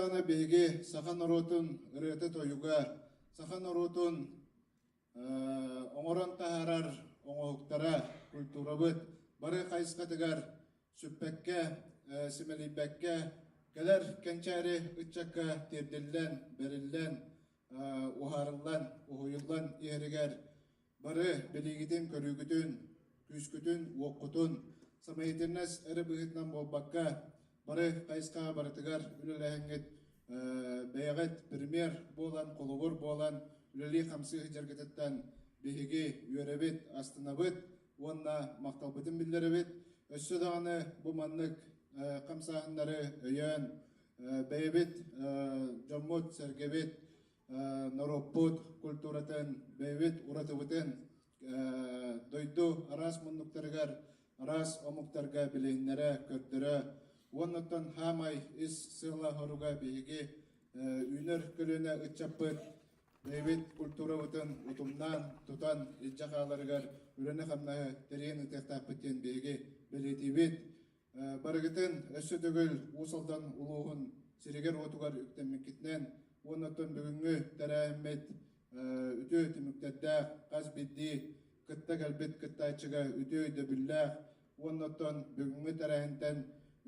даҕаны биһиги саха норуотун ырыата-тойуга, саха норуотун оҥорон таһаарар оҥоһуктара, культурабыт бары хайысхатыгар сүппэккэ, симэлийбэккэ кэлэр кэнчээри ыччакка тиэрдиллэн, бэриллэн, уһаарыллан, уһуйуллан иһэригэр бары билиигитин-көрүүгүтүн, күүскүтүн-уоххутун самоединность эрэ быһыытынан буолбакка, бары хайысхаҕа барытыгар үлэлэһэҥҥит бэйэҕит пример буолан, холобур буолан үлэлии-хамсыы сылдьаргытыттан биһиги үөрэбит, астынабыт уонна махталбытын биллэрэбит. Өссө даҕаны бу маннык хамсааһыннары өйөөн, бэйэбит дьоммут-сэргэбит, норуоппут культуратын, бэйэбит уратыбытын дойду араас муннуктарыгар, араас омуктарга билиһиннэрэ, көрдөрө уоннаттан хаамай ис сыала-соруга биһиги үүнэр көлүөнэ ыччаппыт бэйэбит культурабытын утумнаан, тутан илдьэ хааларыгар үлэни-хамнаһы тэрийэн ыытыахтаахпыт диэн биһиги бэлиэтиибит. Барыгытын өссө төгүл Уус Алдан улууһун сиригэр-уотугар үктэммиккитинэн уонна оттон бүгүҥҥү тэрээһиммит үтүө түмүктэрдээх, хас биирдии кытта кэлбит кыттааччыга үтүө өйдөбүллээх уонна оттон бүгүҥҥү тэрээһинтэн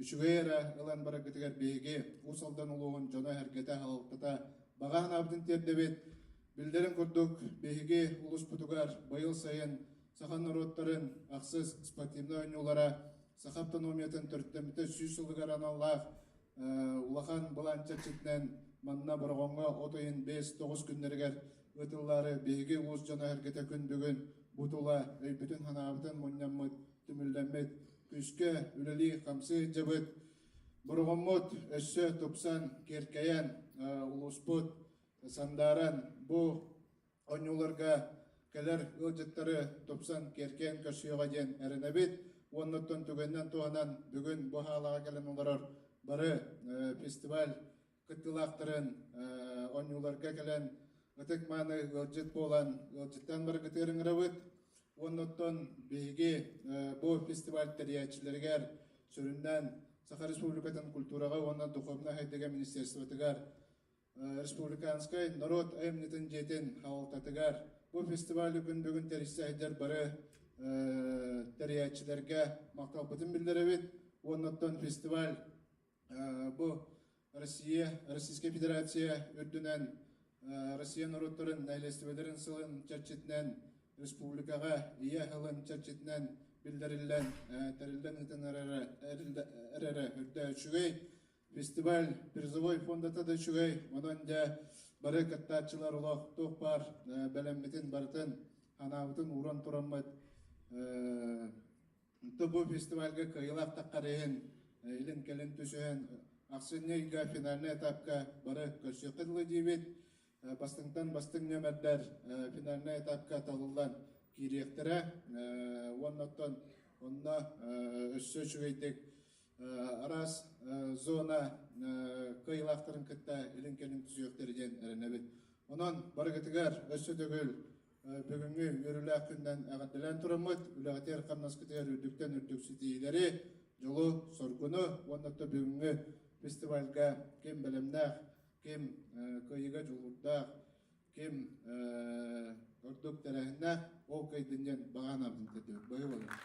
үчүгэй эрэ ылан бараргытыгар биһиги Уус Алдан улууһун дьоно-сэргэтэ, салалтата баҕа санаабытын тиэрдэбит. Биллэрин курдук, биһиги улууспутугар быйыл сайын саха норуоттарын ахсыс спортивнай оонньуулара саха автономиятын төрүттэммитэ 100 сылыгар аналлаах улахан былаан чэрчитинэн манна Бороҕоҥҥо от ыйын 5-9 күннэригэр ыытыллаары биһиги уус дьоно-сэргэтэ күн бүгүн бу тула өйбүтүн-санаабытын мунньаммыт, түмүллэммит, күүскэ үлэлии-хамсыы сылдьабыт. Бороҕоммут өссө тупсан, киэркэйэн, улууспут сандааран бу Оонньууларга кэлэр ыалдьыттары тупсан, киэркэйэн көрсүөҕэ диэн эрэнэбит. Уонна оттон түгэнинэн туһанан бүгүн бу хаалаҕа кэлэн олорор бары фестиваль кыттыылаахтарын оонньууларга кэлэн ытык-мааны ыалдьыт буолан ыалдьыттаан барыгытыгар ыҥырабыт. Уонна оттон биһиги бу фестиваль тэрийээччилэригэр сүрүннээн Саха Республикатын культураҕа уонна духовнай сайдыыга министерствотыгар Республиканскай норуот айымньытын дьиэтин салалтатыгар бу фестивалы күн бүгүн тэрийсэ сылдьар бары тэрийээччилэргэ махталбытын биллэрэбит. Уонна оттон фестиваль бу Россия, Российская Федерация үрдүнэн Россия норуоттарын нэһилиэстибэлэрин сылын чэрчитинэн республикаҕа Ийэ сылын чэрчитинэн биллэриллэн тэриллэн ыытан эрэрэ үрдэ үчүгэй. Фестиваль призовой фондата да үчүгэй, онон дьэ бары кыттааччылар олох туох баар бэлэммитин барытын анаабытын ууран тураммыт бу фестивальга кыайыылаах таххар иһин илин-кэлин түсүһэн ахсынньы ыйга финальнай этапка бары көрсүөххэ дылы диибит. Бастыҥтан бастыҥ нүөмэрдэр финальнай этапка талыллан киириэхтэрэ уонна оттон онно өссө үчүгэйдик араас зона кыайыылаахтарын кытта илин-кэлин түсүөхтэрэ диэн эрэнэбит. Онон барыгытыгар өссө төгүл бүгүҥҥү үөрүүлээх күнүнэн эҕэрдэлээн тураммыт, үлэҕитигэр-хамнаскытыгар үрдүктэн үрдүк ситиһиилэри, дьолу-соргуну уонна бүгүҥҥү фестивальга ким бэлэмнээх, ким кыайыыга дьулуурдаах, ким ордук тэрээһиннээх ол кыайдын диэн баҕа санаабытын тиэрдэбит. Быһыы буолар.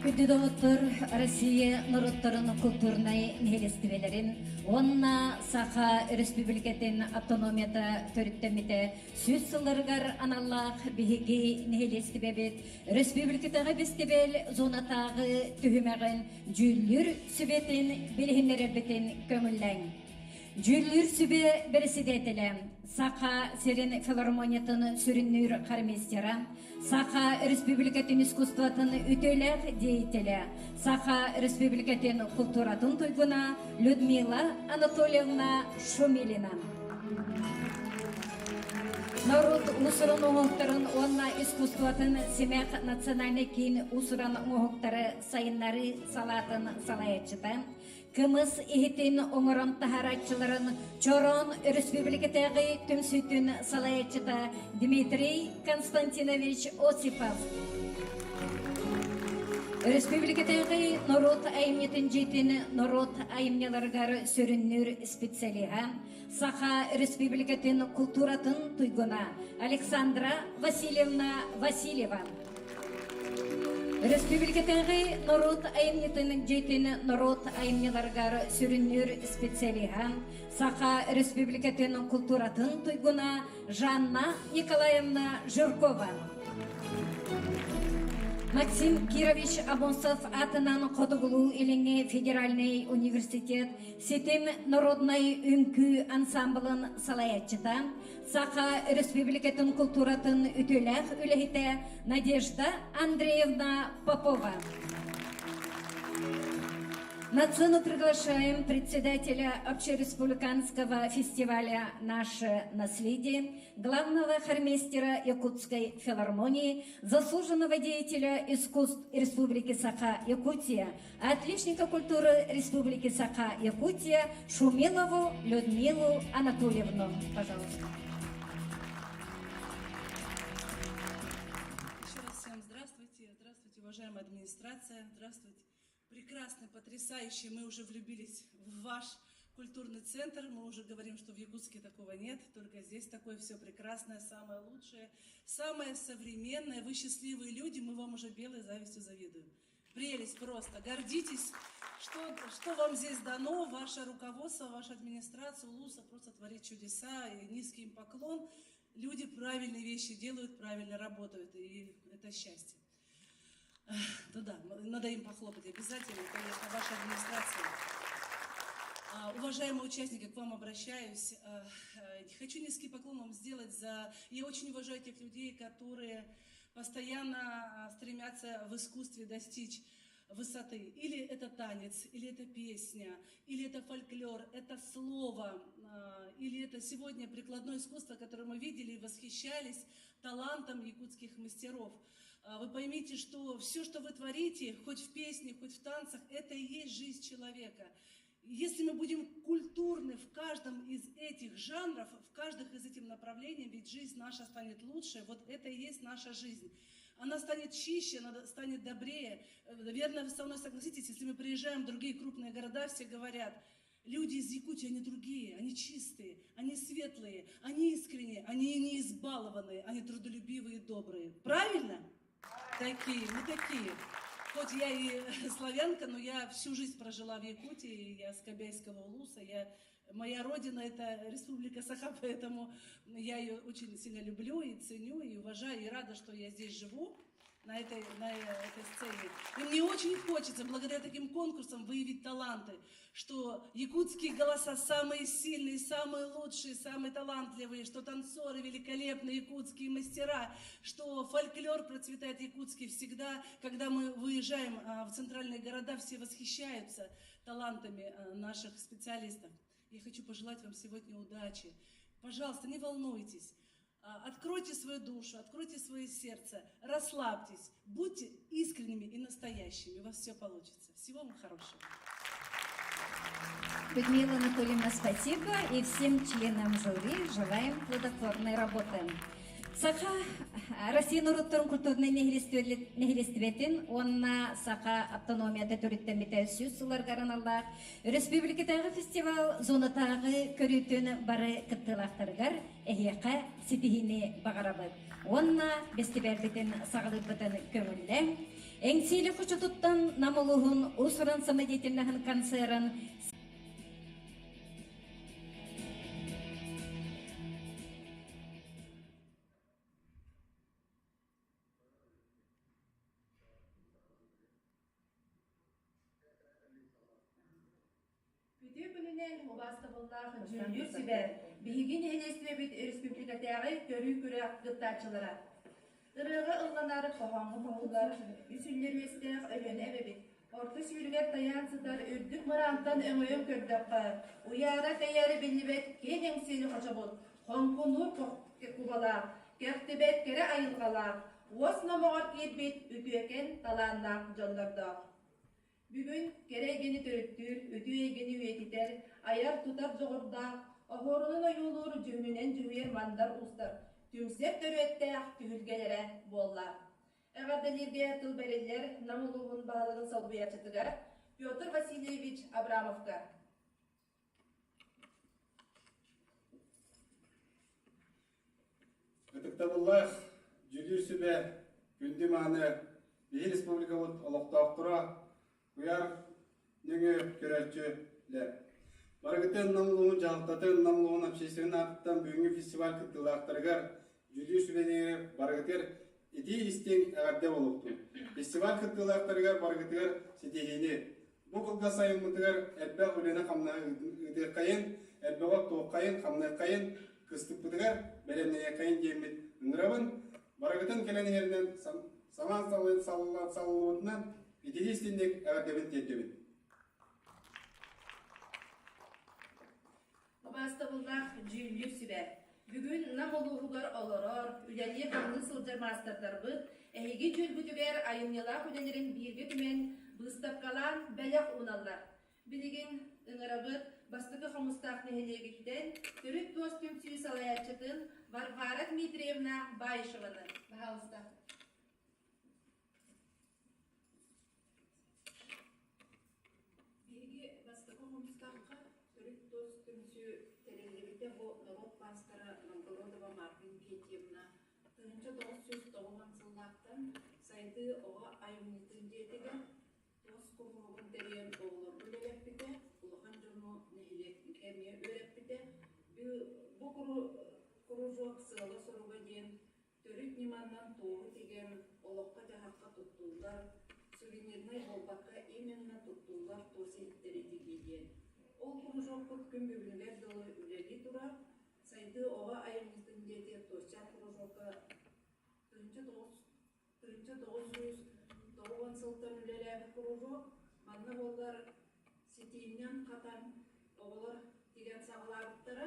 Күндү доҕоттор, Россия норуоттарын культурнай нэһилиэстибэлэрин уонна Саха Өрөспүүбүлүкэтин автономията төрүттэммитэ 100 сылларыгар аналлаах биһиги нэһилиэстибэбит өрөспүүбүлүкэтээҕи бэстибээл зонатааҕы түһүмэҕин дьүүллүүр сүбэтин билиһиннэрэрбитин көҥүллээҥ. Дьүүллүүр сүбэ бэрэссэдээтэлэ, Саха сирин филармониятын сүрүннүүр хормейстера, Саха Республикатын искусствотын үтүөлээх деятелэ, Саха Республикатын култууратын туйгуна Людмила Анатольевна Шумилина. Норуот уус-уран оҥоһуктарын уонна искусствотын Симэх национальнай киин уус-уран оҥоһуктары сайыннарыы салаатын салайааччыта, Кымыс иһитин оҥорон таһаарааччыларын Чороон өрөспүүбүлүкэтээҕи түмсүүтүн салайааччыта Дмитрий Константинович Осипов. Республикатааҕы норуот айымньытын дьиэтин норуот айымньыларыгар сүрүннүүр специалиһа, Саха Республикатын култууратын туйгуна Александра Васильевна Васильева. Республикатааҕы норуот айымньытын дьиэтин норуот айымньыларыгар сүрүннүүр специалиһа, Саха Республикатын култууратын туйгуна Жанна Николаевна Жиркова. Максим Кирович Амосов атынан Хотугулуу-Илиҥҥи федеральнай университет Ситим народнай үҥкүү ансамблын салайааччыта, Саха Республикатын култууратын үтүөлээх үлэһитэ Надежда Андреевна Попова. На сцену приглашаем председателя Общереспубликанского фестиваля «Наше наследие», главного хормейстера Якутской филармонии, заслуженного деятеля искусств Республики Саха-Якутия, отличника культуры Республики Саха-Якутия Шумилову Людмилу Анатольевну. Пожалуйста. Еще раз всем здравствуйте. Здравствуйте, уважаемая администрация. Здравствуйте. Прекрасный, потрясающий. Мы уже влюбились в ваш культурный центр. Мы уже говорим, что в Якутске такого нет, только здесь такое все прекрасное, самое лучшее, самое современное. Вы счастливые люди, мы вам уже белой завистью завидуем. Прелесть просто. Гордитесь, что, что вам здесь дано, ваше руководство, ваша администрация, Улуса просто творит чудеса, и низкий им поклон. Люди правильные вещи делают, правильно работают, и это счастье. Ну да, надо им похлопать обязательно, конечно, ваша администрация. Уважаемые участники, к вам обращаюсь. Хочу низкий поклон вам сделать за... Я очень уважаю тех людей, которые постоянно стремятся в искусстве достичь высоты. Или это танец, или это песня, или это фольклор, это слово, или это сегодня прикладное искусство, которое мы видели и восхищались талантом якутских мастеров. Вы поймите, что все, что вы творите, хоть в песне, хоть в танцах, это и есть жизнь человека. Если мы будем культурны в каждом из этих жанров, в каждых из этих направлений, ведь жизнь наша станет лучше, вот это и есть наша жизнь. Она станет чище, она станет добрее. Наверное, вы со мной согласитесь, если мы приезжаем в другие крупные города, все говорят, люди из Якутии, они другие, они чистые, они светлые, они искренние, они не избалованные, они трудолюбивые и добрые. Правильно? Такие, мы такие. Хоть я и славянка, но я всю жизнь прожила в Якутии, я с Кобяйского улуса, я, моя родина это Республика Саха, поэтому я ее очень сильно люблю и ценю, и уважаю, и рада, что я здесь живу на этой сцене. И мне очень хочется, благодаря таким конкурсам, выявить таланты, что якутские голоса самые сильные, самые лучшие, самые талантливые, что танцоры великолепные, якутские мастера, что фольклор процветает якутский всегда. Когда мы выезжаем в центральные города, все восхищаются талантами наших специалистов. Я хочу пожелать вам сегодня удачи. Пожалуйста, не волнуйтесь. Откройте свою душу, откройте свое сердце, расслабьтесь, будьте искренними и настоящими, у вас все получится. Всего вам хорошего. Людмила Анатольевна, спасибо. И всем членам жюри желаем плодотворной работы. Саха Россия норуоттарын культурнай нэһилиэстибэтин уонна Саха автономията төрүттэммитэ 100 сылларыгар аналлаах республикатааҕы фестивал зонатааҕы көрүүтүн бары кыттыылаахтарыгар эһиэхэ ситиһиини баҕарабыт уонна бэстибээлбитин саҕалыырбытын көҥүллээҥ. Эҥсиэли хочотуттан Нам улууһун уус-уран самодеятельноһын концерын Үтүө күнүнэн убаастабыллаах дьүүллүүр сүбэ, биһиги нэһилиэстибэбит республикатааҕы көрүү күрэх кыттааччылара. Ырыаҕа ылланар, хоһооҥҥо хоһуллар, үс үллэр үөстээх Өлүөнэ эбэбит орто сүүрүгэр тайаан сытар үрдүк мыраантан өҥөйөн көрдөххө, уйаара-кэйээрэ биллибэт киэҥ эҥсиэли хочобут, хоҥкунуур кубалаах, кэхтибэт кэрэ айылҕалаах, уос номоҕор киирбит үтүөкэн талааннаах дьоннордоох. Бүгүн кэрэ эйгэни төрүттүүр, үтүө эйгэни үйэтитэр, айар-тутар дьоҕурдаах, оһуорунан ойуулуур, дьүһүнүнэн дьүһүйэр мандар уустар түмсэр төрүөттээх түһүлгэлэрэ буолла. Эҕэрдэлииргэ тыл бэриллэр Нам улууһун баһылыгын солбуйааччытыгар Петр Васильевич Абрамовка. Ытыктабыллаах дьүүллүүр сүбэ күндү мааны биһи республикабыт олохтоохторо куйаар нөҥүө көрөөччүлэр. Барыгытын Нам улууһун дьаһалтатын, Нам улууһун общественнай аатыттан бүгүҥҥү фестиваль кыттыылаахтарыгар дьүүллүүр сүбэлэригэр барыгытыгар итии истиҥ эҕэрдэ буолуохтун. Фестиваль кыттыылаахтарыгар барыгытыгар ситиһиини, Бу кылгас сайыммытыгар элбэх үлэни-хамнаһы ыытыаххайын, элбэҕи оттуоххайын, хамныаххайын, кыстыкпытыгар бэлэмнэниэххэйин диэммит ыҥырабын. Барыгытын кэлэн иһэринэн самаан саллыбытынан итии истинник эҕэрдэбин тиэрдэбин. Убаастабыллаах дьүүллүүр сүбэ. Бүгүн Нам улууһугар олорор, үлэлии-хамныы сылдьар маастардарбыт эһиги дьүүлгүтүгэр айымньылаах үлэлэрин бииргэ түмэн, быыстапкалаан бэлэх ууналлар. Билигин ыҥырабыт Бастакы Хомустаах нэһилиэгиттэн төрүт туос түмсүү салайааччытын Варвара Дмитриевна Баишеваны. Баһаалыста. Биһиги Бастакы Хомустаахха төрүт тус түмсүү тэриллибитэ бу норуот маастара Новгородова Марфа Иннокентьевна 1990 сыллаахтан Сайдыы оҕо айымньытын дьиэтигэр туос куруһуогун тэрийэн оҕолорго үлэлэппитэ, улахан дьону нэһилиэккэ эмиэ үөрэппитэ. Бу кружок сыала-соруга диэн Төрүт ньыманан туоһу тигэн, олоххо-дьаһахха туттуллар, сувенирнай буолбакка именно туттуллар туос иһиттэри тигии диэн. Ол кружокпут күн бүгүнүгэр дылы үлэлии турар. Сайдыы оҕо айымньытын диэки туосчаан кружокка 1990 сылтан үлэлээбит кружок. Манна буоллар ситииннэн хатан оҕолор тигэн саҕалаабыттара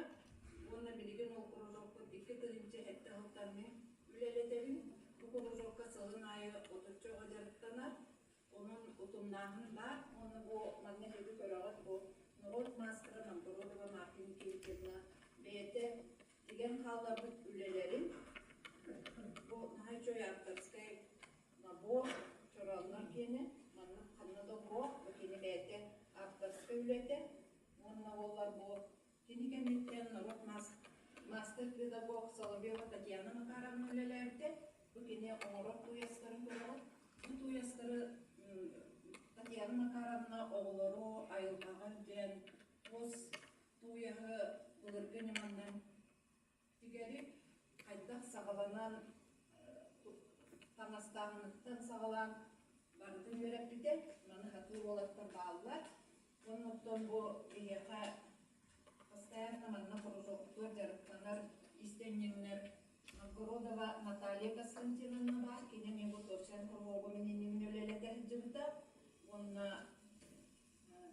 уонна билигин ол кружокпут 2007 сылтан мин үлэлэтэбин. Бу кружокка сылын аайы отучча оҕо дьарыктанар. Онон утумнааһын баар. Уонна бу манна эһиги көрөҕүт бу норуот маастара Новгородова Марфа Никитична бэйэтэ тигэн хаалларбыт үлэлэрин бу наһаа үчүгэй авторскай набор чорооннор киэнэ маннык ханна да суох бу кини бэйэтэ авторскай үлэтэ уонна уоллар бу кини кэнниттэн норуот мастер-педагог Соловьева Татьяна Макаровна үлэлээбитэ бу кини оҥорор тууйастарын көрөҕүт бу тууйастары Татьяна Макаровна оҕолору айылҕаҕа илдьэн туос тууйаһы былыргы ньыманан Тигэри хайдах саҕаланан, таҥастааһыныттан саҕалаан барытын үөрэппитэ. Маны сатыыр уолаттар бааллар. Уонна оттон бу биһиэхэ постоянно манна кружоктуор дьарыктанар иистэнньэҥнэр Новгородова Наталья Константиновна баар. Кини эмиэ бу Торчан куруһуогу мин иннибинэ үлэлэтэ сылдьыбыта. Уонна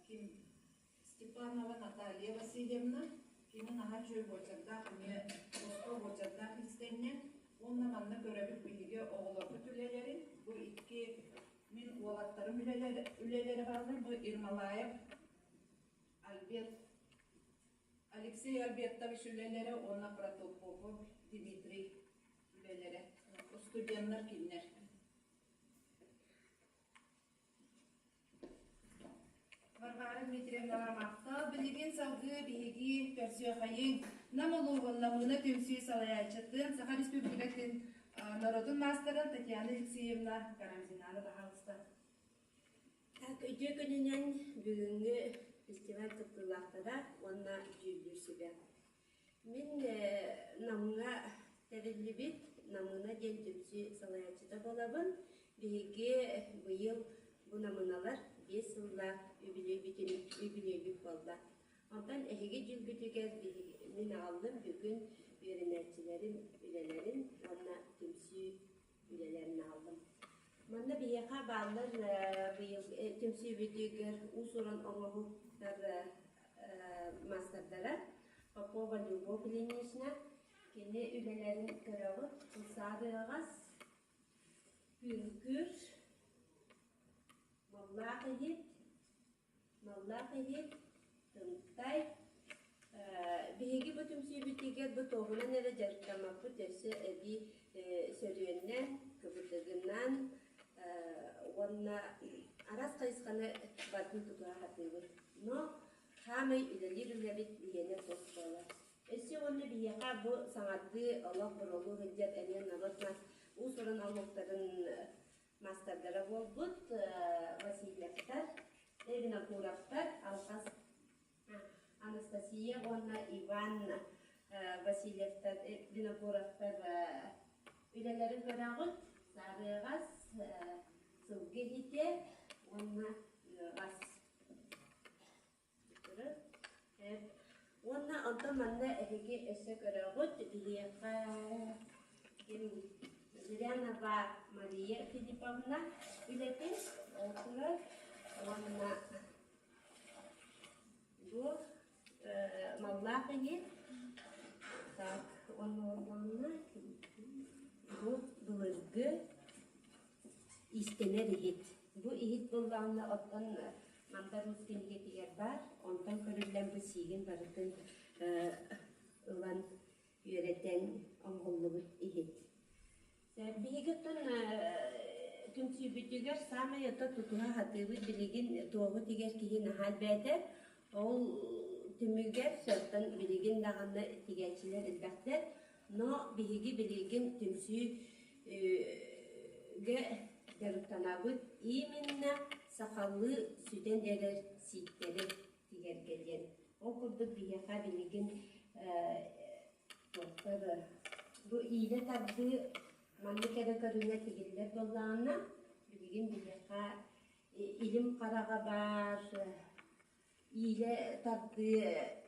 ким Степанова Наталья Васильевна, кини наһаа үчүгэй буочардаах эмиэ босхо буочардаах иистэнньэҥ. Уонна манна көрөбүт биһиги оҕолорбут үлэлэрин. Бу икки мин уолаттарым үлэлэрэ бааллар. Бу Ермолаев Альберт, Алексей Альбертович үлэлэрэ уонна Протопопов Дмитрий үлэлэрэ. Студеннар кинилэр. Варвара Дмитриевнаҕа махтал. Билигин салгыы биһиги көрсүөххэйиҥ. Нам улууһун Намыына түмсүү салайааччытын, Саха Республикатын норуотун маастарын Татьяна Алексеевна Карамзинаны баһаалыста. Так, үтүө күнүнэн бүгүҥҥү фестиваль кыттыылаахтара уонна дьүүллүүр сүбэ. Мин Намҥа тэриллибит Намыына диэн түмсүү салайааччыта буолабын. Биһиги быйыл бу Намыналар 5 сыллаах үбүлүөйбүт буолла. Онтон эһиги дьүүлгүтүгэр мин аҕаллым бүгүн үөрэнээччилэрим үлэлэрин уонна түмсүү үлэлэрин аҕаллым. Манна биһиэхэ бааллар быйыл түмсүүбүтүгэр уус-уран оҥоһуктар маастардара Попова Любовь Ильинична. Кини үлэлэрин көрөҕүт. Саарыаҕас, Күҥкүр, Маллаах иһит, Маллаах иһит, Тымтай. Биһиги бу түмсүүбүтүгэр бу туоһунан эрэ дьарыктаммаппыт өссө эбии сөрүөннэн, кыбытыгынан уонна араас хайысханы барытын тутуһа сатыыбыт. Но хаамай үлэлиир үлэбит биһиэнэ туох буолар. Өссө уонна биһиэхэ бу саҥардыы олох боролуу сылдьар эмиэ норуот мас уус-уран омуктарын маастардара буолбут Васильевтар, Винокуровтар, Алхас Анастасия уонна Иван Васильевтар, Винокуровтар үлэлэрин көрөҕүт. Сарыаҕас, сылгы иһитэ уонна ыаҕас. Уонна онтон манна эһиги өссө көрөҕүт, биһиэхэ Зырянова Мария Филипповна үлэтин ол турар уонна бу маллаах иһит так уонна уонна бу былыргы Иистэнэр иһит. Бу иһит буоллаҕына оттон Мандар Уус кинигэтигэр баар. Онтон көрүллэн бу сиигин барытын ылан үөрэтэн оҥоһуллубут иһит. Биһиги оттон түмсүүбүтүгэр саамай ото тутуһа сатыыбыт билигин туоһу тигэр киһи наһаа элбээтэ. Ол түмүгэр оттон билигин даҕаны тигээччилэр элбэхтэр. Но биһиги билигин түмсүүгэ дьарыктанабыт именно сахалыы сүтэн эрэр сииктэри тигэргэ диэн. Ол курдук биһиэхэ билигин туохтар бу иилэ тардыы маннык эрэ көрүҥэ тигиллэр буоллаҕына билигин биһиэхэ илим хараҕа баар, Иилэ тардыы,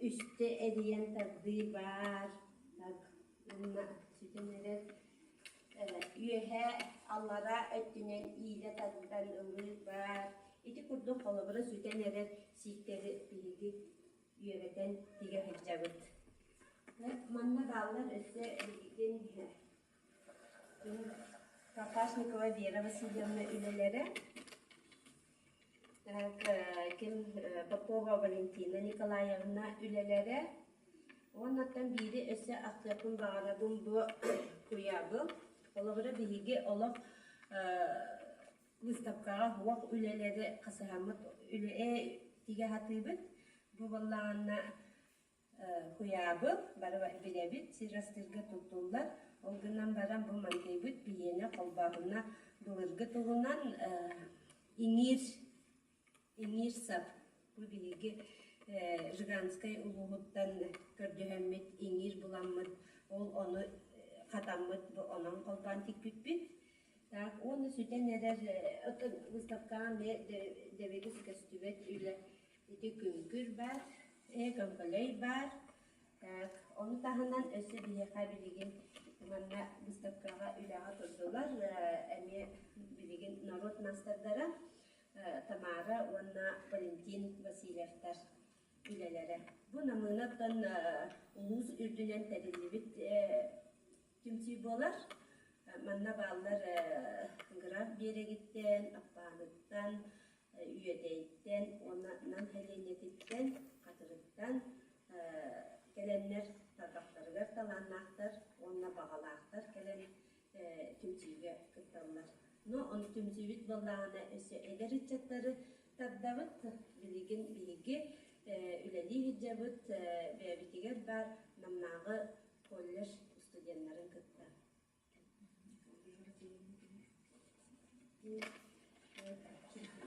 үстэ эрийэн тардыы баар, так уонна сүтэн эрэр үөһээ аллараа өттүнэн иилэ тардан ылыы баар. Ити курдук холобура сүтэн эрэр сииктэри биһиги үөрэтэн тигэ сылдьабыт. Манна бааллар өссө билигин Капашникова Вера Васильевна үлэлэрэ Так, ким Попова Валентина Николаевна үлэлэрэ. Уоннаттан биири өссө ахтыахпын баҕарабын бу куйаабыл. Холобура биһиги олох выставкаҕа уох үлэлэри хасыһаммыт үлэ тигэ сатыыбыт. Бу буоллаҕына Куйаабыл, бары билэбит, сир астыырга туттуллар. Ол гынан баран бу мантыйбыт биһиэнэ холбооһуна былыргы туһунан иҥиир, иҥиир сап. Бу биһиги Жиганскай улууһуттан көрдөһөммүт, иҥиир буламмыт, ол ону хатаммыт, бу онон холбоон тикпиппит. Так, уонна сүтэн эрэр выставкаҕа эмиэ дэбигис көстүбэт үлэ Ити күҥкүр баар, ээ көҥкөлөй баар. Так, ону таһынан өссө биһиэхэ билигин манна выставкаҕа үлэҕэ турдулар. Эмиэ билигин норуот маастардара Тамара уонна Валентин Васильевтар үлэлэрэ. Бу Намыынаттан улуус үрдүнэн тэриллибит түмсүү буолар. Манна бааллар Граф биэрэгиттэн, Аппааныттан, Үөдэйтэн уонна Нам сэлиэнньэтиттэн, Хатырыктан кэлэннэр тарбахтарыгар талааннаахтар уонна баҕалаахтар кэлэн түмсүүгэ кытталлар. Но ону түмсүүбүт буоллаҕына өссө эдэр ыччаттары тардабыт. Билигин биһиги үлэлии сылдьабыт бэйэбитигэр баар Намнааҕы колледж студеннарын кытта.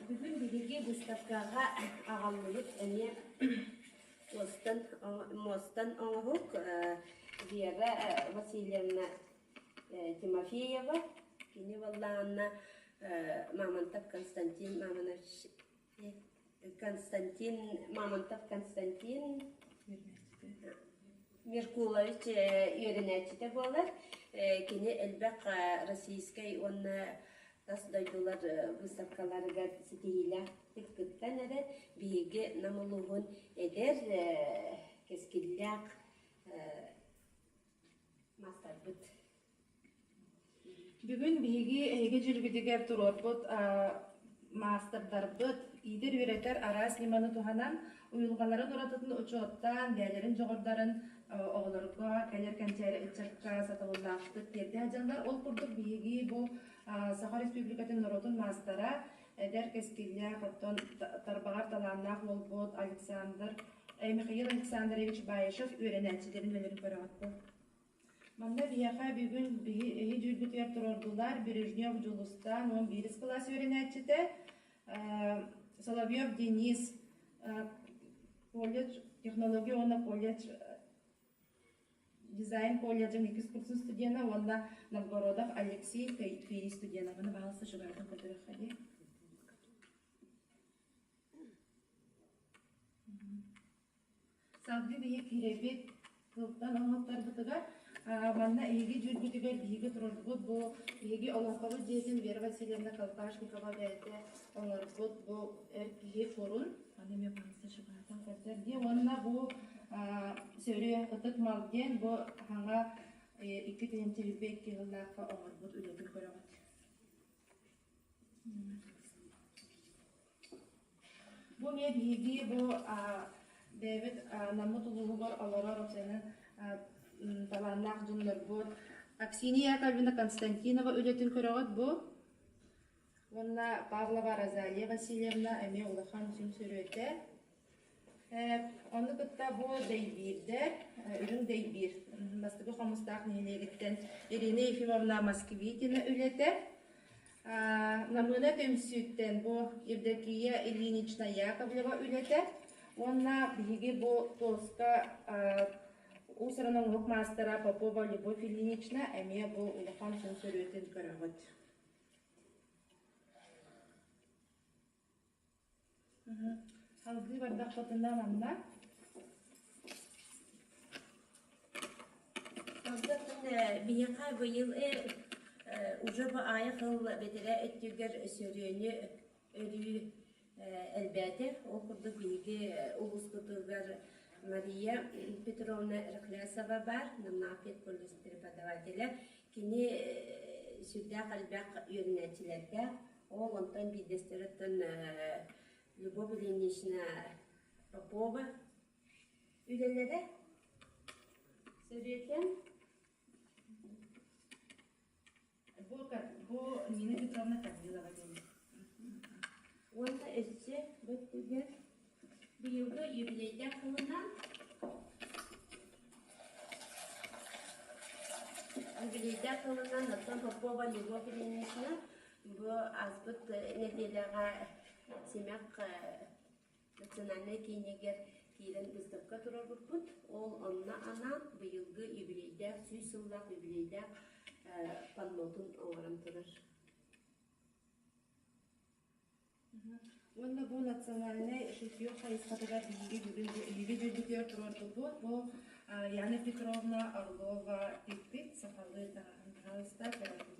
Бүгүн биһиги выставкаҕа аҕаллыбыт эмиэ муостан муостан оҥоһук Вера Васильевна Тимофеева кини буоллаҕына Мамонтов Константин Мамонович Константин Мамонтов Константин Меркулович үөрэнээччитэ буолар. Кини элбэх российскай уонна тас дойдулар выставкаларыгар ситиһиилээхтик кыттан эрэр. Биһиги Нам улууһун эдэр, кэскиллээх маастарбыт. Бүгүн биһиги эһиги дьүлгүтүгэр туруорбут маастардарбыт иитэр-үөрэтэр араас ньыманы туһанан Уйулҕаларын уратытын учуоттаан, бэйэлэрин дьоҕурдарын оҕолорго, кэлэр кэнчээри ыччакка сатабыллаахтык тиэрдэ сылдьаллар. Ол курдук биһиги бу Саха Республикатын норуотун маастара, эдэр кэскиллээх, оттон тарбаҕар талааннаах уолбут Александр Михаил Александрович Баишев үөрэнээччилэрин үлэлэрин көрөҕүт дуо? Манна биһиэхэ бүгүн биһи дьүүлбүтүгэр туруордулар Бережнев Дьулустаан 11 кылаас үөрэнээччитэ, Соловьев Денис колледж технология уонна колледж дизайн колледжын иккис курсун студена уонна Новгородов Алексей КИИ студена. Маны баһаалыста шугаатын көрдөрүөххэ дии. Салгыы биһи киирэбит тылтан оҥотторбутугар манна эһиги дьүүлбүтүгэр биһиги туруорбут бу биһиги олоҥхобут дьиэтин Вера Васильевна Колпашникова бэйэтэ оҥорбут бу эр киһи курун аны эмиэ паанса шоколадтан көрдөр дии уонна бу сөрүө ытык мал диэн бу хаҥа 2022 сыллаахха оҥорбут үлэтин көрөҕүт. Бу эмиэ биһиги бу бэйэбит Наммыт улууһугар олорор уопсайынан талааннаах дьоннорбут Аксинья Яковлевна Константинова үлэтин көрөҕүт бу уонна Павлова Розалия Васильевна эмиэ улахан сүм сүрүөтэ. Ону кытта бу дэйбиирдэр, үрүҥ дэйбиир Бастакы Хомустаах нэһилиэгиттэн Ирина Ефимовна Москвитина үлэтэ. Намыына түмсүүттэн бу Евдокия Ильинична Яковлева үлэтэ уонна биһиги бу туоска уус-уран оҥоһук маастара Попова Любовь Ильинична эмиэ бу улахан сон сөрүөтүн көрөҕүт. Салгыы бардахпытына манна Онтон биһиэхэ быйыл уже бу аайы сыл бэтэрээ өттүгэр сөрүөнү өрүү элбээтэ. Ол курдук биһиги улууспутугар Мария Петровна Рахлясова баар, Намнаах педколледж преподавателэ. Кини сүрдээх элбэх үөрэнээччилэрдээх. Ол онтон биирдэстэриттэн Любовь Ильинична Попова үлэлэрэ Сөрүөтэн Бу Нина Петровна Корнилова диэн. Уонна өссө бөттүгэр быйылгы юбилейдаах сылынан юбилейдаах сылынан оттон Попова Любовь Ильинична Бу ааспыт нэдиэлэҕэ Симэх национальнай киинигэр киирэн выставка туруорбуппут. Ол онно анаан быйылгы юбилейдээх, 100 сыллаах юбилейдээх паннотун оҥорон турар. Уонна бу национальнай шитье хайысхатыгар биһиги бүгүн бу эһиги дьүүлбүтүгэр туруордубут. Бу Яна Петровна Орлова тикпит сахалыы таҥаһын таһаҕаста көрөргүтүгэр.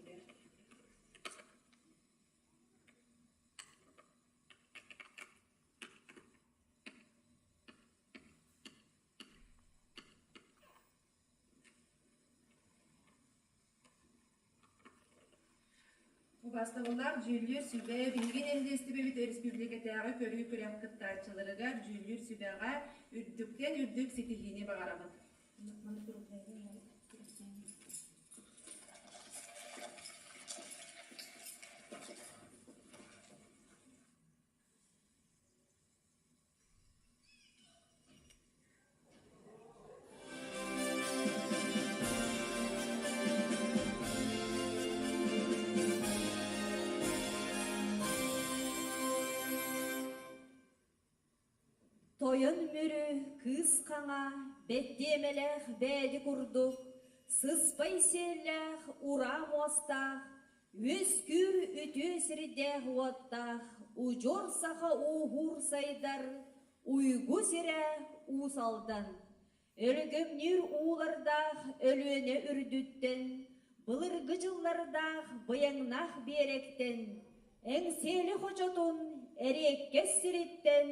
Убаастабыллаах дьүүллүүр сүбэ биһиги нэһилиэстибэбит өрөспүүбүлүкэтээҕи көрүү күрэх кыттааччыларыгар дьүүллүүр сүбэҕэ үрдүктэн үрдүк ситиһиини баҕарабыт. Тойон Мүрү кыыс хаҥа бэттиэмэлээх бээди курдук, сыспай сиэллээх ураа муостаах, үөскүүр үтүө сирдээх-уоттаах удьуор саха ууһуур сайдар уйгу сирэ Уус Алдан. Өрөгөмнүүр уулардаах Өлүөнэ үрдүттэн, былыргы дьыллардаах быйаҥнаах биэрэктэн, Эҥсиэли хочотун эриэккэс сириттэн,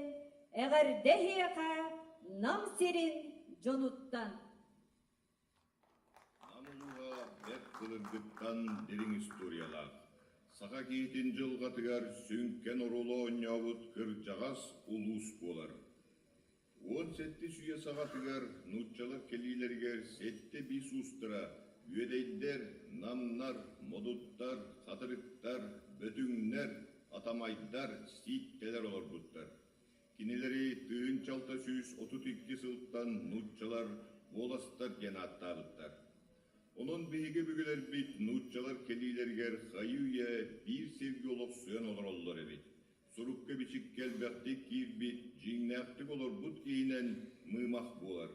эҕэрдэ эһиэхэ Нам сирин дьонуттан! Нам улууһа бэрт былыргыттан дириҥ историялаах, саха киһитин дьылҕатыгар сүҥкэн оруолу оонньообут кырдьаҕас улуус буолар. Уон сэттис үйэ саҕатыгар нууччалар кэлиилэригэр сэттэ биис уустара үөдэйдэр, намнар, модуттар, хатырыктар, бөтүҥнэр, атамайдар, сииттэлэр олорбуттар. Кинилэри 1632 сылтан нууччалар буоластар диэн ааттаабыттар. Онон биһиги өбүгэлэрбит нууччалар кэлиилэригэр хайыы-үйэ биир сиргэ олохсуйан олороллор эбит. Сурукка-бичиккэ элбэхтик киирбит, дьиҥнээхтик олорбут киһинэн мыымах буолар.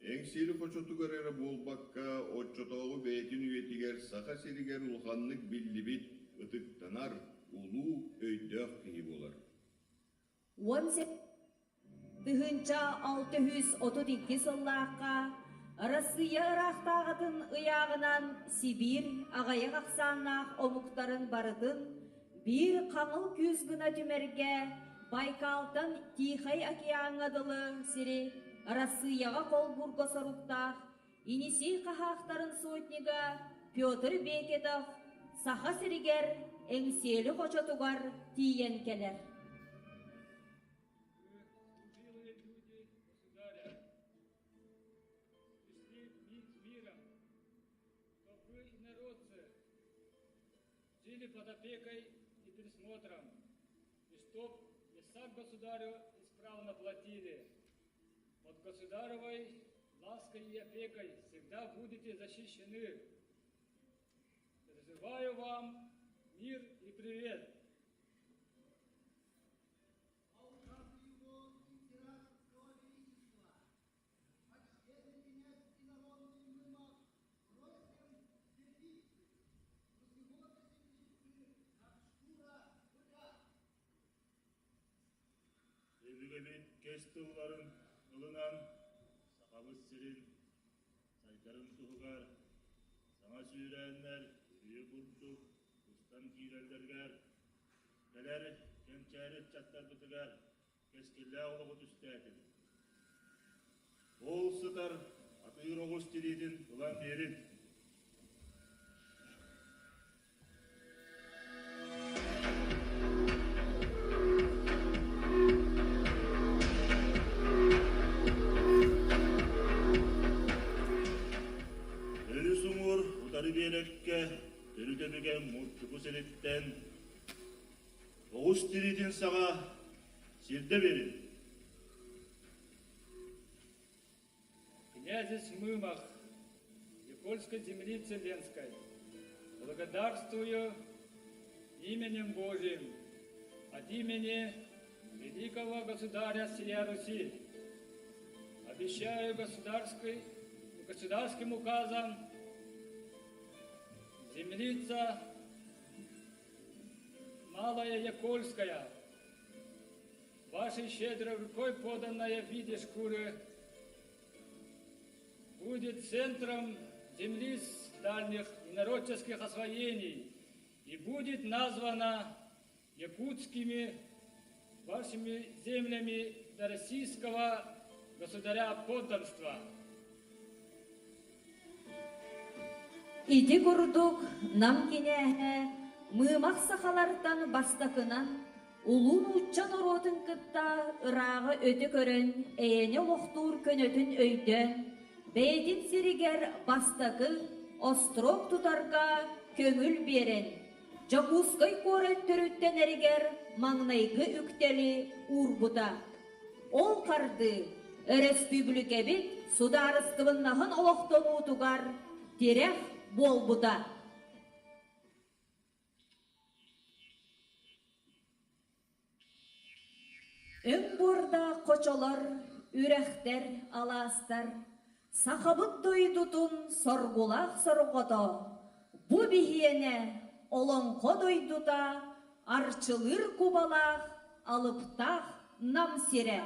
Эҥсиэли хочотугар эрэ буолбакка, оччотооҕу бэйэтин үйэтигэр Саха сиригэр улаханнык биллибит, ытыктанар, улуу өйдөөх киһи буолар. 1632 сыллаахха Арассыыйа ыраахтааҕытын ыйааҕынан Сибиир аҕыйах ахсааннаах омуктарын барытын биир хаҥыл күүс гына түмэргэ Байкалтан Тихай океаҥҥа дылы сири Арассыыйаҕа холбуурга соруктаах Енисей хаһаахтарын сотнига Петр Бекетов Саха сиригэр Эҥсиэли хочотугар тиийэн кэлэр. Жили под опекой и присмотром, и чтоб ясак государю исправно платили. Под государевой лаской и опекой всегда будете защищены. Призываю вам мир и привет. Өбүгэбит кэс тылларын ылынан, Сахабыт сирин сайдарын туһугар саҥа сүүрээннэр үрүйэ курдук устан киирэллэригэр, кэлэр кэнчээри ыччаттарбытыгар кэскиллээх олоҕу түстээтин. Ол сытар атыыр оҕус тириитин ылан биэрин. Өрүс уҥуор утары биэрэккэ төрүт өбүгэ Мурчуку сириттэн оҕус тириитин саҕа сирдэ биэрин. Князь Мымах, Никольской землицы Ленской, благодарствую именем Божьим от имени великого государя сия Руси. Обещаю государской, государским указом землица Малая Якольская, вашей щедрой рукой поданная в виде шкуры, будет центром земли дальних инородческих освоений и будет названа якутскими вашими землями до российского государя подданства. Ити курдук Нам кинээһэ мыымах сахалартан бастакынан улуу нуучча норуотун кытта ырааҕы өтө көрөн эйэни олохтуур көнөтүн өйдөөн, бэйэтин сиригэр бастакы острог тутарга көҥүл биэрэн, Дьокуускай куорат төрүттэнэригэр маҥнайгы үктэли уурбута. Ол хардыы өрөспүүбүлүкэбит судаарыстыбаннаһын олохтонуутугар тирэх буолбута. Өҥ буордаах хочолор, үрэхтэр, алаастар Сахабыт дойдутун соргулаах сорҕото, бу биһиэнэ Олоҥхо дойдута арчылыыр кубалаах алыптаах Нам сирэ.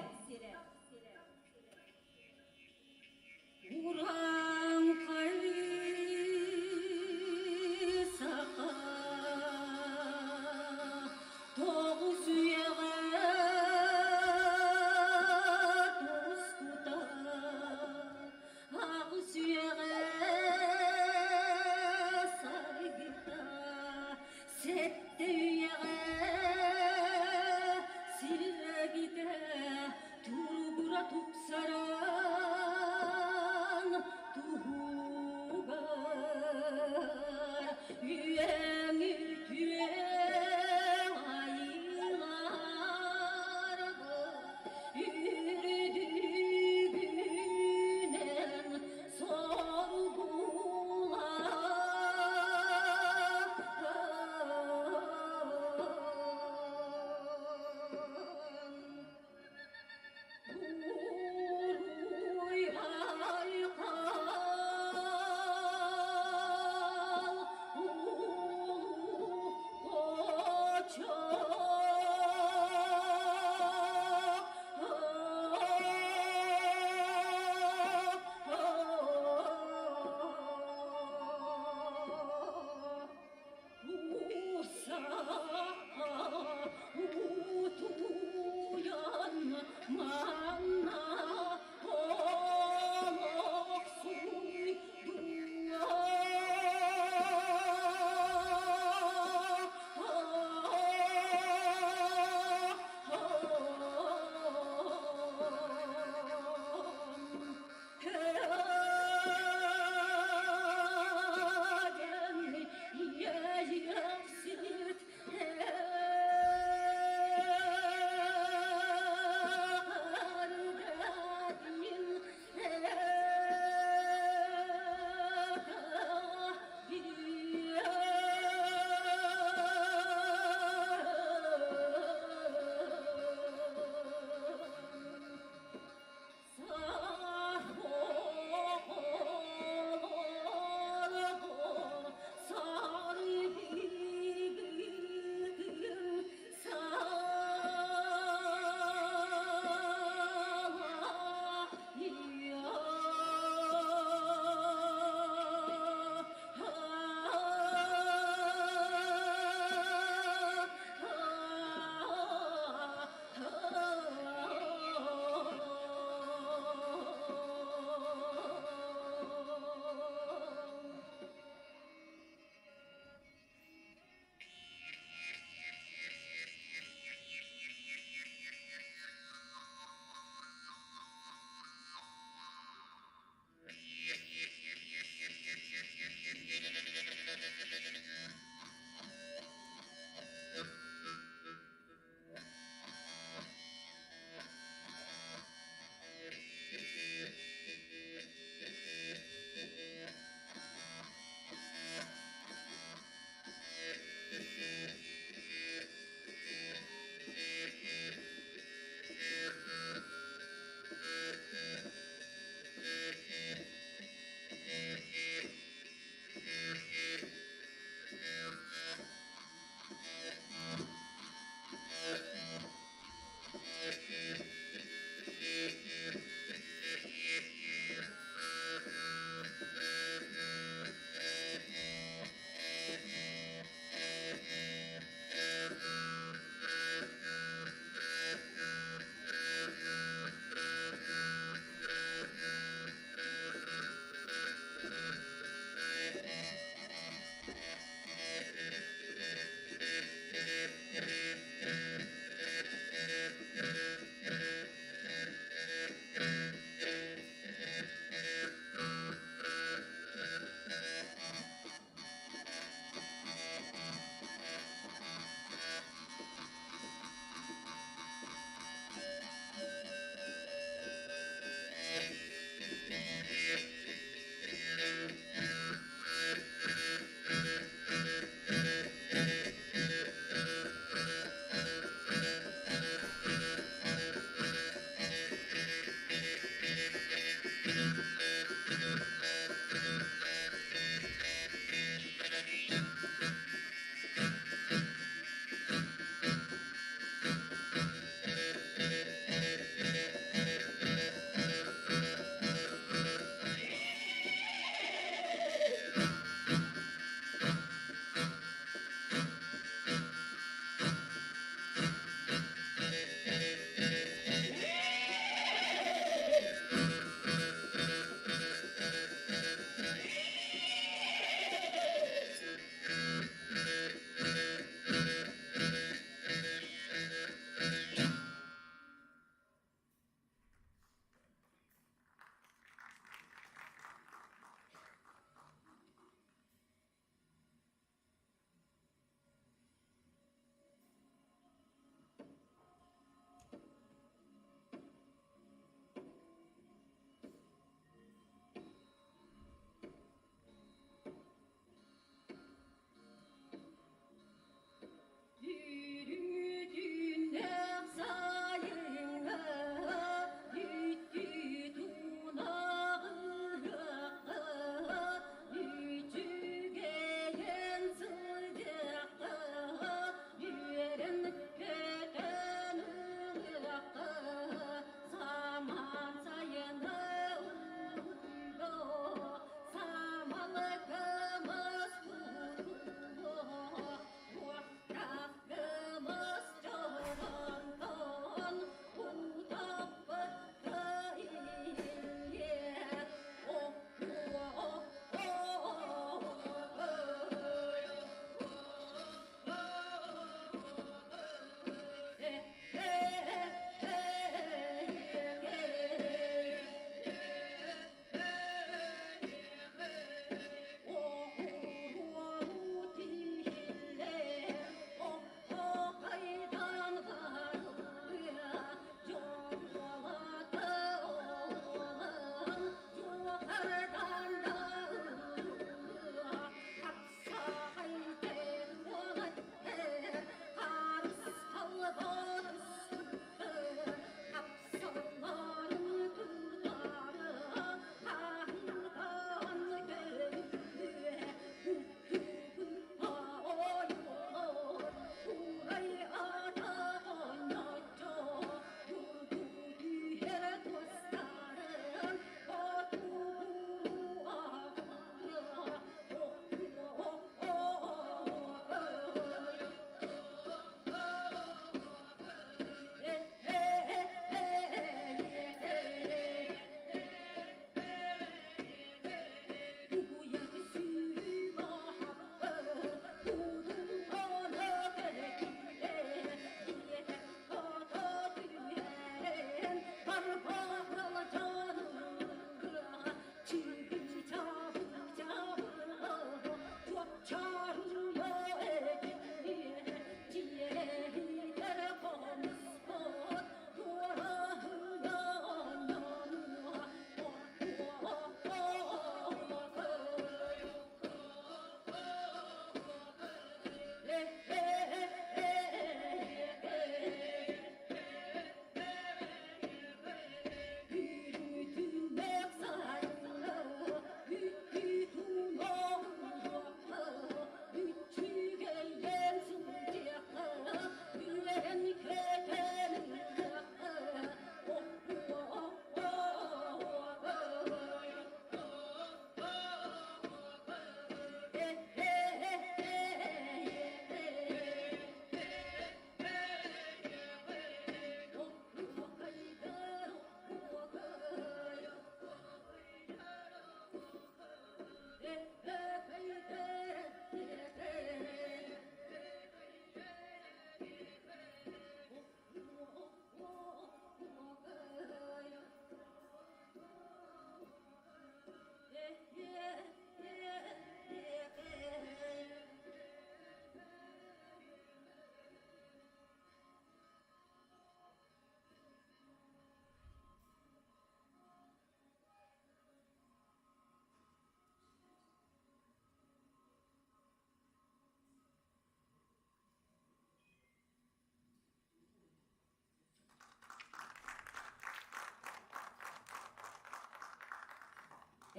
Урааҥхай саха тоҕус үйэҕэ тускута аҕыс үйэҕэ саргыта сэттэ үйэҕэ силэбитэ туругура тур.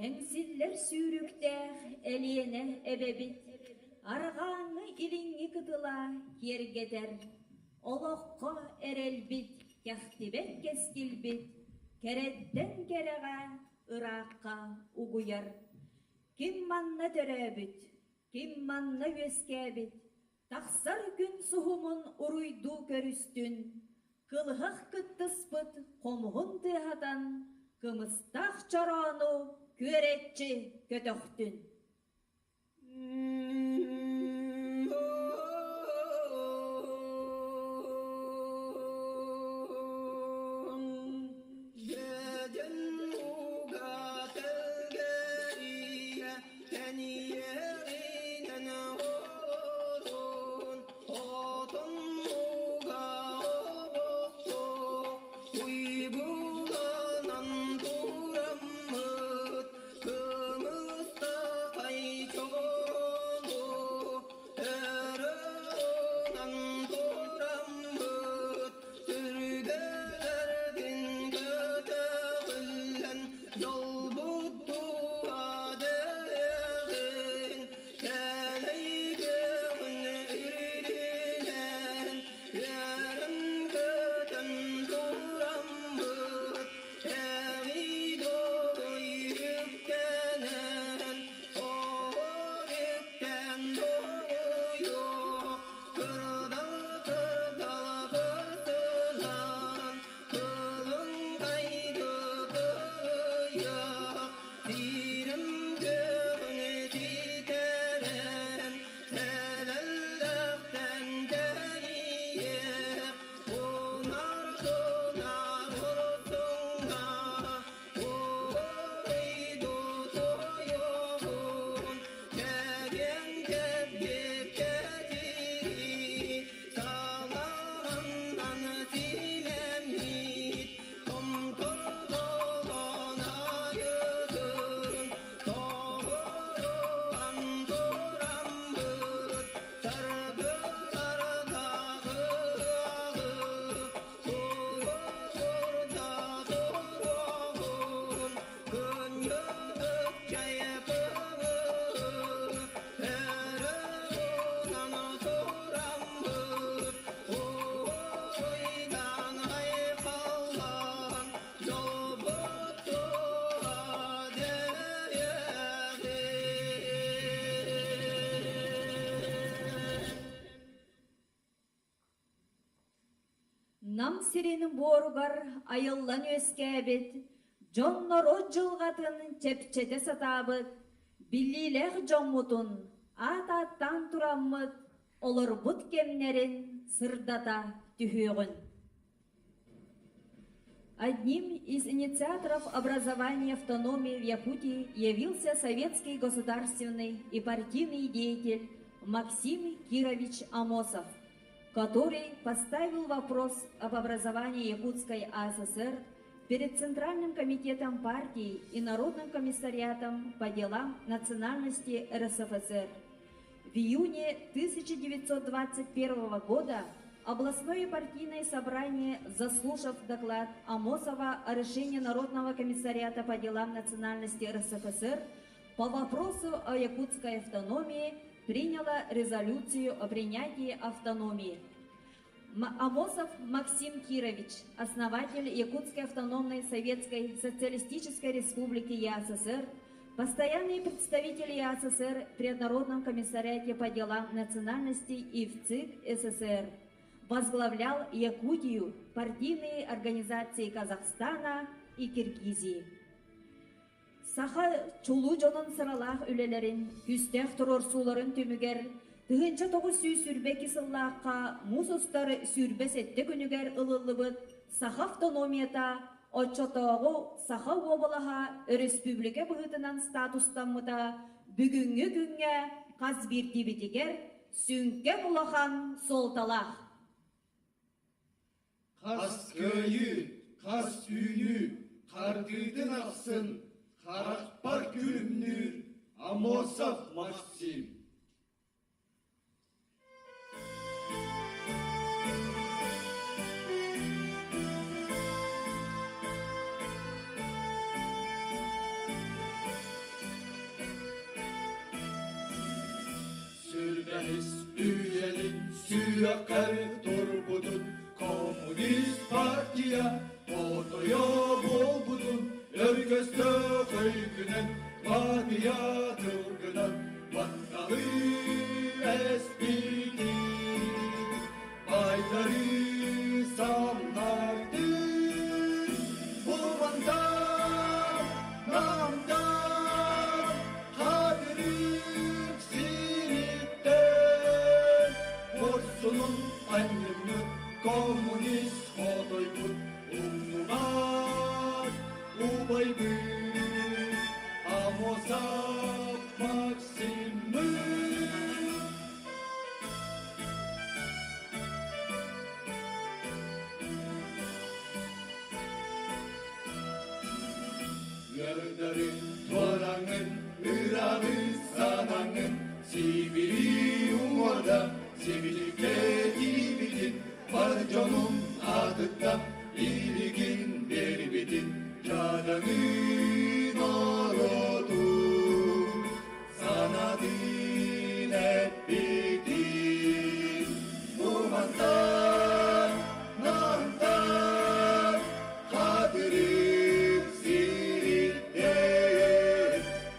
Эҥсиллэр сүүрүктээх Элиэнэ эбэбит арҕааҥҥы илиҥҥи кытыла киэргэтэр, олоххо эрэлбит, кэхтибэт кэскилбит, кэрэттэн кэрэҕэ ыраахха угуйар. Ким манна төрөөбүт, ким манна үөскээбит, тахсар күн суһумун уруйдуу көрүстүн, кылыһах кыттыспыт хомуһун тыаһатан, кымыстаах чороону күөрэччи көтөхтүн. Нам сирин буоругар айыллан үөскээбит, дьон-норуот дьылҕатын чэпчэтэ сатаабыт, биллиилээх дьоммутун аат-ааттаан тураммыт, олорбут кэмнэрин сырдата түһүөҕүн. Одним из инициаторов образования автономии в Якутии явился советский государственный и партийный деятель Максим Кирович Амосов, который поставил вопрос об образовании Якутской АССР перед Центральным комитетом партии и Народным комиссариатом по делам национальности РСФСР. В июне 1921 года областное партийное собрание, заслушав доклад Амосова о решении Народного комиссариата по делам национальности РСФСР по вопросу о якутской автономии, приняло резолюцию о принятии автономии. Амосов Максим Кирович, основатель Якутской автономной Советской Социалистической Республики ЯССР, постоянный представитель ЯССР при Народном комиссариате по делам национальностей и в ЦИК СССР, возглавлял Якутию, партийные организации Казахстана и Киргизии. Саха чулуу дьонун сыралаах үлэлэрин, күүстээх туруорсууларын түмүгэр 1922 сыллаахха муус устар 27 күнүгэр ылыллыбыт Саха автономията оччотооҕу Саха уобалаһа өрөспүүбүлүкэ быһыытынан статустаммыта бүгүҥҥү күҥҥэ хас биирдиибитигэр сүҥкэн улахан суолталаах. Хас кыайыы, хас үүнүү хардыытын ахсын харахпар күлүмнүүр Амосов Максим. Кэхэр турбутун коммунист партия хотойо буолбутун өргөстөөх өйгүнэн батыйа тылгынан батталы эспитин байдары самнардын Бумандан, намдан, хадырык сириттен, Хорсунун анньыммыт коммунист хотойбут умнубат убайбыт Амосов Максиммыт. Ыарыдарын туораҥын, ыраҕы санаҥын, Сибири уҥуорда, сибиликкэ тиийбитин, бар дьонум аатыттан илигин биэрбитин, дьадаҥын оротун, санатын эппитин, Бумантан, нантан, хатырык сириттэн,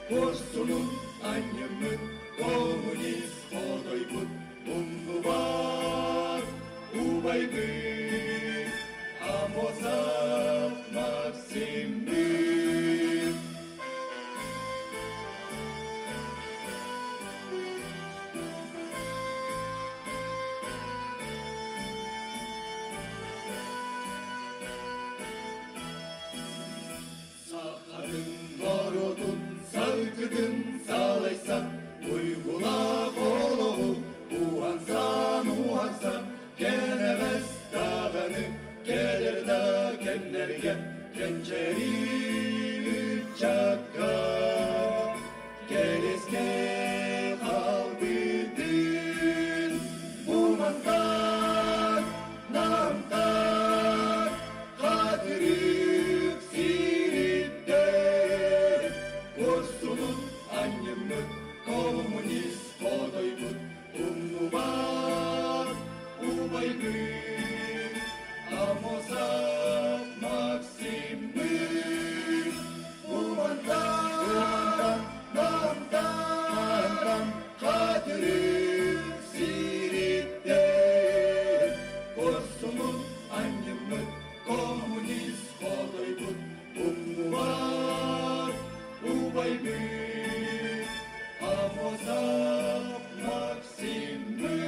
Куорсунун анньыммыт, коммунист хотойбут, умнубат убайбыт, Амосов Максиммыт. Сахатын норуотун саргытын салайсан, уйгулаах олоҕу уһансан уһансан, кэнэҕэс даҕаны кэлэр да кэмнэргэ кэнчээри ыччакка кэриэскэ хаалбытын бу мантан намтан хатырык сириттэн курсунун анньыммыт коммунист хотойбут умнубат убайбыт Амосов Максиммыт Бумантан намтан хатырык сириттэн курсунун анньыммыт коммунист хотойбут умнубат убайбыт Амосов Максиммыт.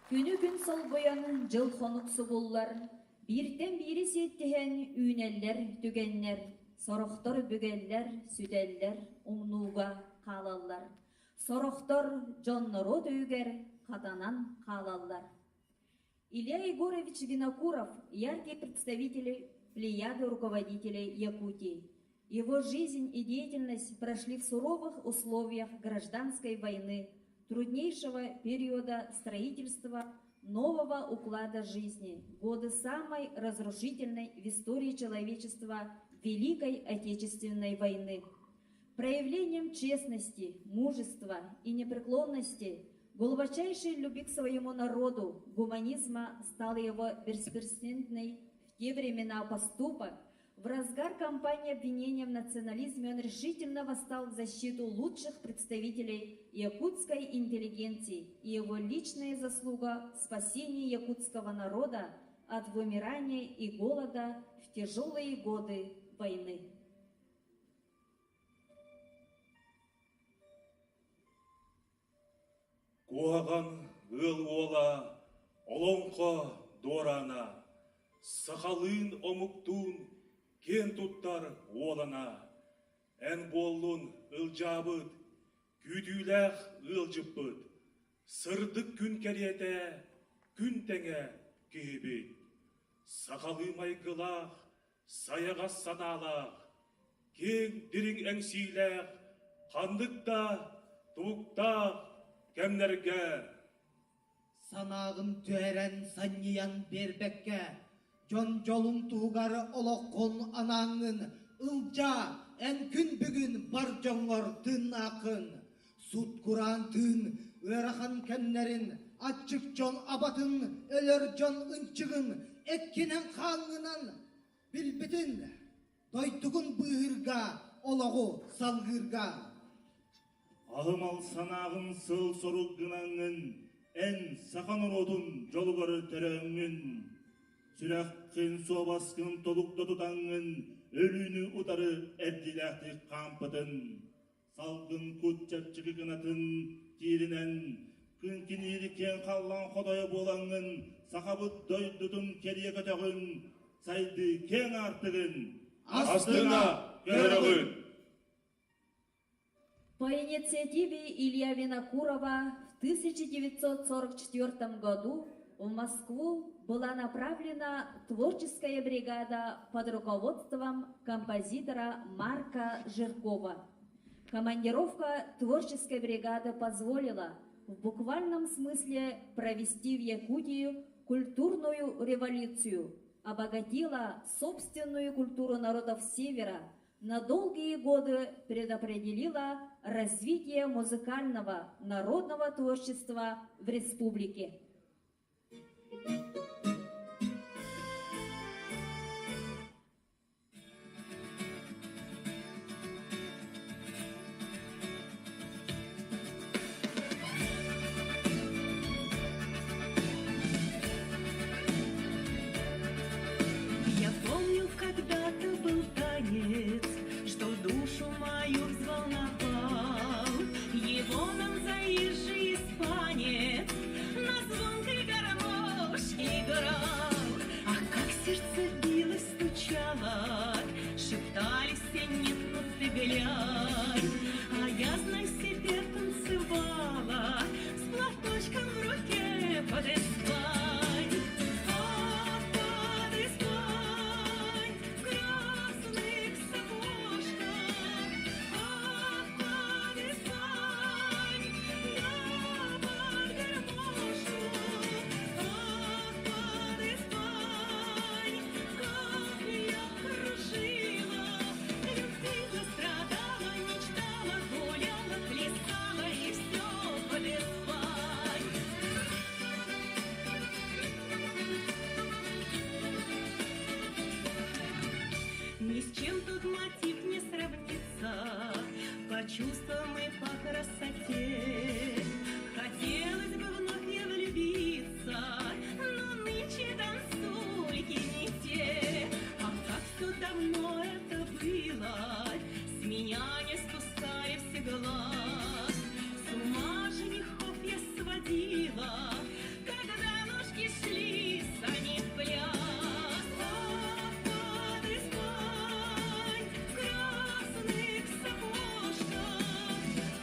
Күнү күн солбуйан, дьыл хонук субуллар, бииртэн биири сиэттиһэн үүнэллэр түгэннэр, сорохтор бүгэллэр, сүтэллэр, умнууга хаалаллар, сорохтор дьон-норуот өйүгэр хатанан хаалаллар. Илья Егорович Винокуров – яркий представитель плеяды руководителей Якутии. Его жизнь и деятельность прошли в суровых условиях гражданской войны, труднейшего периода строительства нового уклада жизни, годы самой разрушительной в истории человечества Великой Отечественной войны. Проявлением честности, мужества и непреклонности, глубочайшей любви к своему народу, гуманизма стал его беспрецедентный в те времена поступок. В разгар кампании обвинения в национализме он решительно восстал в защиту лучших представителей якутской интеллигенции и его личная заслуга в спасении якутского народа от вымирания и голода в тяжелые годы войны. Куһаҕан ыал уола олоҥхо дуораана, сахалыын омуктуун киэн туттар уолана, эн буоллун ылдьаабыт, күүтүүлээх ыалдьыппыт, сырдык күн кэриэтэ күн тэҥэ киһибит, сахалыы майгылаах, сайаҕас санаалаах, киэҥ дириҥ эҥсиилээх, ханнык да туруктаах кэмнэргэ Санааҕын түһэрэн санньыйан биэрбэккэ, дьон дьолун туһугар олоххун анааҥҥын ылдьаа, эн күн бүгүн бар дьоҥҥор тыыннааххын. Сут-кураан тыын ыарахан кэмнэрин, аччык дьон абатын, өлөр дьон ынчыгын эккинэн-хааҥҥынан билбитин, дойдугун быыһыырга, олоҕу салгыырга. Аһымал санааҕын сыл-сорук гынаҥҥын, эн саха норуотун дьолугар төрөөҥҥүн, сүрэххин, суобаскын толукта тутаҥҥын, өлүүнү утары эрдиилээхтик хаампытын, салгын кут чэпчэки кынатын тииринэн, күн киниири киэҥ халлаан хотойо буолаҥҥын, сахабыт дойдутун кэрийэ көтөҕүн, сайдыы киэҥ аартыгын астына көрөҕүн! По инициативе Илья Винокурова в 1944 году в Москву была направлена творческая бригада под руководством композитора Марка Жиркова. Командировка творческой бригады позволила в буквальном смысле провести в Якутию культурную революцию, обогатила собственную культуру народов Севера – на долгие годы предопределила развитие музыкального народного творчества в республике. Я помню, когда-то был танец, что душу мою взволновал. Его нам заезжий испанец на звонкой гармошке играл. Ах, как сердце билось, стучало, шептали все, нет, ну ты глянь. А я, знай себе, танцевала с платочком в руке под Испань. Ах, под Испань, в красных сапожках. Ах, под Испань, да под гармошку. Ах, под Испань, как я кружила, любила, страдала, мечтала, гуляла, плясала и все под Испань. Ни с чем тут мотив не сравнится, по чувствам и по красоте. Хотелось бы вновь я влюбиться, но нынче танцульки не те. А как все давно это было, с меня не спуская все глаз. С ума женихов я сводила, когда ножки шли сами в пляс. Ах, под Испань, в красных сапожках,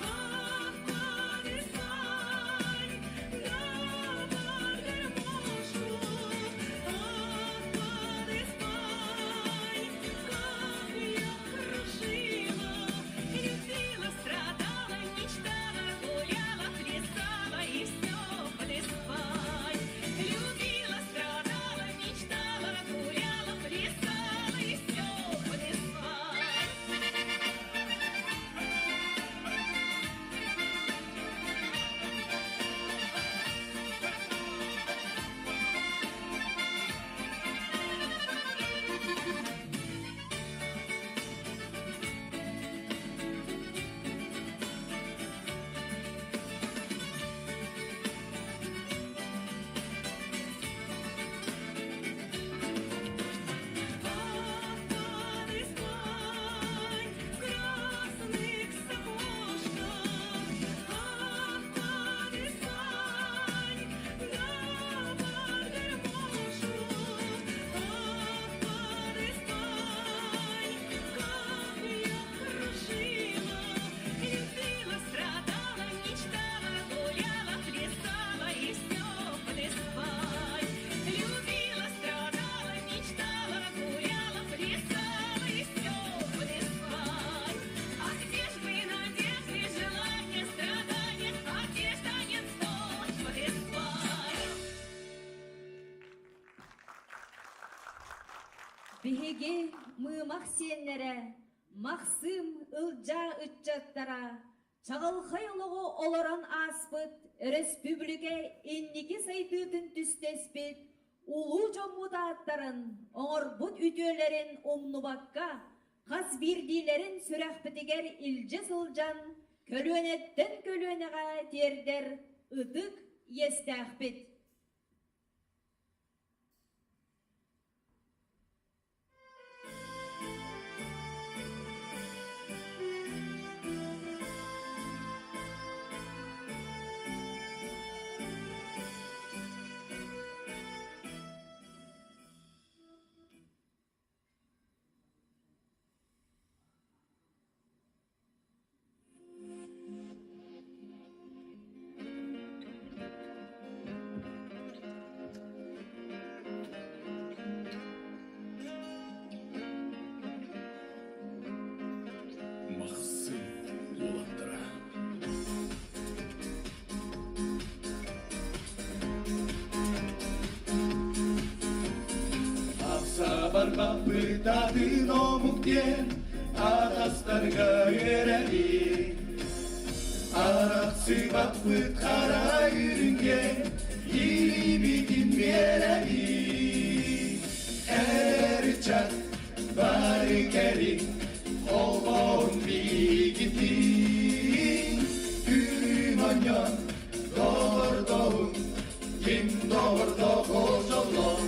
ах, под Испань, да под гармошку, ах, под Испань, как я кружила, любила, страдала, мечтала, гуляла, плясала и все под Испань. Любила, страдала, мечтала, гуляла, плясала и все под Испань. Ах, под Испань, в красных сапожках, ах, под Испань, да под гармошку, ах, под Испань, как я кружила, любила, страдала, мечтала, гуляла, плясала и все под Испань. Любила, страдала, мечтала, гуляла, плясала и все под Испань. А где ж вы, надежды, желания, страдания, а где ж танец тот под Испань? Биһиги мыымах сиэннэрэ, Махсыым Ылдьаа ыччаттара, Чаҕылхай олоҕу олорон ааспыт өрөспүүбүлүкэ инники сайдыытын түстэспит улуу дьоммут ааттарын, оҥорбут үтүөлэрин умнубакка, хас биирдиилэрин сүрэхпитигэр илдьэ сылдьан, көлүөнэттэн көлүөнэҕэ тиэрдэр ытык иэстээхпит. Махсым уолаттара. Ахсабар баппытатын омук диэн атастарга үөрэбит. Арахсыбаппыт хара үрүҥҥэ илиибитин биэрэбит. Эр ыччат бары кэлиҥ, холбоһун биһигитин. Күн оонньоон, доҕордоһун, ким доҕордоох ол дьоллоох.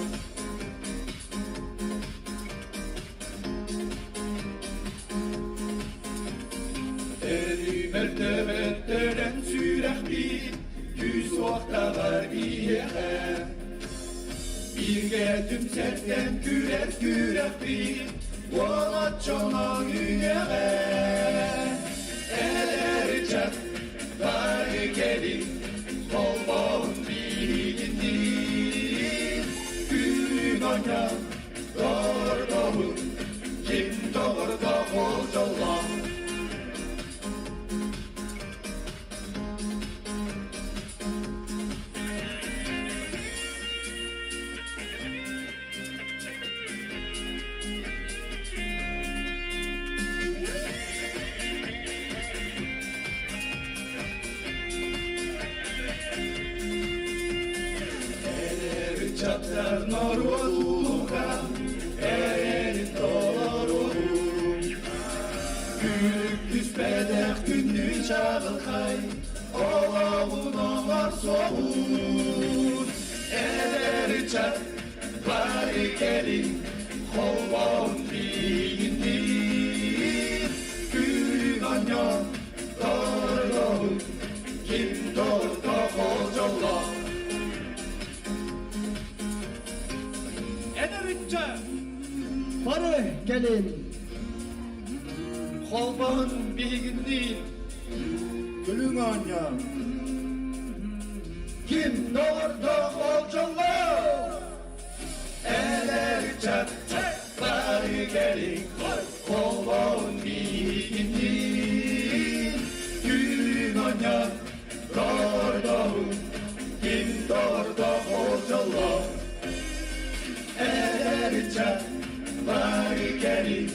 Өлүмэр төбөттөрөн сүрэхпит күүс уохтабар биһиэхэ. Бииргэ түмсэртэн күрэр күрэхпит уолаччонон үүнэҕэ. Эдэр ыччат бары кэлин холбоһун биһигинниин. Күн оонньоон Доҕордоһун, ким доҕордоох ол дьоллоох. Эдэр ыччаттар норуот улука, эрэлин толоруоҕун. Күлүк түспэтэх күндү чаҕылхай, олоҕун оҥорсуоҕун. Эдэр ыччат бары кэлин, холбоһун биһигинниин. Күн оонньоон, Доҕордоһун, ким доҕордоох ол дьоллоох. Эдэр ыччат, бары кэлин, холбоһун биһигинниин. Күлүҥ оонньоон. Ким доҕордоох ол дьоллоох. Эдэр ыччат, бары кэлин, Холбоон биһигинниин Түүн оонньоон доҕордоһун Ким доҕордоох ол дьоллоох Эдэр ыччат бары кэлин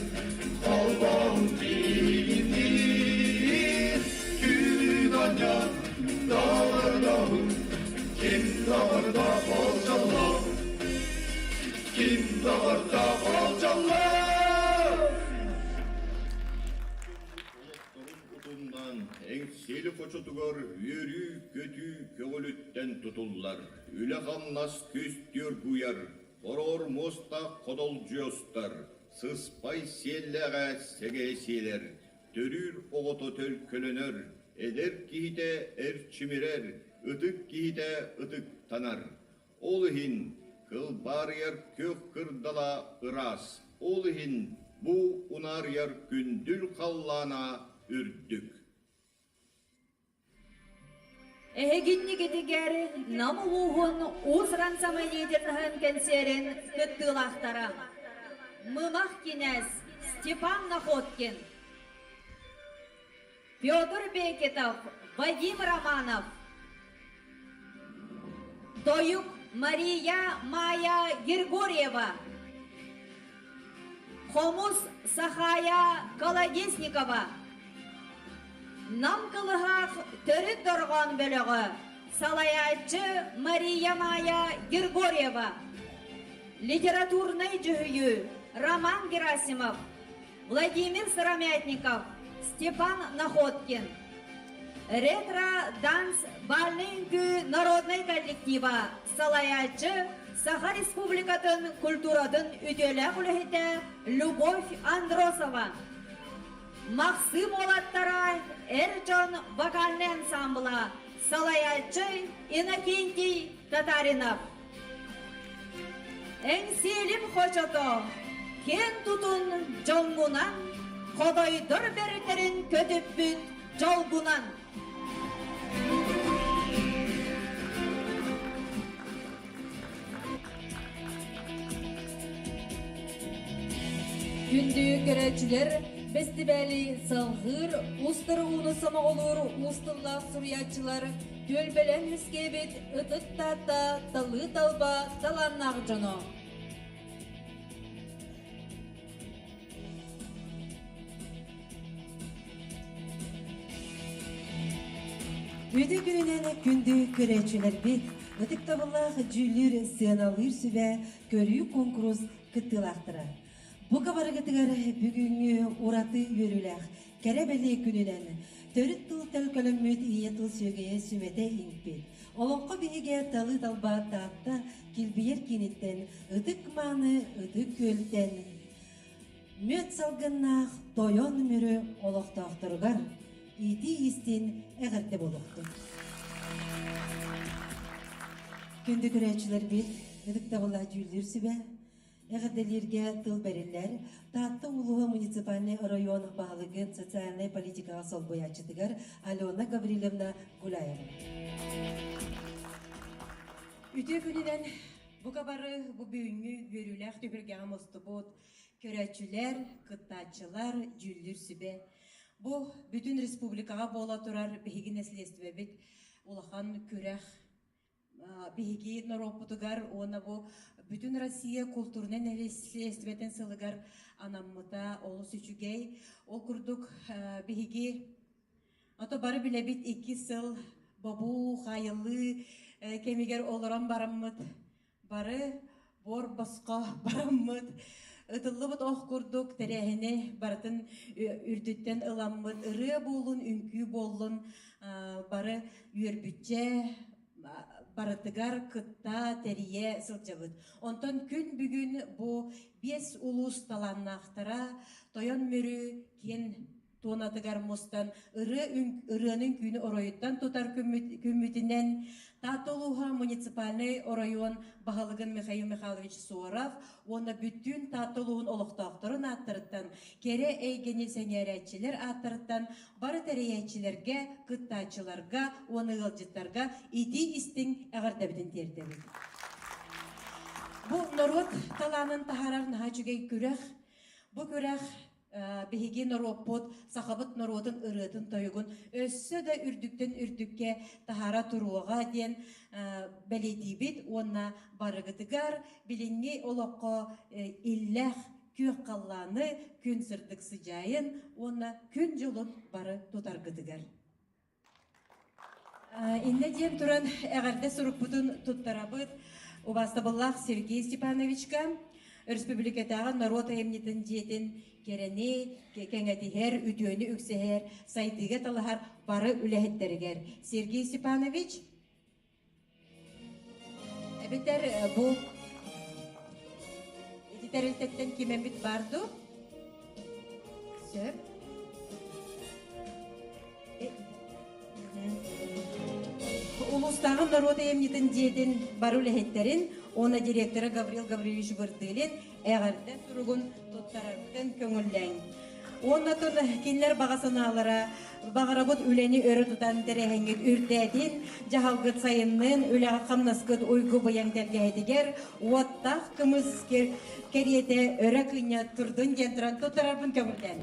Холбоон биһигинниин Түүн оонньоон доҕордоһун Ким доҕордоох ол дьоллоох Ким доҕордоох ол дьоллоох Олохторун утумнаан Эҥсиэли хочотугар үөрүү-көтүү көҕүлүттэн тутуллар, үлэ-хамнас күстүөр гуйар, хороҕор муостаах ходолдьуостар, сыспай сиэллээҕэ сэгэ сиэлэр, төрүүр оҕото төлкөлөнөр, эдэр киһитэ эрчимирэр, ытык киһитэ ытыктанар. Ол иһин кылбаарыйар күөх кырдала ыраас, ол иһин бу унаарыйар күндүл халлаана үрдүк. Эһигиннигитигэр Нам улууһун уус-уран самодеятельноһын кэнсиэрин кыттыылаахтара Мымах кинээс Степан Находкин, Петр Бекетов, Вадим Романов, Тойук Мария Майя Григорьева, Хомус Сахая Колодезникова, Нам кылыһах төрүт дорҕоон бөлөҕө, салайааччы Мария Майя Григорьева. Литературнай дьүһүйүү Роман Герасимов, Владимир Сыромятников, Степан Находкин. Ретро-данс бальнай үҥкүү народнай коллектива, салайааччы Саха Республикатын культуратын үтүөлээх үлэһитэ Любовь Андросова. Махсым уолаттара эр дьон вокальнай ансамбла, салайааччы Иннокентий Татаринов. Эҥсиэлим хочото, киэн тутун дьоҥҥунан, Хотойдор бөрүтэрин көтүппүт дьолгунан. Күндү көрөөччүлэр, бэстибээли салҕыыр, устар ууну сомоҕолуур уус тыллаах суруйааччылар түөлбэлээн үөскээбит ытык Таатта талыы талба талааннаах дьоно. Үтүө күнүнэн күндү көрөөччүлэрбит, ытыктабыллаах дьүүллүүр сыаналыыр сүбэ көрүү куонкурус кыттыылаахтара. Бука барыгытыгар бүгүҥҥү ураты үөрүүлээх кэрэ бэлиэ күнүнэн төрүт тыл төлкөлөммүт ийэ тыл сүөгэйэ сүмэтэ иҥпит олоҥхо биһигэ талыы талба Таатта килбийэр кииниттэн ытык мааны ытык күөлтэн мүөт салгыннаах Тойон Мүрү олохтоохторугар иитии-истин эҕэрдэ буолуохтун. Күндү көрөөччүлэрбит, ытыктабыллаах дьүүллүүр сүбэ, Эҕэрдэлииргэ тыл бэриллэр Таатта улууһа муниципальнай оройуон баһылыгын социальнай политикаҕа солбуйааччытыгар Алена Гаврильевна Гуляева. Үтүө күнүнэн бука бары бу бүгүҥҥү үөрүүлээх түһүлгэҕэ мустубут көрөөччүлэр, кыттааччылар, дьүүллүүр сүбэ. Бу бүтүн республикаҕа буола турар биһиги нэслиэстибэбит улахан күрэх биһиги норуоппутугар уонна бу бүтүн Россия култуурунай нэһилиэстибэтин сылыгар анаммыта олус үчүгэй. Ол курдук биһиги ото бары билэбит икки сыл бобуу, хаайыллыы кэмигэр олорон бараммыт бары буор босхо бараммыт ытыллыбыт ох курдук тэрээһини барытын үрдүттэн ыламмыт ырыа буоллун, үҥкүү буоллун бары үөрбүччэ барытыгар кытта тэрийэ сылдьабыт. Онтон күн бүгүн бу биэс улуус талааннаахтара Тойон Мүрү киэн туонатыгар мустан ырыа ырыаны үҥкүүнү оройуттан тутар күммүтүнэн Таатта улууһа муниципальнай оройуон баһылыгын Михаил Михайлович Соров уонна бүттүүн Таатта улууһун олохтоохторун ааттарыттан кэрэ эйгэни сэҥээрээччилэр ааттарыттан бары тэрийээччилэргэ, кыттааччыларга уонна ыалдьыттарга итии-истиҥ эҕэрдэбитин тиэрдэбит. Бу норуот талаанын таһаарар наһаа үчүгэй күрэх. Бу күрэх биһиги норуоппут, сахабыт норуотун ырыатын-тойугун өссө да үрдүктэн үрдүккэ таһаара туруоҕа диэн бэлиэтиибит уонна барыгытыгар билиҥҥи олоххо иллээх күөх халлааны, күн сырдык сыдьаайын уонна күн дьолун бары тутаргытыгар. Иннэ диэн туран эҕэрдэ сурукпутун туттарабыт убаастабыллаах Сергей Степановичка, өрөспүүбүлүкэтээҕи норуот айымньытын дьиэтин кэрэни кэҥэтиһэр, үтүөнү үксэһэр, сайдыыга талаһар бары үлэһиттэригэр. Сергей Степанович, эбэтэр бу ити тэрилтэттэн ким эмит баар дуу? Сөп. Улуустааҕы норуот айымньытын дьиэтин бары үлэһиттэрин уонна директора Гаврил Гаврильевич Вырдылин эҕэрдэ суругун туттарарбытын көҥүллээҥ. Уонна кинилэр баҕа санаалара баҕарабыт үлэни өрө тутан тэрээһиҥҥит үрдээтин, дьаһалгыт сайыннын, үлэҕэ-хамнаскыт уйгу-быйаҥ тэлгэһэтигэр уоттаах кымыс кэриэтэ өрө кыынньа турдун диэн туран туттарарбын көҥүллээн.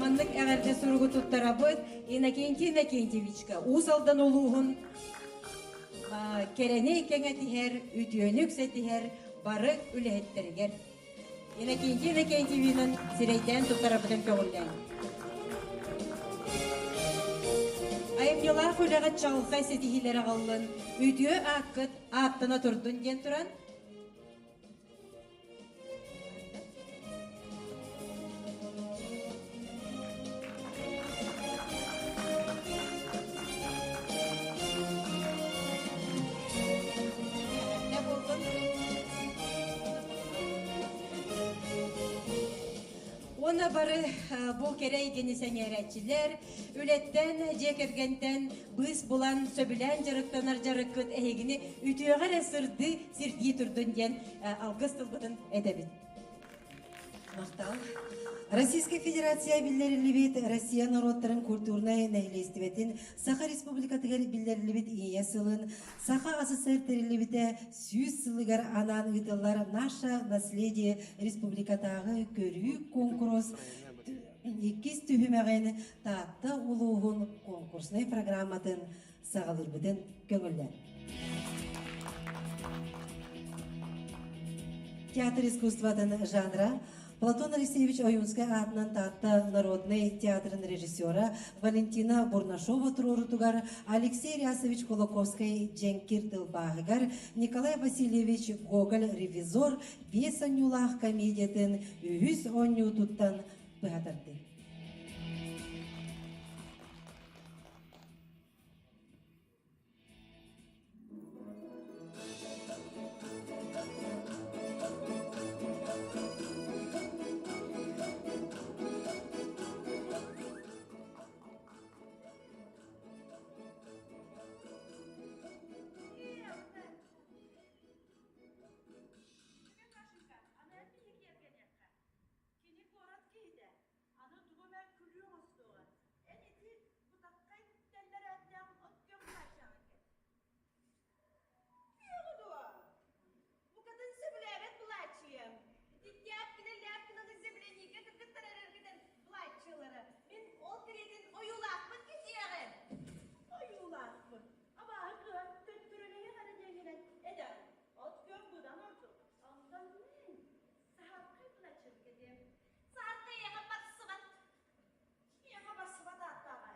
Маннык эҕэрдэ суругу туттарабыт Иннокентий Иннокентьевичка Уус Алдан улууһун кэрэни кэҥэтиһэр, үтүөнү үксэтиһэр бары үлэһиттэригэр. Иннокентий Иннокентьевинан сирэйдээн туттарарбытын көҕүллээҥ. Айымньылаах үлэҕэ чаҕылхай ситиһиилэр аҕаллын, үтүө ааккыт ааттана турдун диэн туран, Уонна бары бу кэрэ эйгэни сэҥээрээччилэр, үлэттэн, дьиэ кэргэнтэн быыс булан, сөбүлээн дьарыктанар дьарыккыт эһигини үтүөҕэ эрэ сырдыы, сирдии турдун диэн алгыс тылбытын этэбит. Махтал. Российскай Федерация биллэриллибит Россия норуоттарын культурнай нэһилиэстибэтин Саха Республикатыгар биллэриллибит Ийэ сылын Саха СССР тэриллибитэ 100 сылыгар анаан ыытыллар «Наше наследие» республикатааҕы көрүү куонкурус иккис түһүмэҕин Таатта улууһун конкурснай программатын саҕалыырбытын көҥүллэр. Театр искусствотын жанра Платон Алексеевич Ойуунскай аатынан Таатта народнай театрын режиссера Валентина Бурнашова туруорутугар Алексей Рясович Кулаковскай дьэҥкир тылбааһыгар Николай Васильевич Гоголь ревизор биэс оонньуулаах комедиятын үһүс оонньуутуттан быһа тардыы. Кини куорат киһитэ, аны тугу эмэ күлүү оҥостуоҕа. Эн ити бытаххай тэллэрээттээх от күөх хааччаҕын кэт. Күөҕү дуо? Букатын сөбүлээбэт былааччыйам. Ити Тяпкина-Ляпкинаны земляника кыргыттар эрэргинэн былааччыйалара. Мин ол кэриэтин ойуулаахпын кэтиэҕим. Ойуулаахпын. Абааһы кыыһа төттөрүлэһиэх эрэ диэҥинэн этэр. От күөх быдан ордук. Онтон мин Саһархай былаччын кэтиэм. Саһархай эйиэхэ барсыбат. Миэхэ барсыбат ааттааҕа.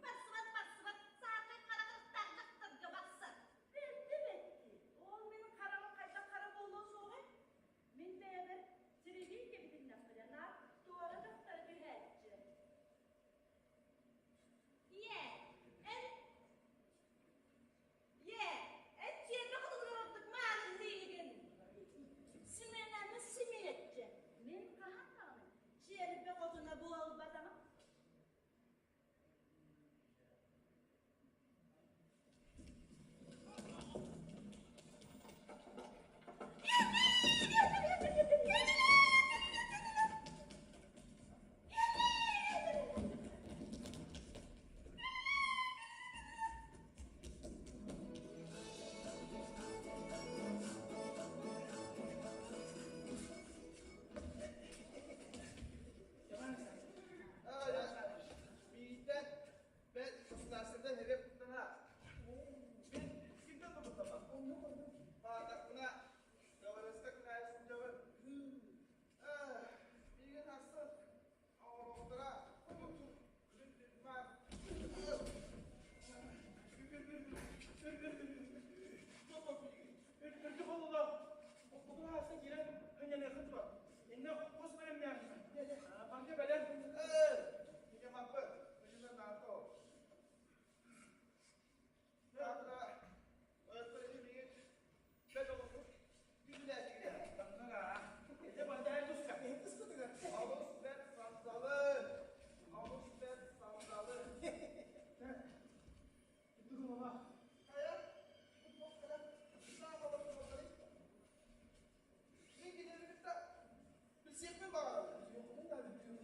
Барсыбат, барсыбат, саһархай хара кырыктаах дьахтарга барсар. Бэрди бэтти. Ол мин хараҕым хайдах хара буолуо суоҕай? Мин бэйэбэр сирилии кэбитиннэхпинэ наар туора дьахтара түһээччи. Ийээ, эн Ийээ, эн чиэрбэ хотугур ордук маарынныыгын. Симэнаны симиэччи. Мин хаһан даҕаны чиэрбэ хотуна буолбатаҕым.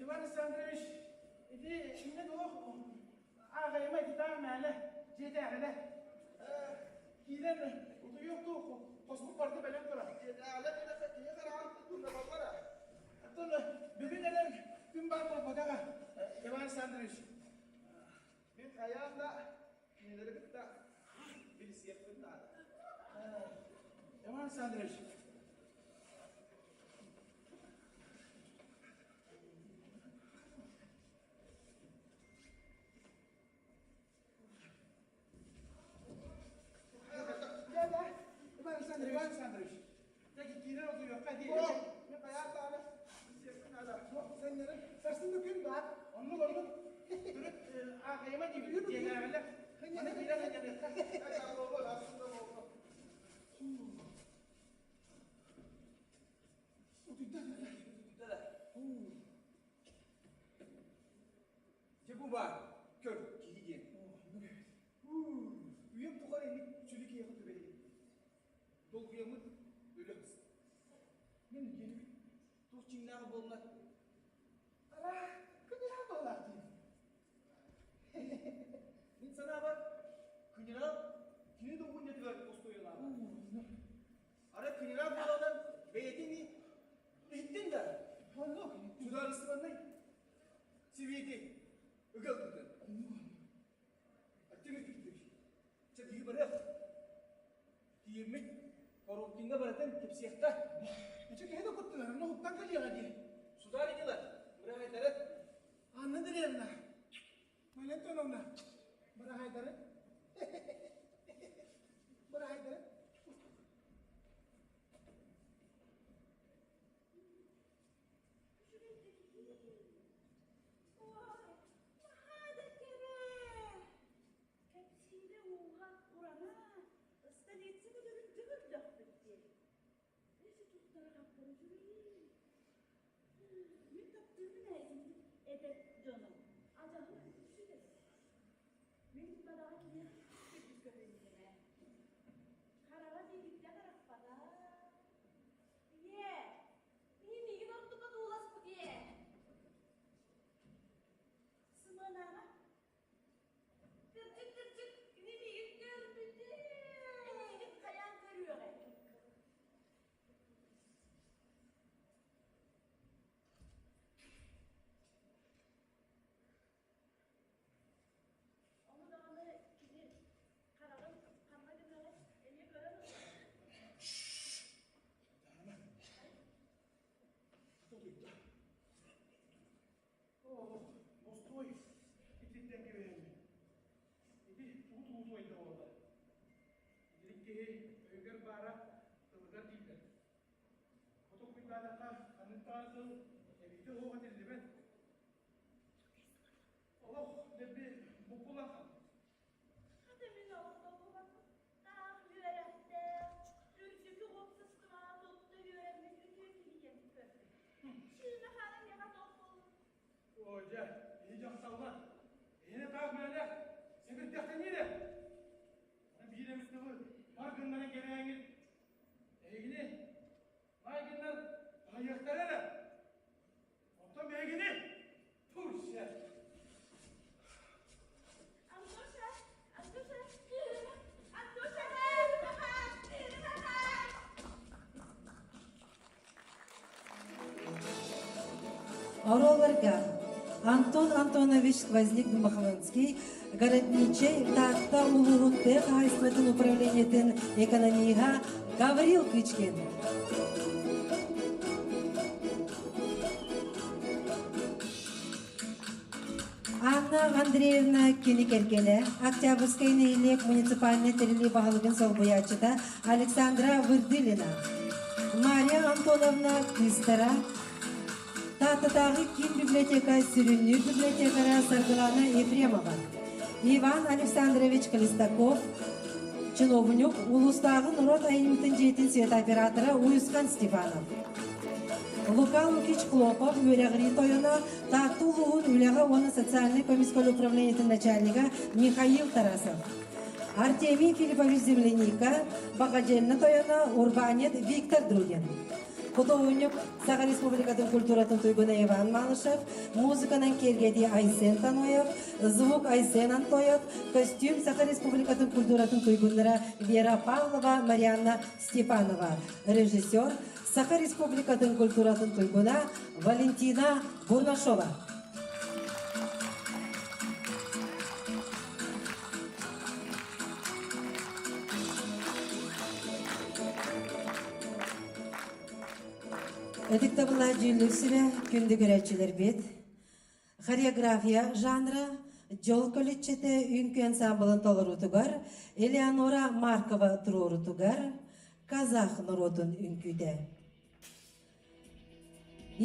Иван Александрович, ити иннэ туох ааҕайыма ититаа мээлэ дьиэтээҕилэ киирэн утуйуох туох хоспут барыта бэлэм турар. Оттон бүгүн эрэр күн баар буолбатаҕа, Иван Александрович. Мин хайаан да кинилэри кытта билсиэхпин наада. Иван Александрович. Суох, мин хайаан даҕаны билсиэхпин наада. Суох, сэннэрин сарсын да күн баар. Оннук оннук. Төрүт аахайыма диибит дьиэлээҕилэр. Маны киирэн сынньаныахха. Буолуо, сарсын да буолуо. Утуйда да. Утуйда да. Дьэ бу баар, көр, киһи диэн. Үйэм тухары инник сүдү киһиэхэ түбэһэ Долгуйаммыт өлө сыста. Мин диэнибит туох чиҥнээҕэ буолла? Араа, күнүрээ буоллаах дии. Мин санаабар, күнүрээ кини долгунньатыгар остуойалааҕа. Арай күнүрээ буоланан бэйэтин иһиттин да, судаарыстыбаннай Сэбиэти ыга ылбытын. Аттыгы түстүк. Чэ, биһи барыах. Тиийэммит Коробкиҥҥа барытын кэпсиэххэ. Эчэ киһи да куттанар, онно уһуктан кэлиэҕэ дии. Сударь дела, быраһайдары. Анна Андреевна, Мария Антоновна, быраһайдары. Быраһайдары. Наһаа да кэрэ! Кэпсиирэ ууһа урана, столица көтөрүн төгүрдөхпүт дии. Эси туттара хаптара үчүгэйин. Мин таптыыбын ээ итинник эдэр дьону. Адьаһын сүтэр. Мин бадаҕа кини кырдьык көһүннэ. Хараҕа миигиттэн арахпата. Ийээ, Кини миигин ордук одууласпыт ээ. Сымыанаама. Кырдьык, кырдьык, кини миигин көрбүтэ. Эйигин хайаан көрүөҕэй? Ону даҕаны кини хараҕын ханна гыныаҕай эмиэ көрөн ылла. Утуйда. Оо, бостуой ититтэн кэбиһэммин. Ити тугу тугу туойда буолла. Итирик киһи өйүгэр баара тылыгар тиийбэт. Хоту куйдаатахха ханнык даҕаны тыл эбиитэ суох этиллибэт. Олох дэлби буккуллан хаалбыт. Хата мин олох толлубаппын. Таах үөрэхтээх, үрдүкү уопсастыбаҕа тутта үөрэммит үтүө киһи диэн көрдүм. Чыына хаалан миэхэ туох буоллун? Оо, дьэ, киһи дьахталлар. Эһини таах мээлээх, сэбирдэхтэниир ээ. Аны биир эмит тылы бар гыннаран кэрээҥҥит, эһигини баай гыннар таһыйыахтара эрэ. Оттон биһигини Пусть! Антоша, Антоша, Антоша, Оролларга Антон Антонович Сквозник Махаланский городничай Таатта улууһун тыа хаһаайыстыбатын управлениетын экономиһа Гаврил Кычкин. Анна Андреевна кини кэргэнэ, Октябрьскай нэһилиэк муниципальнай тэрилии баһылыгын солбуйааччыта Александра Вырдылина, Мария Антоновна кыыстара, Тааттатааҕы киин библиотека сүрүннүүр библиотекара Саргылана Ефремова, Иван Александрович Хлестаков, чиновник, улуустааҕы норуот айымньытын дьиэтин светооператора Уйусхан Степанов. Лука Лукич Клопов үөрэҕирии тойоно, Таатта улууһун үлэҕэ уонна социальнай көмүскэл управлениетын начальнига Михаил Тарасов. Артемий Филиппович Земляника, Баҕадьыанна тойоно, урбаанньыт Виктор Другин. Худуоһунньук Саха Республикатын культуратын туйгуна Иван Малышев, музыканан киэргэтии Айсен Таноев, звук Айсен Антоев, костюм Саха Республикатын культуратын туйгуннара Вера Павлова, Марианна Степанова, режиссер Саха Республикатын культуратын туйгуна Валентина Бурнашова. Ытыктабыллаах дьүүллүүр сүбэ, күндү көрөөччүлэрбит! Хореография жанра дьол көлүччэтэ үҥкүү ансаамбылын толоруутугар Элеонора Маркова туруорутугар казах норуотун үҥкүүтэ.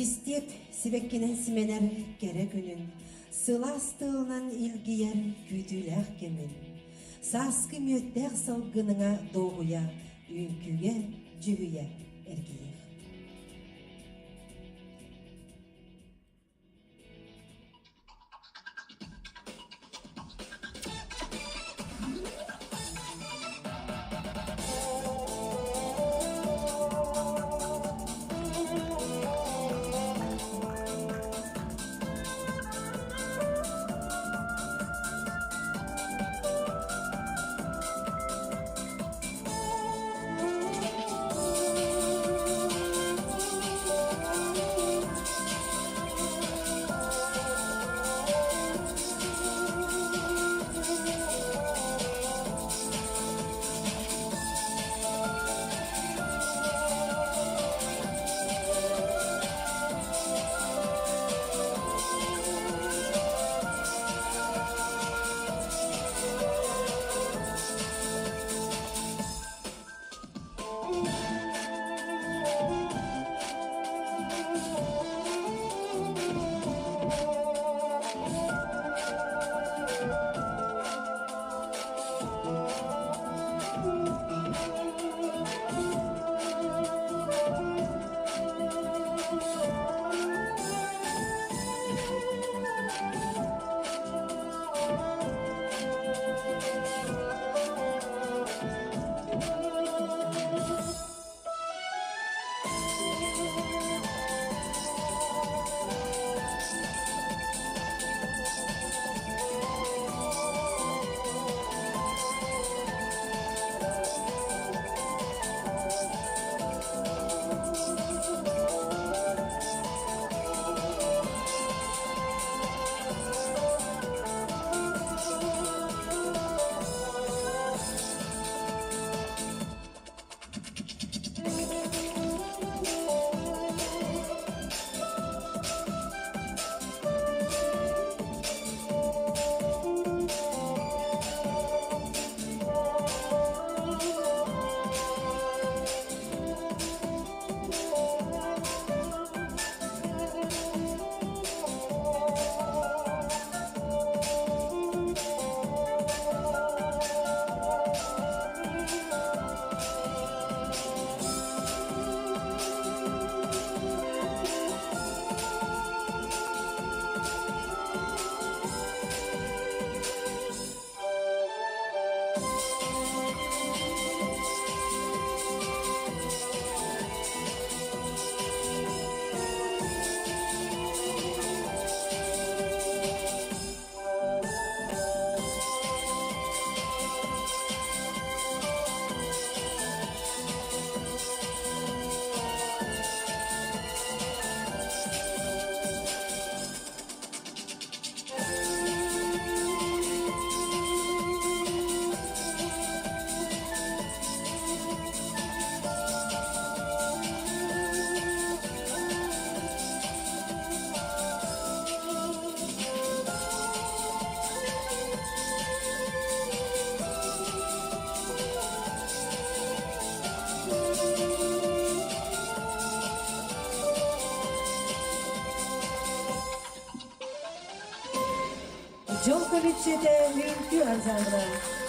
Истиэп сибэккинэн симэнэр кэрэ күнүн, сылаас тыалынан илгийэр күүтүүлээх кэмин, сааскы мүөттээх салгыныҥа дуоһуйа, үҥкүүгэ дьүһүйэ эргийиэх. Дьол көмүччүтэ үҥкүү ансамбла.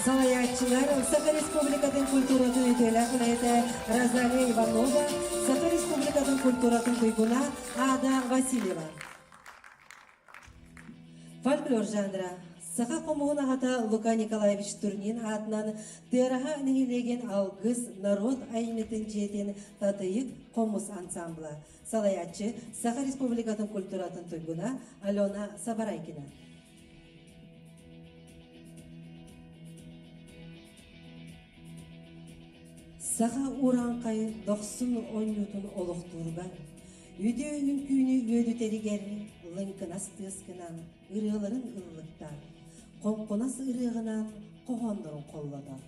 Салайааччылар Саха Республикатын культуратын үтүөлээх үлэһитэ Розалия Иванова, Саха Республикатын культуратын туйгуна Ада Васильева. Фольклор жанра Саха хомуһун аҕата Лука Николаевич Турнин аатынан Тыараһа нэһилиэгин Алгыс народ айымньытын дьиэтин Татыйык хомус ансамбла. Салайааччы Саха Республикатын культуратын туйгуна Алена Сабарайкина. Саха урааҥхай дохсун оонньуутун олохтууругар, үтүө үҥкүүнү үөдүтэригэр лыҥкынас тыаскынан ырыаларын ыллыктаан, хоҥкунас ырыаҕынан хоһооннорун холлотор.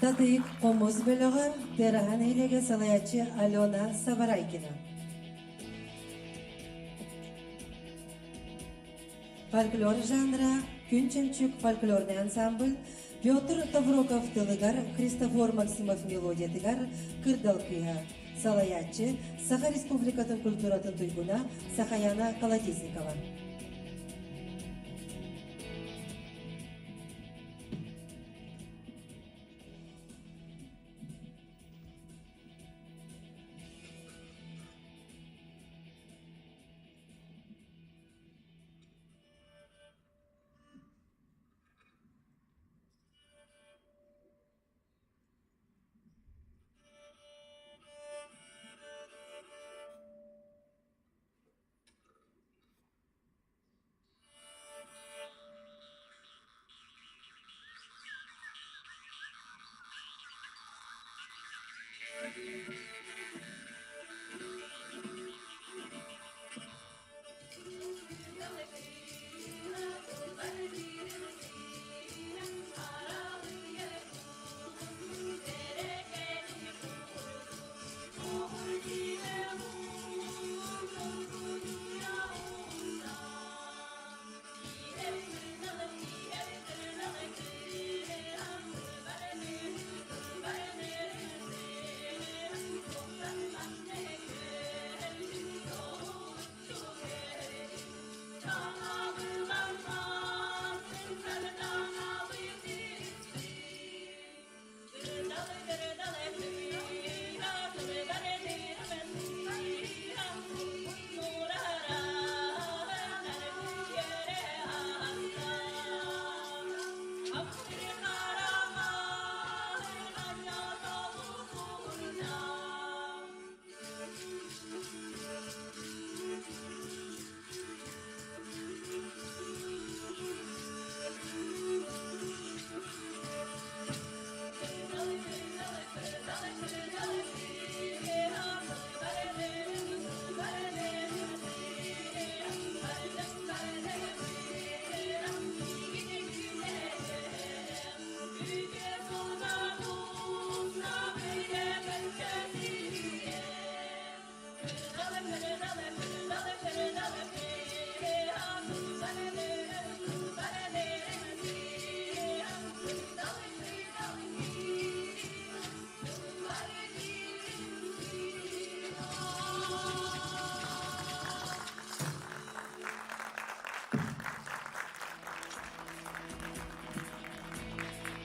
Татыйык хомус бөлөҕө Тыараһа нэһилиэгэ салайааччы Алена Сабарайкина. Фольклор жанра Күн Чөмчүк фольклорный ансамбль Петр Тавроков тылыгар Христофор Максимов мелодиятыгар Кырдал кыыһа салайааччы Саха Республикатын культуратын туйгуна Сахаяна Колодезникова.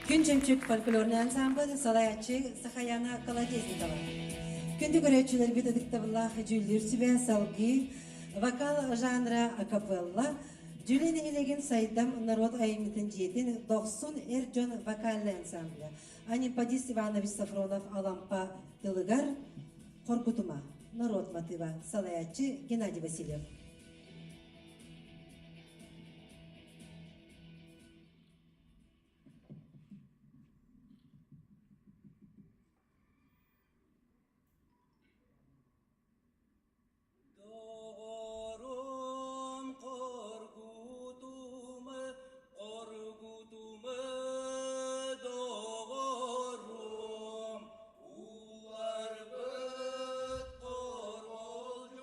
Күн Чөмчүк фольклорный ансамбль салайааччы Сахаяна Колодезникова. Күндү көрөөччүлэрбит ытыктабыллаах дьүүллүүр сүбэ салгыы вокал жанра акапелла Дьүлэ нэһилиэгин Сайдам норуот айымньытын дьиэтин Дохсун эр дьон вокальнай ансамбля Анемподист Иванович Софронов Алампа тылыгар Хоргутума норуот матыыба салайааччы Геннадий Васильев. Доҕорум хоргутума, хоргутума, доҕорум, уларбыт хоролдьун.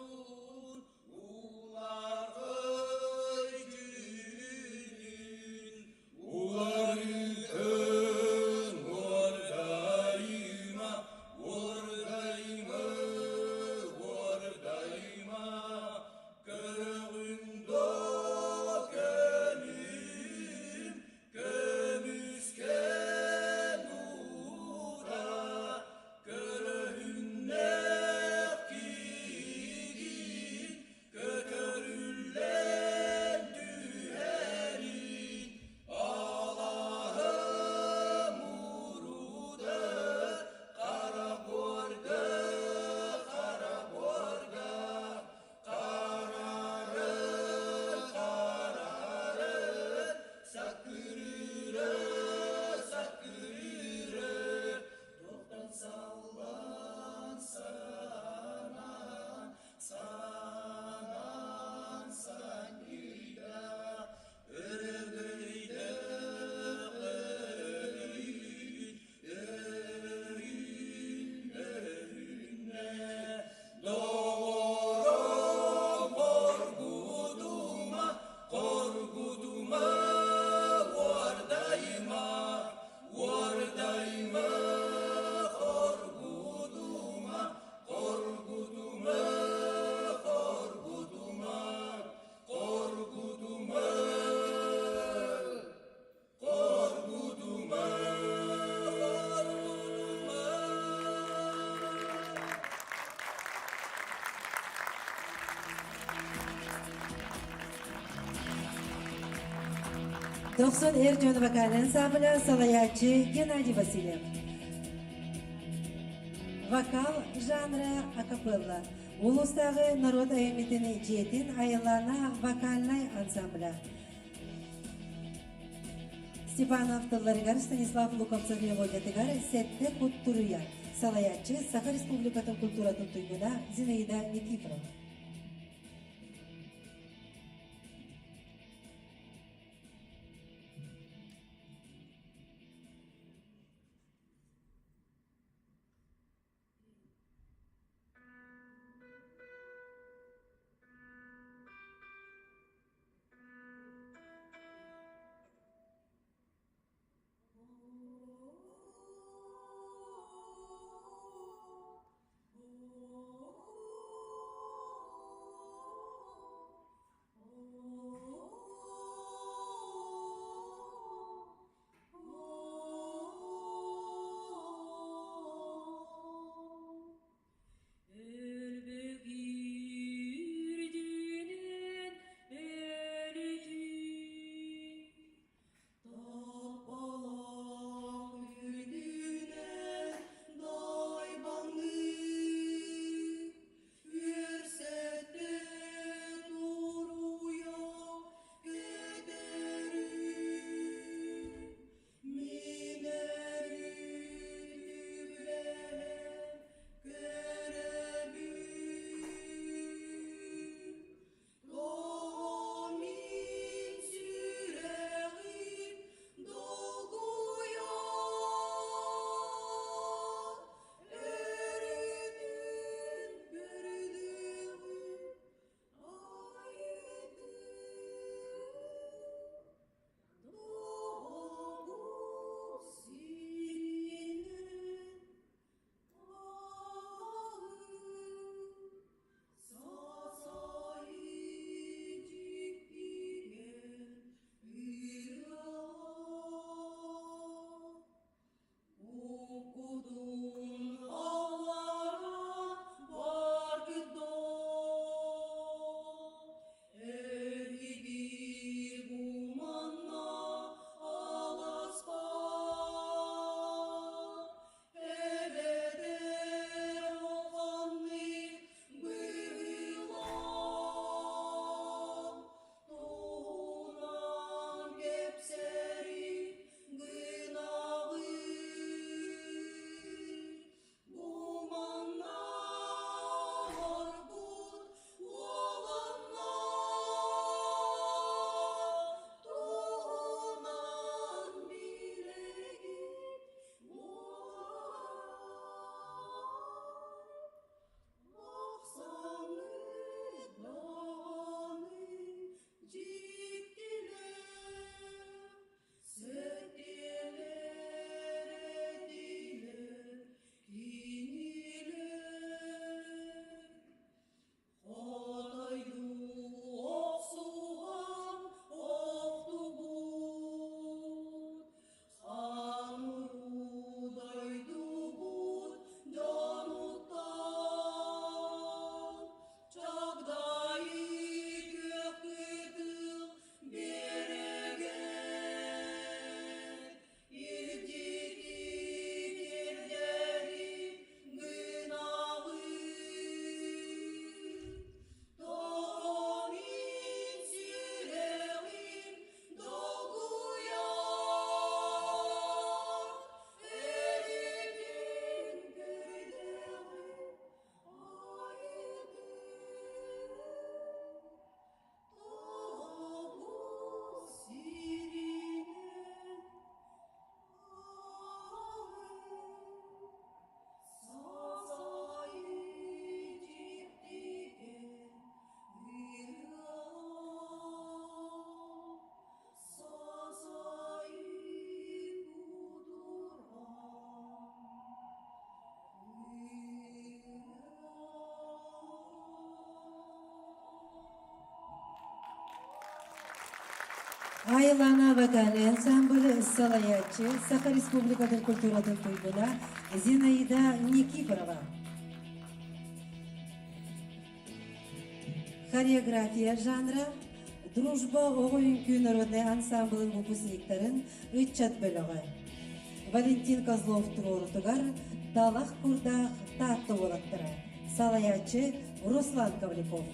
Дохсун эр дьон вокальный ансамбля салайааччы Геннадий Васильев. Вокал жанра акапелла. Улуустааҕы норуот айымньытын дьиэтин Айыллаана вокальнай ансамбля. Степанов тылларыгар Станислав Луковцев мелодиятыгар Сэттэ кут туруйа салайааччы Саха Республикатын культуратын туйгуна Зинаида Никифорова. Өлбөгүрдүнэн өлүтүү Тополоҥ үрдүнэн дойбоҥнуу Үөрсэттэ туруйа көтөрүү Мин өрүтүбүлэһэн көрөбүн Тоҕо мин сүрэҕим долгуйар, өрүтүн көрдөҕүм айытын. Тоҕо сиринэн Эбэтэр улаханнык быһыылаах, туһунан кэпсэри гынаҕын. Бу манна олорбут уоланнар туһунан билэгит Хотойдуу охсуһан охтубут, Хаҥыруу дойдубут дьонуттан Чагдаайы күөх кытыл биэрэгэр Илдьити тиэрдэри гынаҕын. Тоҕо мин сүрэҕим долгуйар, өрүтүн көрдөҕүм айытын. Тоҕо бу сиринэн Айлана вокальный ансамбль салайааччы Саха Республикатын культуратын туйгуна Зинаида Никифорова. Хореография жанра. Дружба оҕо үҥкүү народнай ансаамбылын выпускниктарын ыччат бөлөҕө. Валентин Козлов туруорутугар Далах курдаах Таатта уолаттара, салайааччы Руслан Ковлеков.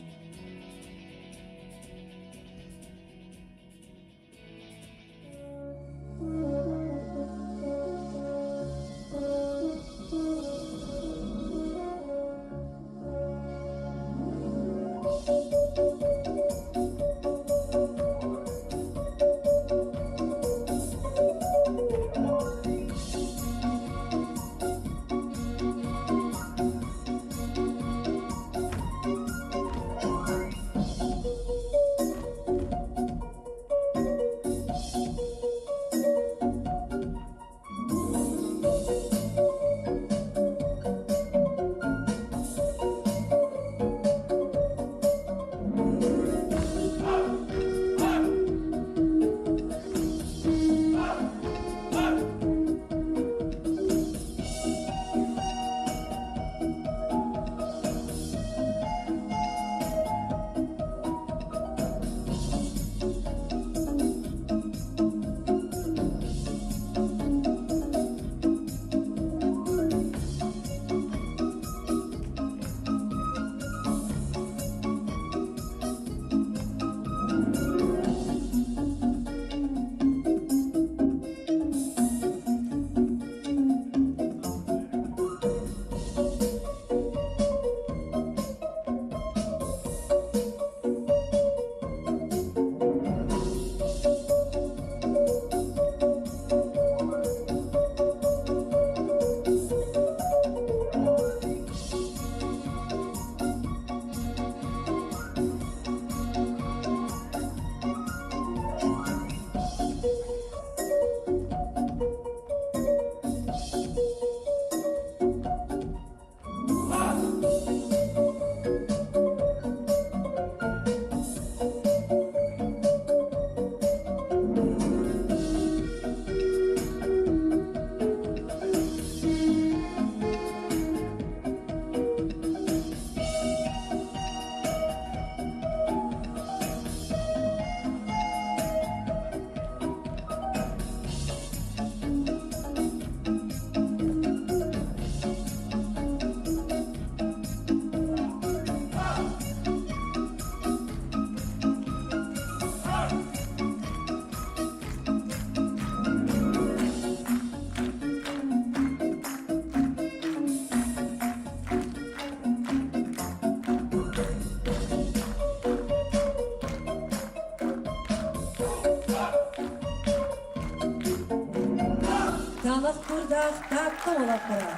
Талах турдаах Таатта уолаттара.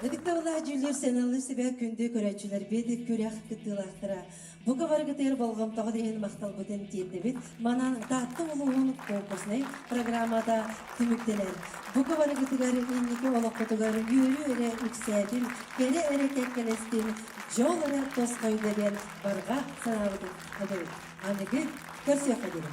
Ытыктабыллаах дьүүллүүр сыаналыыр сүбэ күндү көрөөччүлэрбит, күрэх кыттыылаахтара. Бука барыгытыгар болҕомтоҕо иһин махталбытын тиэрдэбит. Манан Таатта улууһун конкурснай программата түмүктэнэр. Бука барыгытыгар инники олоххутугар үөрүү эрэ үксээтин, кэрэ эрэ кэккэлэстин, дьол эрэ тосхойдо диэн барҕа санаабытын этэбит. Аныгы көрсүөххэ диэри.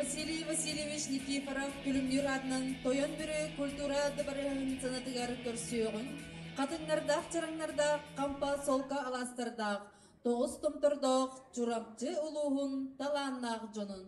Василий Васильевич Никифоров Күлүмнүүр аатынан Тойон Бүрү культура дыбарыһын сынатыгар көрсүөҕүн, хатыҥнардаах чараҥнардаах, хампа солко алаастардаах, тоҕус томтордоох Чурапчы улууһун талааннаах дьонун.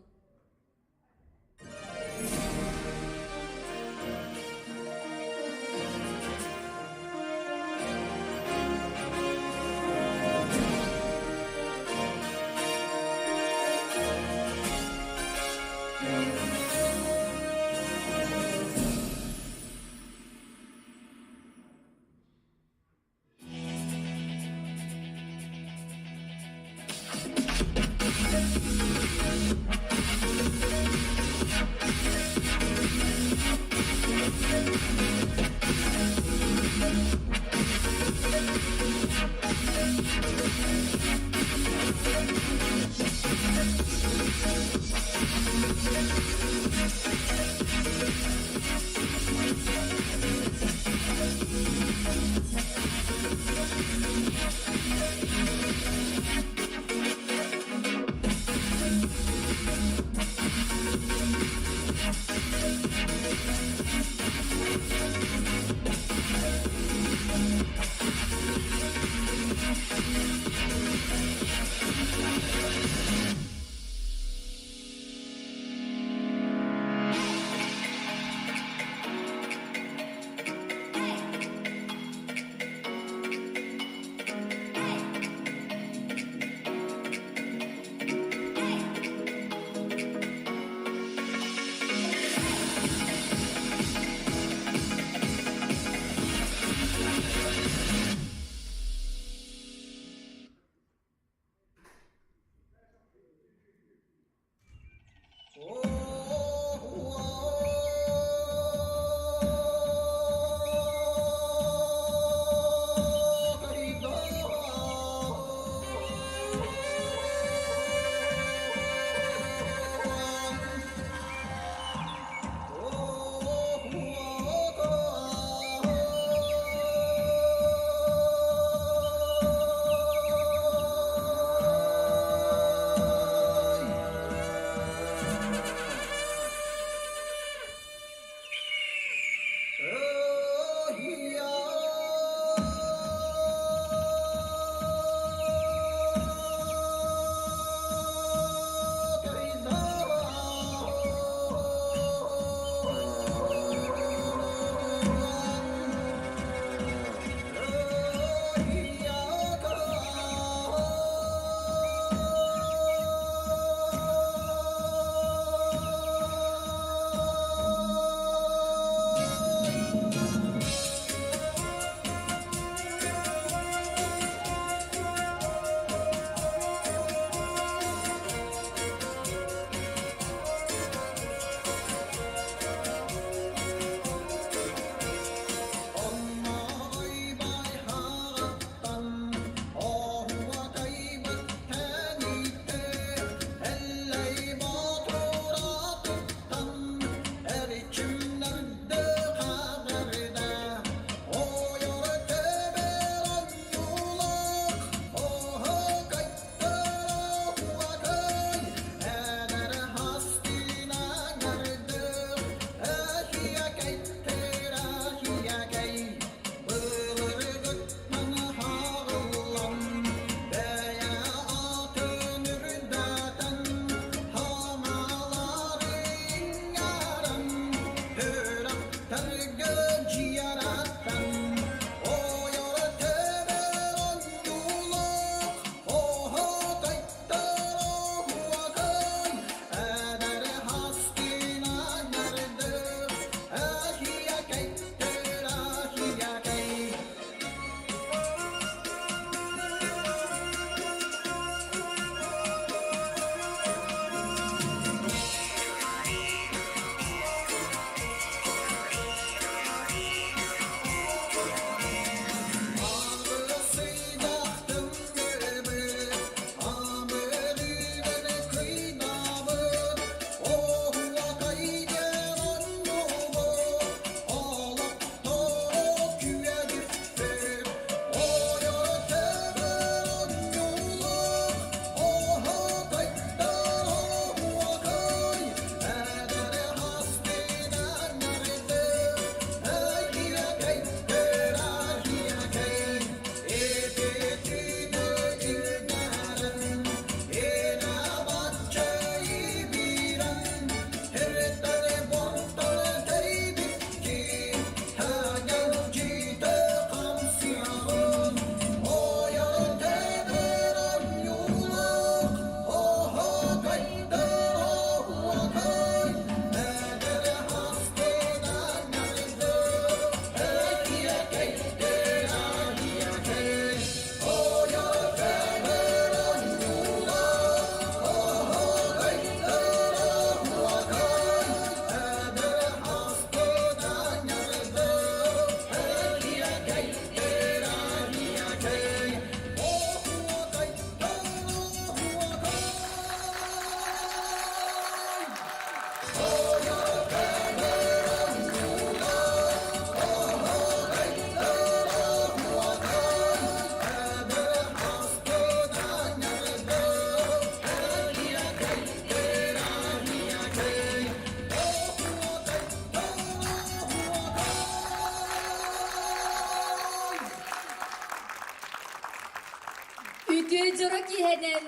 Киэһэнэн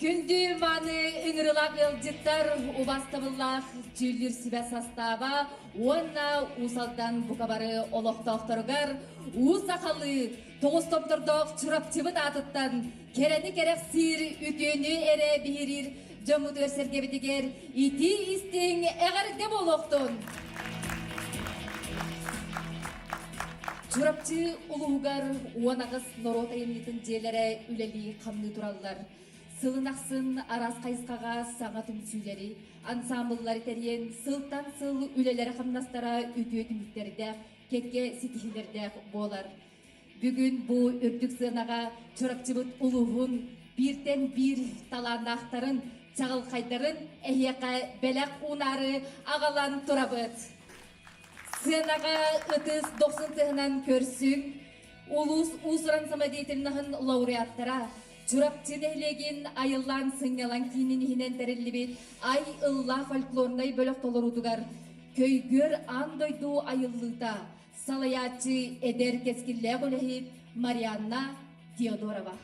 күндү мааны ыҥырылаах ыалдьыттар, убастабыллаах дьүүллүүр сүбэ састааба уонна Уус Алдан бука бары олохтоохторугар уу сахалыы тоҕус томтордоох Чурапчыбыт аатыттан кэрэни кэрэхсиир, үтүөнү эрэ биһириир дьоммутугар-сэргэбитигэр итии истиҥ эҕэрдэ буолуохтун! Чурапчы улууһугар 18 норуот айымньытын дьиэлэрэ үлэлии-хамныы тураллар. Сылын ахсын араас хайысхаҕа саҥа түмсүүлэри, ансаамбыллары тэрийэн, сылтан сыл үлэлэрэ-хамнастара үтүө түмүктэрдээх, кэккэ ситиһиилэрдээх буолар. Бүгүн бу үрдүк сыанаҕа Чурапчыбыт улууһун бииртэн биир талааннаахтарын, чаҕылхайдарын эһиэхэ бэлэх уунаары аҕалан турабыт. Сыанаҕа ытыс дохсун тыһынан көрсүҥ, улуус уус-уран самодеятельноһын лауреаттара, Чурапчы нэһилиэгин Айыллаан сынньалаҥ киинин иһинэн тэриллибит Ай ылла фольклорнай бөлөх толоруутугар Көйгүөр аан дойду айыллыыта салайааччы эдэр кэскиллээх үлэһит Марианна Теодорова.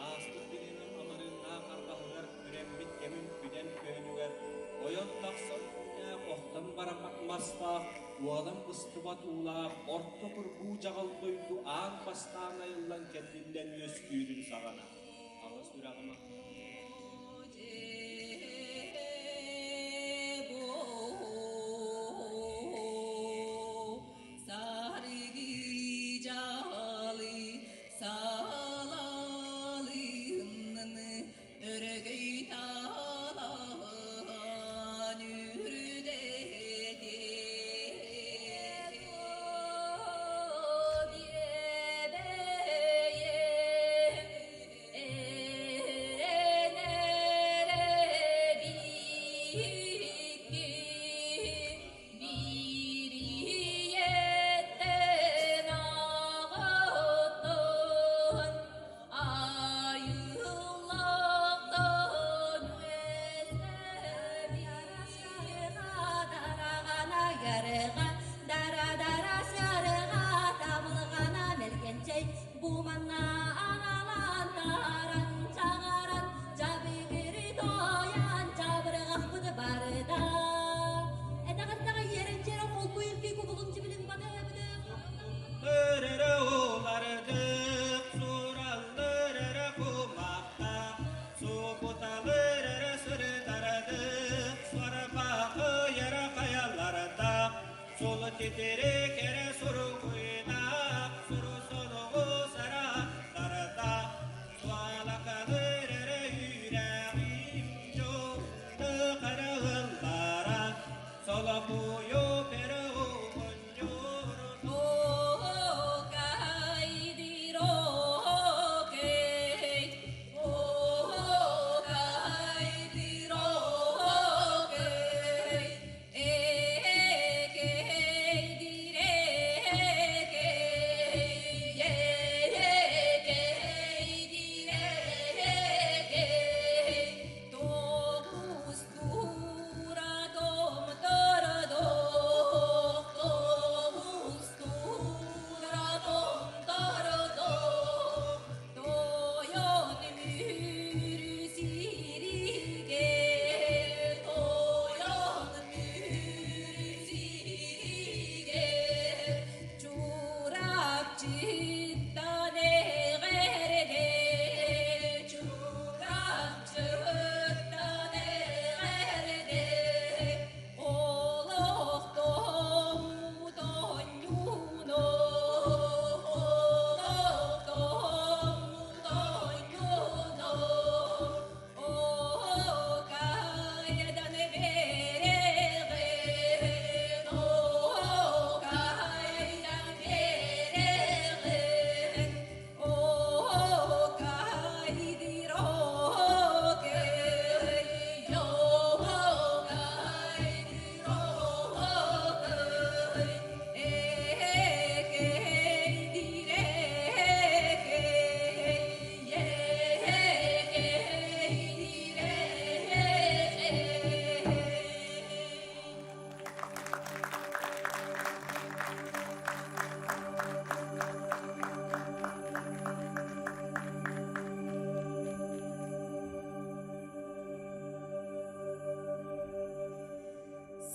Ааспыт билиным амырыыннаах арбаһыгар күрэммит кэмин күдэн күөнүгэр ойон тахсан охтон бараммат мастаах, уолан быстыбат уулаах орто курбуу дьаҕал дойду аан бастаан айыллан кэрдиллэн үөскүүрүн саҕана аҕыс үрэҕим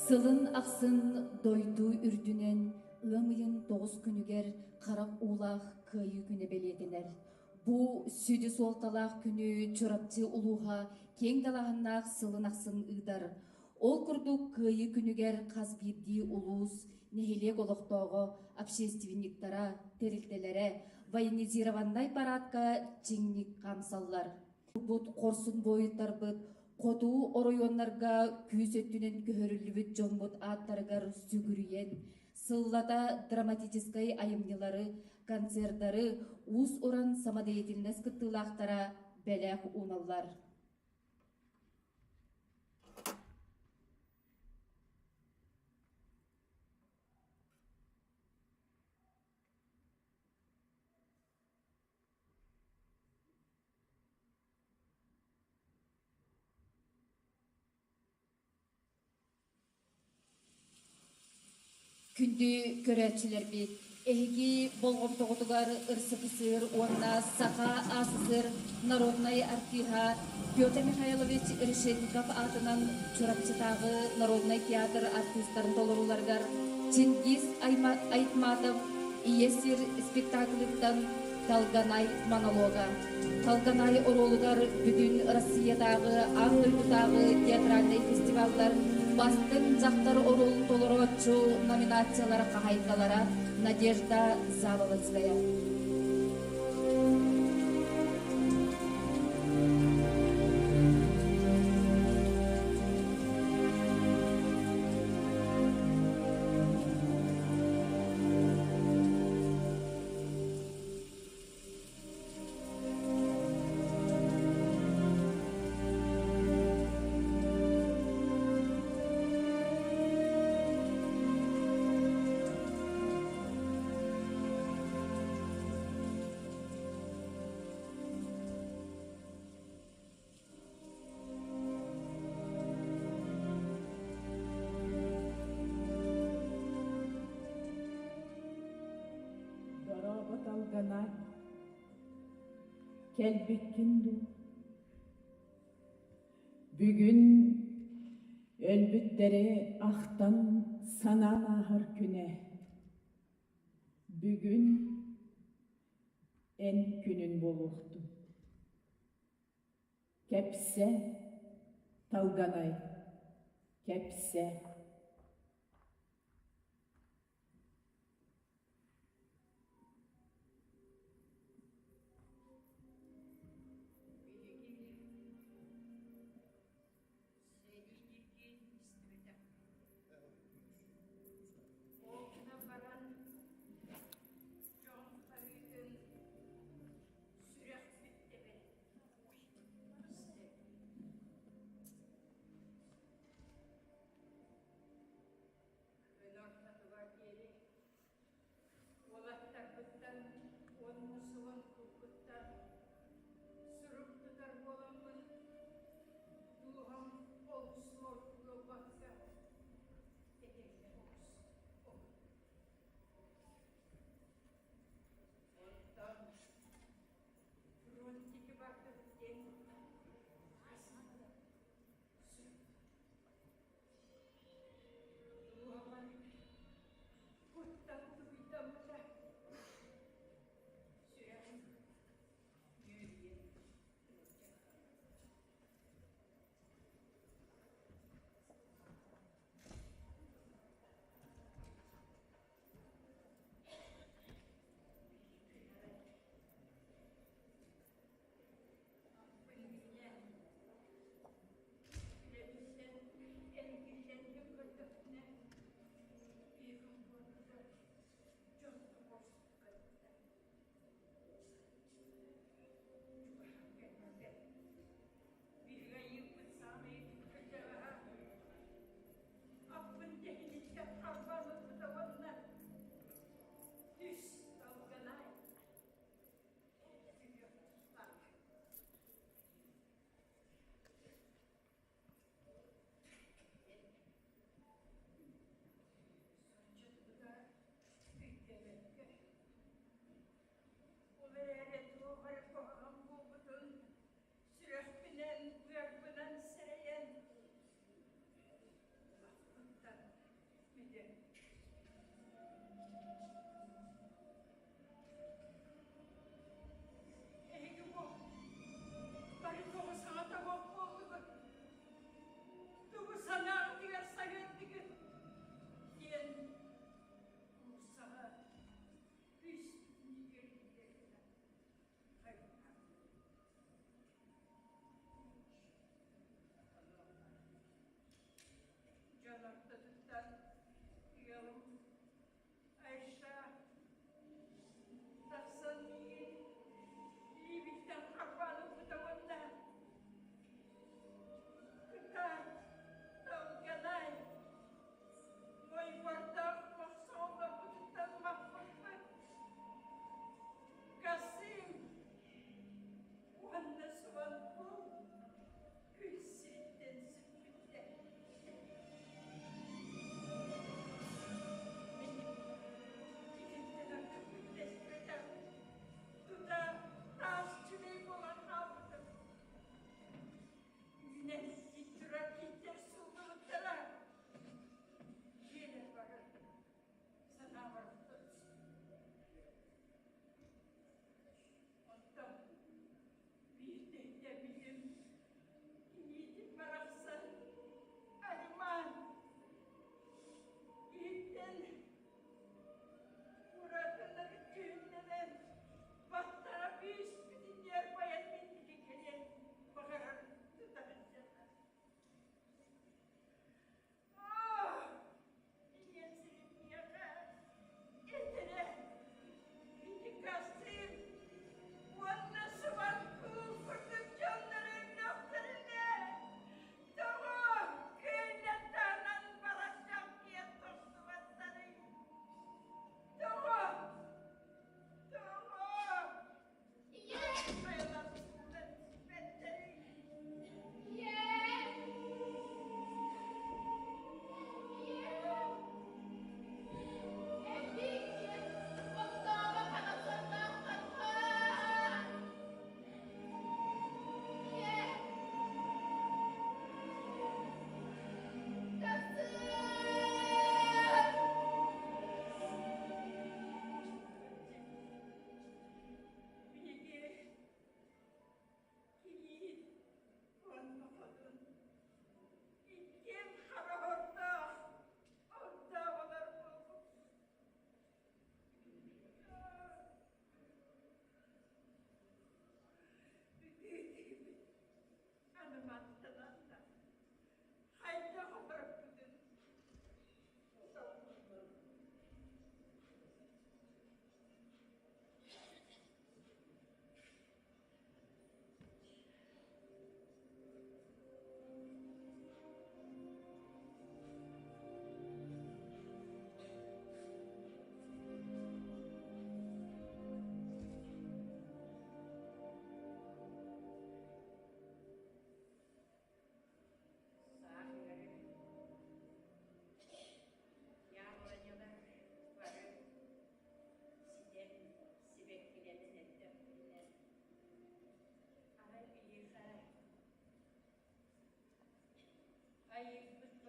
Сылын ахсын дойду үрдүнэн ыам ыйын тоҕус күнүгэр харах уулаах Кыайыы күнэ бэлиэтэнэр. Бу сүдү суолталаах күнү Чурапчы улууһа киэҥ далааһыннаах сылын ахсын ыытар. Ол курдук Кыайыы күнүгэр хас биирдии улуус, нэһилиэк олохтооҕо, общественниктара, тэрилтэлэрэ военизированнай парадка чиҥник хаамсаллар. Бут хорсун буойуттарбыт хоту оройуоннарга күүс өттүнэн көһөрүллүбүт дьоммут ааттарыгар сүгүрүйэн, сыллата драматическай айымньылары, концердары уус-уран самодеятельность кыттыылаахтара бэлэх ууналлар. Күндү көрөөччүлэрбит, эһиги болҕомтоҕутугар РСФСР уонна Саха АССР народнай артыыһа Петр Михайлович Решетников аатынан Чурапчытааҕы народнай театр артыыстарын толорууларыгар Чингиз Айтматов Ийэ сир спектаклыттан Талганай монолога. Талганай оруолугар бүтүн Россиятааҕы, аан дойдутааҕы театральнай фестиваллар бастыҥ дьахтар оруолун толорооччу номинациялар хаһаайкалара Надежда Заболоцкая. Дорообо Талганай, кэлбиккин дуу? Бүгүн өлбүттэри ахтан санаан ааһар күнэ. Бүгүн эн күнүн буолуохтун. Кэпсэ, Талганай, кэпсэ.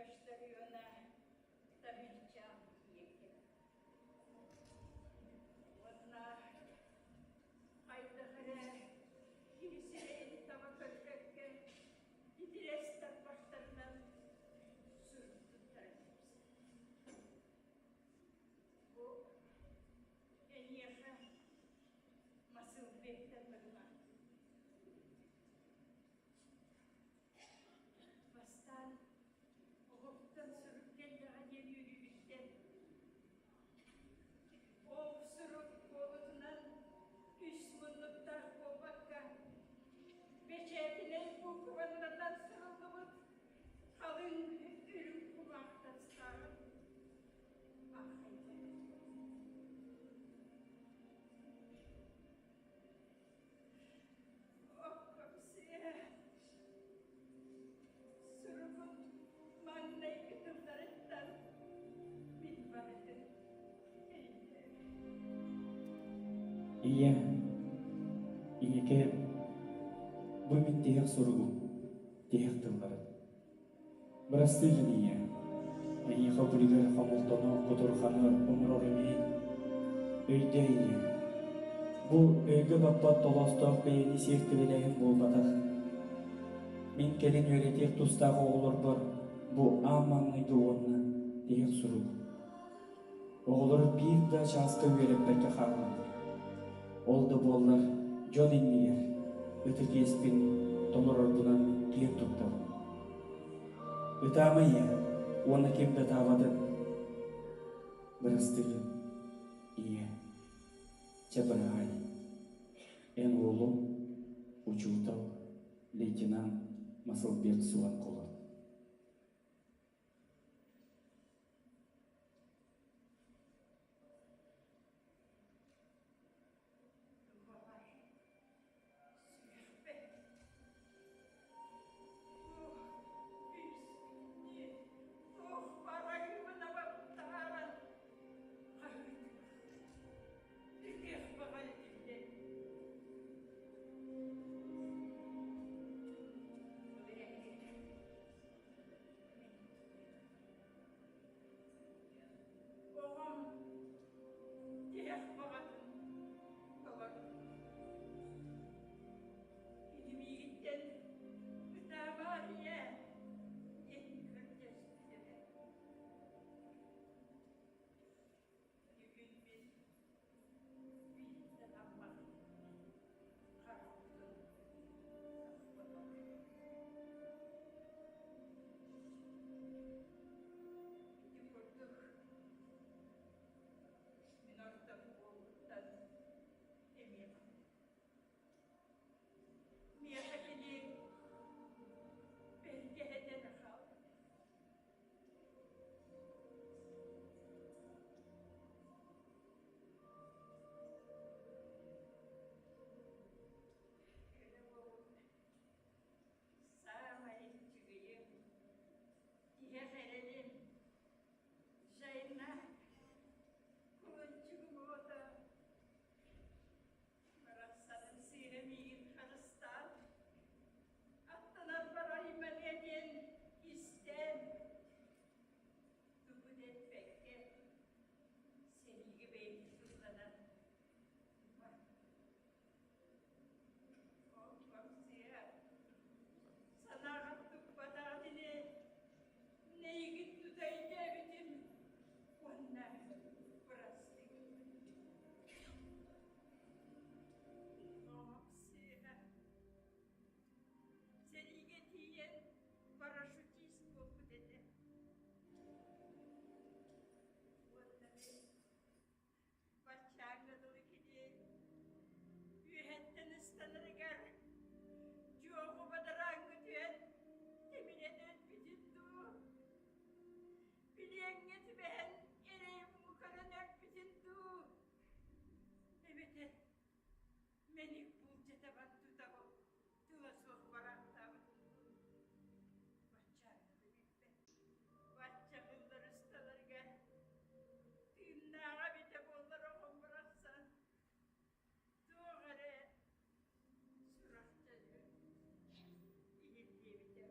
Почтальона Табильчан ийэккэ. Уонна хайдах эрэ кини сирэйин таба көрбөккө итирэс тарбахтарынан сурук туттаран кэбистэ. Бу эйиэхэ Масылбектан быһылаах. Бастаан оҕоттон сурук кэллэҕэ диэн үөрүүбүттэн ол сурук буолутунан үс муннуктаах буолбакка бэчээтинэй буукубаннарынан суруллубут халыҥ үрүҥ кумаах тастааҕын аахайда. Суругун маҥнайгы тылларыттан мин барытын Ийэ, ийэкээм, бу мин тиһэх суругум, тиһэх тылларым. Бырастыы гын ийэ, эйиэхэ күлүгэр хомолтону, кутурҕаны оҥорор имиин. Өйдөө ийэ, бу өйгө баппат толоостоох бэйэни сиэртибэлээһин буолбатах. Мин кэлин үөрэтиэх тустаах оҕолорбор бу аан маҥнайгы уонна тиһэх сурук. Оҕолор биир да чааска үөрэппэккэ хааллылар. Ол да буоллар, дьон иннигэр ытык иэспин толорорбунан киэн туттабын. Ытаама ийэ уонна ким да ытаабатын. Бырастыгын, ийэ. Чэ быраай. Эн уолуҥ, учуутал, лейтенант Масылбек Суанкулов. Оҕом тиһэх баҕатын толордум. Кини миигиттэн ытаабаар ийээ диэн көрдөспүтэ. Бүгүн мин биирдэн аммах харахпытын сахпатах. Ити курдук мин ортоку буолбуттан эмиэ Миэхэ кини бэргэһэтэ да хаалбыта. Кыра уолум саамай чыгыйым, тиһэх эрэлим, Жайна кулунчугум оҕото Барахсаным сыыһа миигин харыстаан, аттанар барайыманыа диэн истээн, тугу да эппэккэ, сэриигэ бэйэтин тылланан барбыт. Оттон сыыһа санааҕар туппатаҕын ини, нэйигин тута өйдөөбүтүм уонна бырастыы Оҥопсыыһа сэриигэ тиийэн парашютист буолбут этэ. Уонна мин баччааҥҥа дылы кини үөһэттэн ыстанарыгар дьуоҕу бадарааҥҥа түһэн тимирэн өлбүтүн дуу, билиэҥҥэ түбэһэн эрэй муҥу көрөн өлбүтүн дуу, эбэтэр мэник булдьата баттутаҕы тыла суох бараахтаабытын дуу, баччааҥҥа да билбэт. Бачча ыллар ысталарга тыыннааҕа эбитэ буоллар оҕом барахсан туох эрэ сурах төлүө иһиллиэбитэ.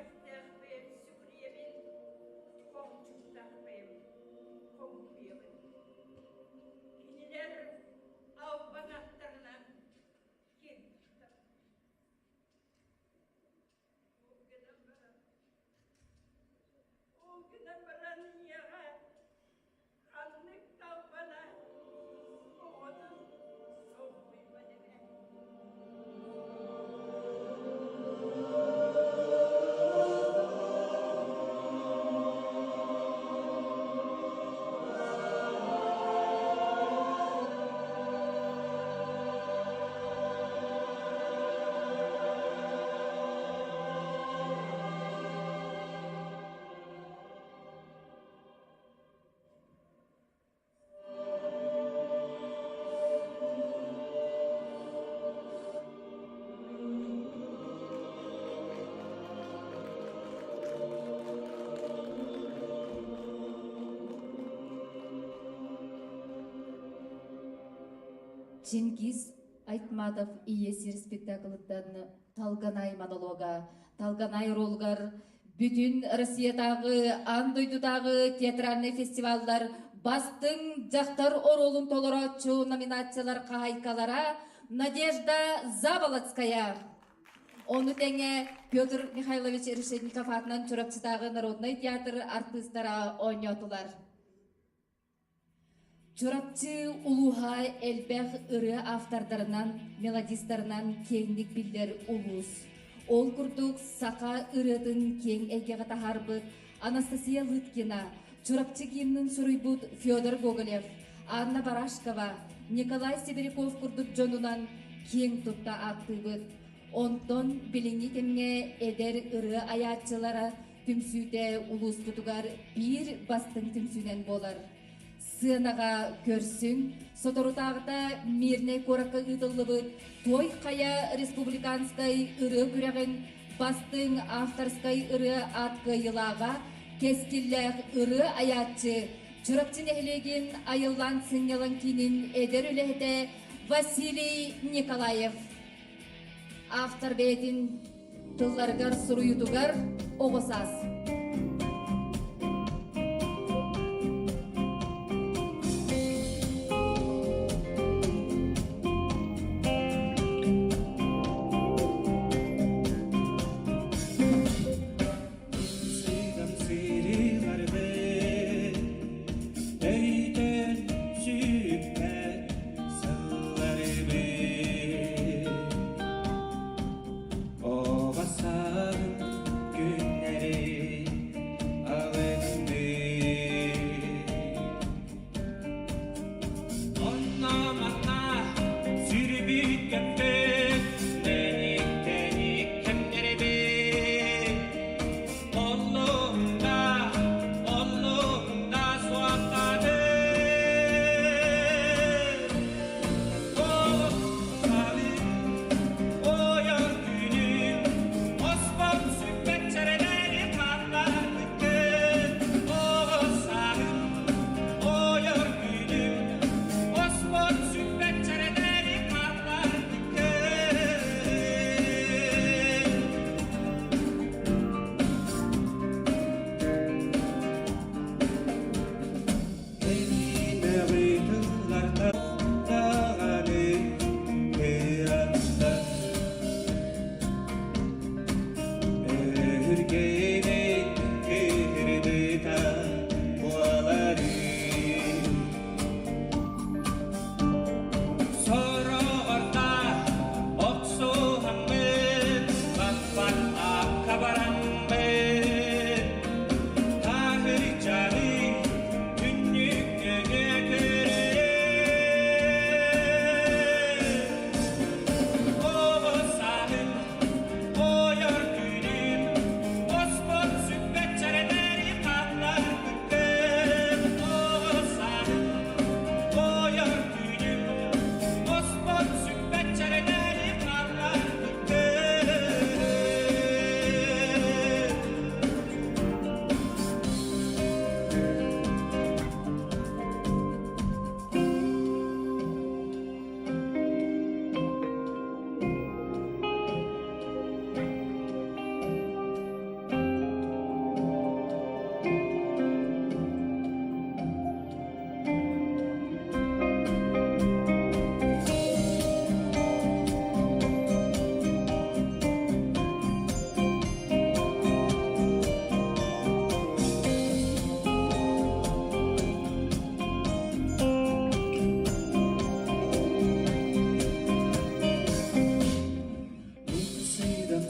Сүһүөхтээх бэйэм сүгүрүйэбин, хоҥчуктаах бэйэм хоҥкуйабын. Кинилэр албан аттарынан киэн туттабын. Ол гынан баран, ол гынан баран ийэҕэ Ханнык талбана оҕотун солбуйбат эбээт. Чингиз Айтматов Ийэ сир спектаклыттан Талганай монолога Талганай ролугар бүтүн Россиятааҕы, аан дойдутааҕы театральнай фестиваллар бастыҥ дьахтар оруолун толорооччу номинациялар хаһаайкалара Надежда Заболоцкая. Ону тэҥэ Петр Михайлович Решетников аатынан Чурапчытааҕы народнай театр артыыстара оонньоотулар. Чурапчы улууһа элбэх ырыа автордарынан, мелодистарынан киэҥник биллэр улуус. Ол курдук саха ырыатын киэҥ эйгэҕэ таһаарбыт Анастасия Лыткина, Чурапчы гимнын суруйбут Федор Гоголев, Анна Барашкова, Николай Сибиряков курдук дьонунан киэҥ тутта ааттыыбыт. Онтон билиҥҥи кэмҥэ эдэр ырыа айааччылара түмсүүтэ улууспутугар биир бастыҥ түмсүүнэн буолар. Сыанаҕа көрсүҥ, соторутааҕыта Мирнэй куоракка ыытыллыбыт Той Хайа республиканскай ырыа күрэҕин бастыҥ авторскай ырыа аат кыайыылааҕа, кэскиллээх ырыа айааччы, Чурапчы нэһилиэгин Айыллаан сынньалаҥ киинин эдэр үлэһитэ Василий Николаев. Автор бэйэтин тылларыгар суруйуутугар оҕо саас.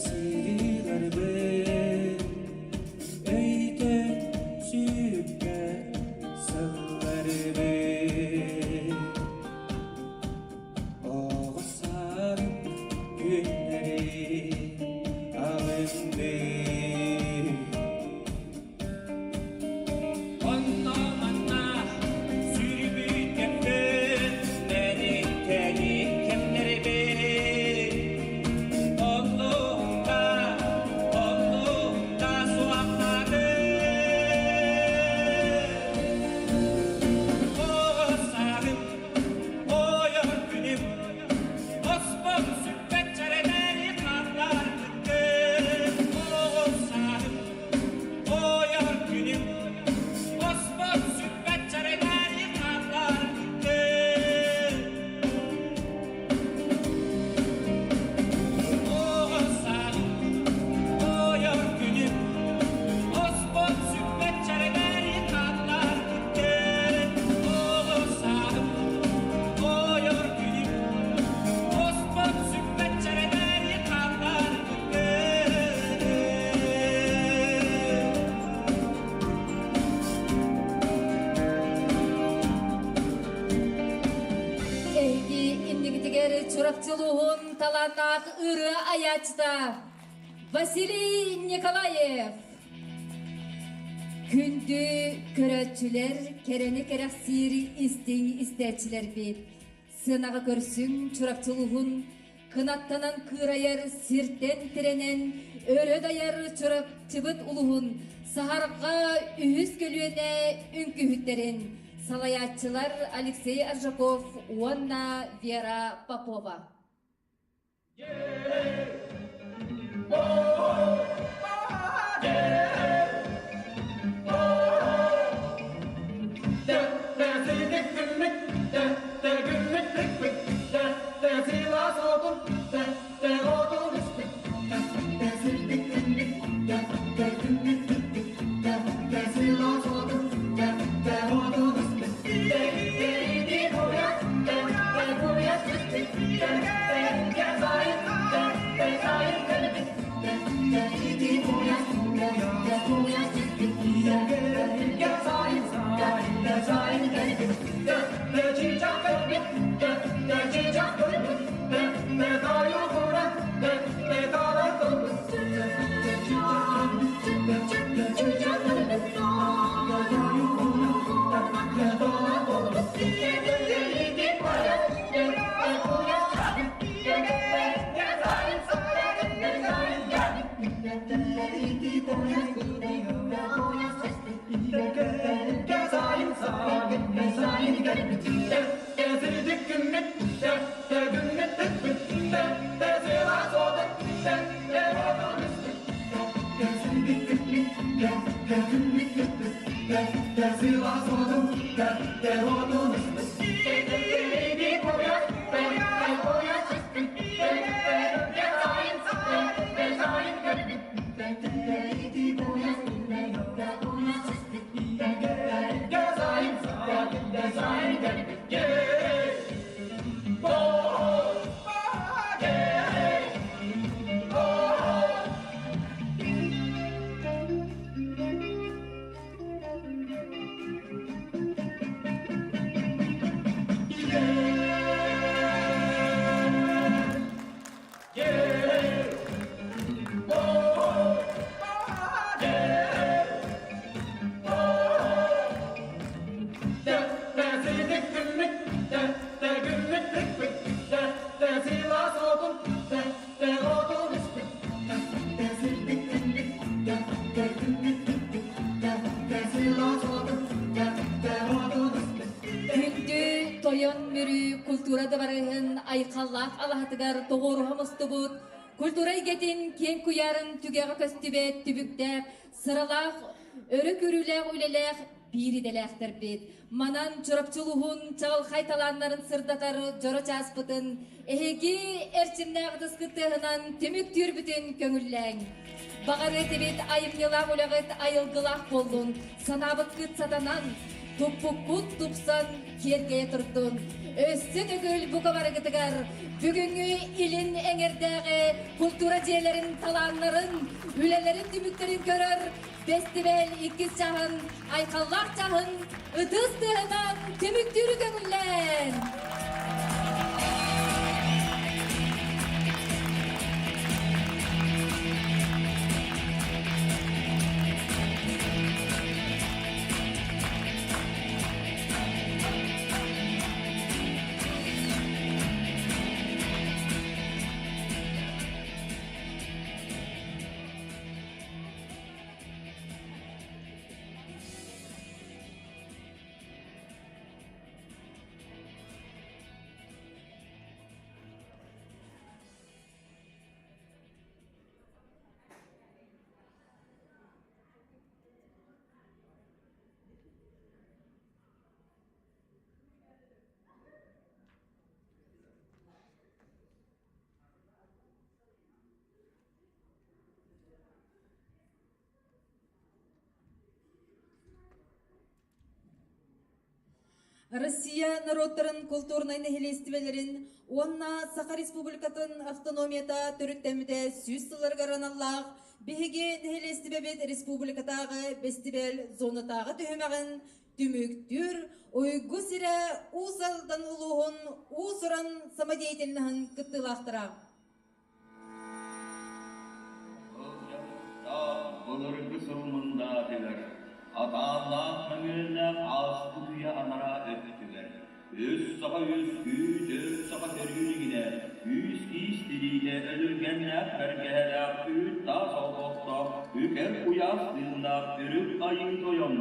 Сырыыларбын өйтөн сүппэт сылларбын Оҕо сааһым күннэри аҕынным Онно-манна сүрүбүт кэммин мэник-тэник кэмнэрбин Оннук-та, оннук-та суохтаатым Оҕо сааһым, ойор күнүм Оспон сүппэт чэрэдэри хаалларбыккын Оҕо сааһым, ойор күнүм Оспон сүппэт чэрэдэри хаалларбыккын Оҕо сааһым, ойор күнүм Оспон сүппэт чэрэдэри хаалларбыккын Оҕо сааһым, ойор күнүм Оспон сүппэт чэрэдэри хаалларбыккын Эһиги иннигитигэр Чурапчы улууһун талааннаах ырыа айааччыта Василий Николаев. Күндү көрөөччүлэр, кэрэни кэрэхсиир истиҥ истээччилэрбит. Сыанаҕа көрсүҥ Чурапчы улууһун кынаттанан кыырайар сиртэн тирэнэн өрө дайар Чурапчыбыт улууһун Саһарҕа үһүс көлүөнэ үҥкүүһүттэрин салайааччылар Алексей Аржаков уонна Вера Попова. Күндү Тойон Мүрү культура дыбарыһын айхаллаах алаһатыгар тоҕуоруһа мустубут культура эйгэтин киэҥ куйаарын түгэҕэ көстүбэт түбүктээх, сыралаах, өрө көрүүлээх үлэлээх биир идэлээхтэрбит. Манан Чурапчы улууһун чаҕылхай талааннарын сырдатар дьоро чааспытын эһиги эрчимнээх ытыскыт тыаһынан түмүктүүрбүтүн көҥүллээҥ. Баҕар этибит айымньылаах үлэҕит айылгылаах буоллун, санаабыккыт сатанан, туппуккут тупсан киэргэйэ турдун. Өссө төгүл бука барыгытыгар бүгүҥҥү илин эҥэрдээҕи култуура дьиэлэрин талааннарын, үлэлэрин түмүктэрин көрөр бэстибээл иккис чаһын, айхаллаах чаһын ытыс тыаһынан түмүктүүрү көҥүллээн! Россия норуоттарын култуурунай нэһилиэстибэлэрин уонна Саха Республикатын автономията төрүттэммитэ 100 сылларыгар аналлаах биһиги нэһилиэстибэбит республикатааҕы бэстибээл зонатааҕы түһүмэҕин түмүктүүр Уйгу сирэ Уус Алдан улууһун уус-уран самодеятельноһын кыттыылаахтара. Былыргы сыл мындаатыгар, атааннаах мөҥүөннээх ааспыт үйэ анараа өттүгэр, үс саха үөскүү, төрт саха төрүү илигинэ, үүс киис тириитэ өлүргэннээх бэргэһэлээх үүт таас олбохтоох, үкэр куйаас тыыннаах үрүт айыы тойон,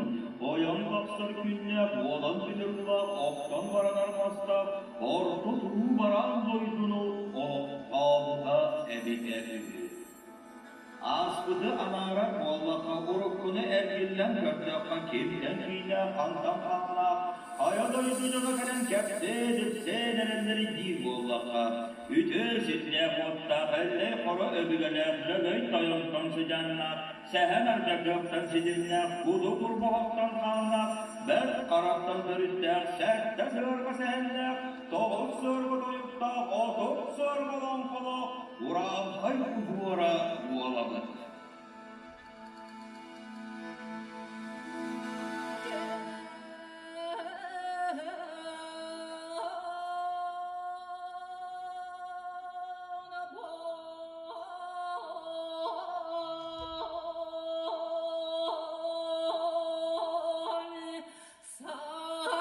ойон тахсар күннээх уолан бүтэр улаах охтон баранар мастаах орто туруу бараан дойдуну олохтообута эбитэ үһү. Ааспыты анаарар буоллахха, уруккуну эргиллэн көрдөххө, кимтэн кииннээх, хантан хааннаах, хайа дойду дьоно кэлэн кэпсээн-ипсээн эрэллэрий диир буоллахха, үтүө сирдээх-уоттаах Эллэй Хоро өбүгэлээх Лөгөй тойонтон сыдьааннаах, Сэһэн Ардьакыаптан ситимнээх, Куду Курбоһохтон хааннаах, Бэрт Хараттан төрүттээх, Сэттэ сыарҕа сэһэннээх, Тоҕус сыарҕа тойуктаах, 30 сыарҕа олоҥхолоох Урааҥхай удьуора буолабыт.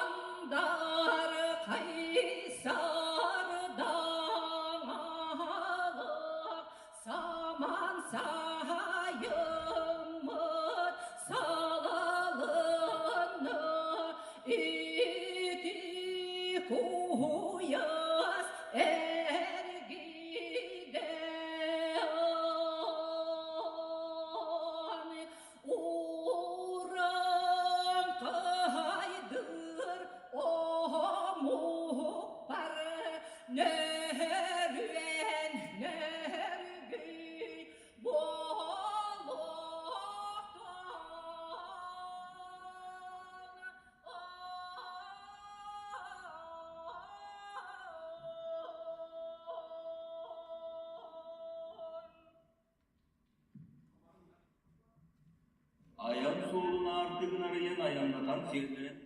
Сандар қайсардан саман сайымыт салалыны ити куйас эргиден Ураңқайдыр омук бар нөрүөн нөргүй болуохтун. Айан суолун аартыгын арыйан айаннатан сиэллэрэн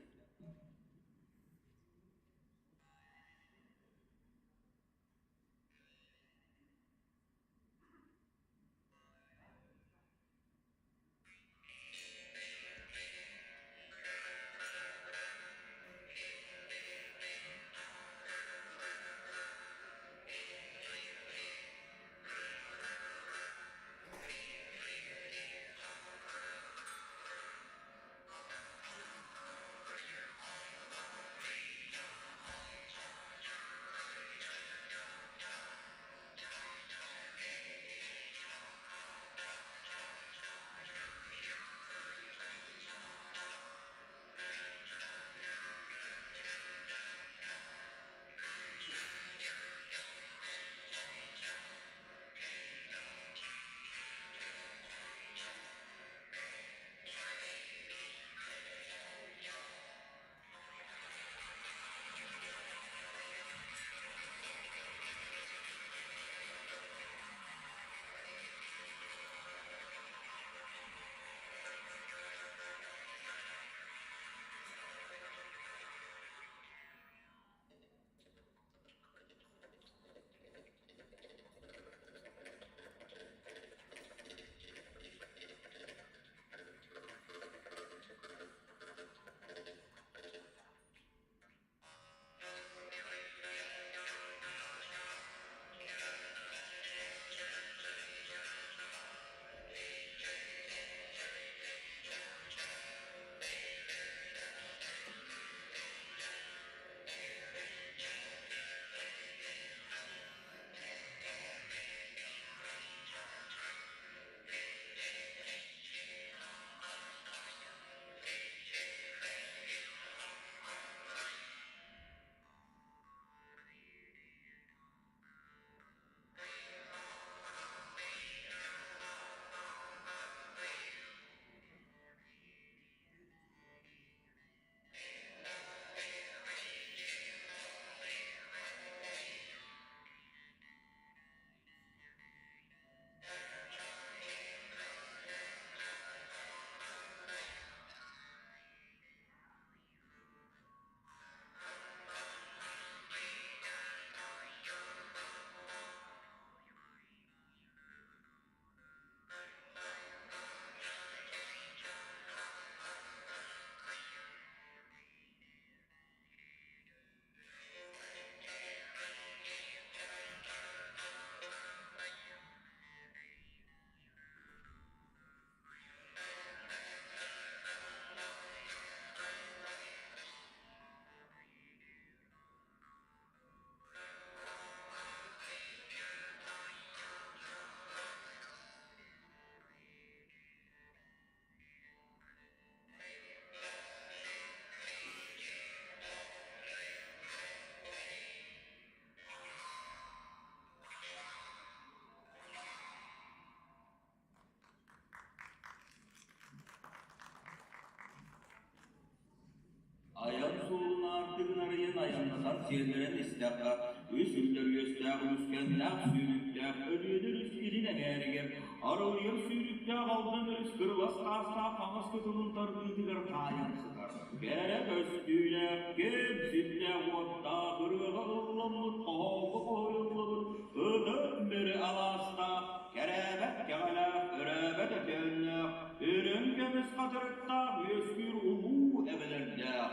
сиэллэрэн истэххэ, үс үллэр үөстээх үлүскэннээх сүүрүктээх Өлүөнэ өрүс илин эҥээригэр арылыйар сүүрүктээх Алдан өрүс кырылас таастаах хаҥас кытылын тардыытыгар хаайан сытар. Кэрэ көстүүлээх, киэҥ сирдээх-уоттаах ырыаҕа ылламмыт, хоһооҥҥо хоһуйуллубут ытык Мүрү алаастаах, кэрээбэт кэҕэлээх, өрөөбөт өтөөннөөх, үрүҥ көмүс хатырыктаах үөскүүр улуу эбэлэрдээх,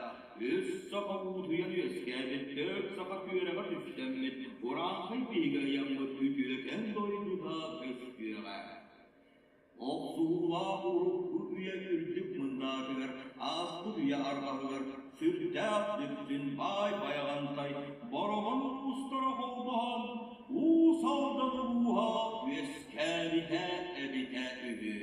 үс саха уутуйан үөскээбит, түөрт саха күөрэҕэ түстэммит, урааҥхай биһигэ ыйаммыт үтүөкэн дойдута көстүөҕэ. Охсуһуулаах урукку үйэ үрдүк мындаатыгар, ааспыт үйэ арҕаһыгар сүрдээх дүпсүн баай Байаҕантай Бороҕон уустара холбоһон, Уус Алдан улууһа үөскээбитэ эбитэ үһү.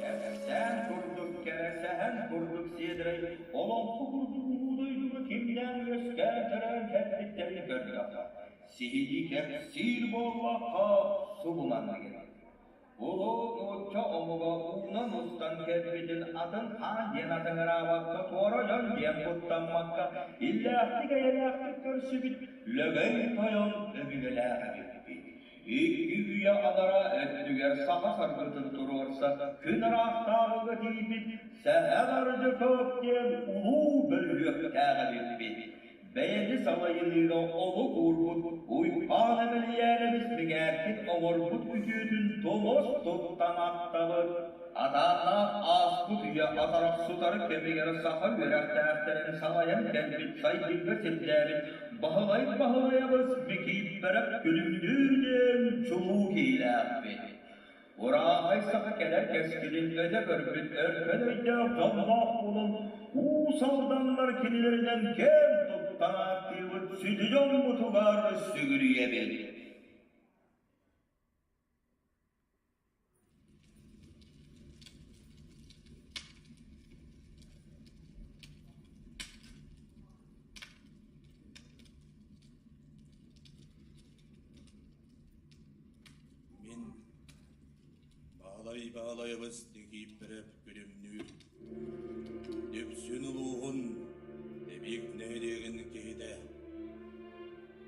Кэпсээн курдук кэрэ, сэһэн курдук сиэдэрэй, олоҥхо курдук улуу дойдуга кимнээн үөскээн төрөөн кэлбиттэрин көрдөххө, сиһилии кэпсиир буоллахха субу маннык эбит. Улуу нуучча омуга уунан устан кэлбитин атын хаан диэн атыҥыраабакка, туора дьон диэн куттаммакка, иллээхтик-эйэлээхтик көрсүбүт Лөгөй тойон өбүгэлээх эбиппит. Икки үйэ анараа өттүгэр саха саргытын туруорса, күн ыраахтааҕыга тиийбит Сэһэн Ардьаков диэн улуу бөлүһүөктээх эбиппит. Бэйэни салайыныыга олук уурбут Уйбаан Эмэлийээрэбис Миҥээркин оҥорбут үтүөтүн тумус туттан ахтабыт. Атааннаах ааспыт үйэ атарахсытар кэмигэр саха үөрэхтээхтэрин салайан кэлбит сайдыыга сирдээбит Баһылай Баһылайабыс Микииппэрэп Күлүмнүүр диэн чулуу киһилээхпит. Урааһай саха кэлэр кэскилин өтө көрбүт өркөн өйдөөх дьонноох буолан, Уус Алданнар кинилэринэн киэн туттан ааттыыбыт сүдү дьоммутугар сүгүрүйэбит. Мин Баһылай Баһылайабыс Никииппэрэп Күлүмнүүр Дүпсүн улууһун Эбиик нэһилиэгин киһитэ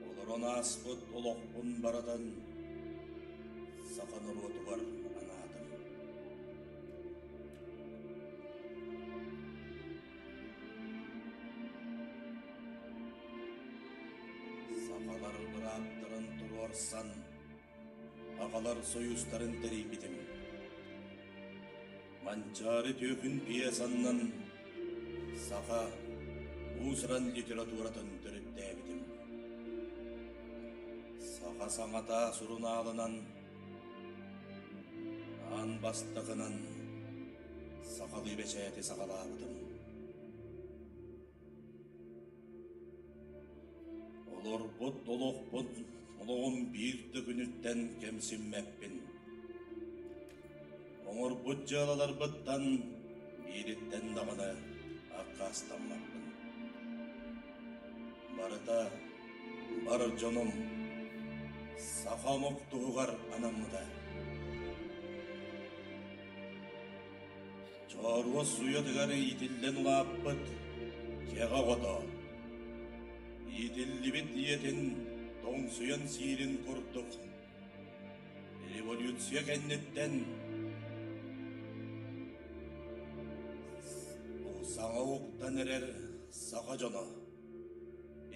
олорон ааспыт олохпун барытын саха норуотугар анаатым. Сахалар бырааптарын туруорсан, аҕалар сойуустарын тэрийбитим. Манчаары түөкүн пьесаннан саха уус-уран литературатын төрүттээбитим. Саха саҥата сурунаалынан аан бастакынан сахалыы бэчээти саҕалаабытым. Олорбут олохпут олоҕум биир да күнүттэн кэмсиммэппин. Оҥорбут дьыалаларбыттан биириттэн даҕаны аккаастаммаппын. Барыта бар дьонум саха омук туһугар анаммыта. Чооруос уйатыгар иитиллэн улааппыт кэҕэ оҕото иитиллибит ийэтин тоҥсуйан сиирин курдук революция кэнниттэн саҥа уктан эрэр саха дьоно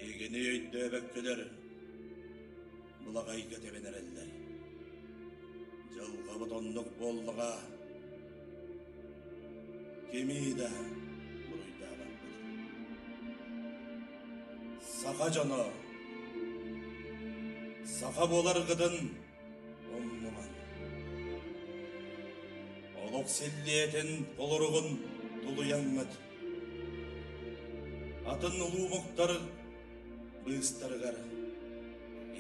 эйигини өйдөөбөккөлөр былаҕайга тэбэн эрэллэр. Дьылҕабыт оннук буоллаҕа, кими да буруйдаабаппыт. Саха дьоно, саха буоларгытын умнумаҥ. Олох силлиэтин толоругун тулуйаҥҥыт. Атын улуу омуктар быыстарыгар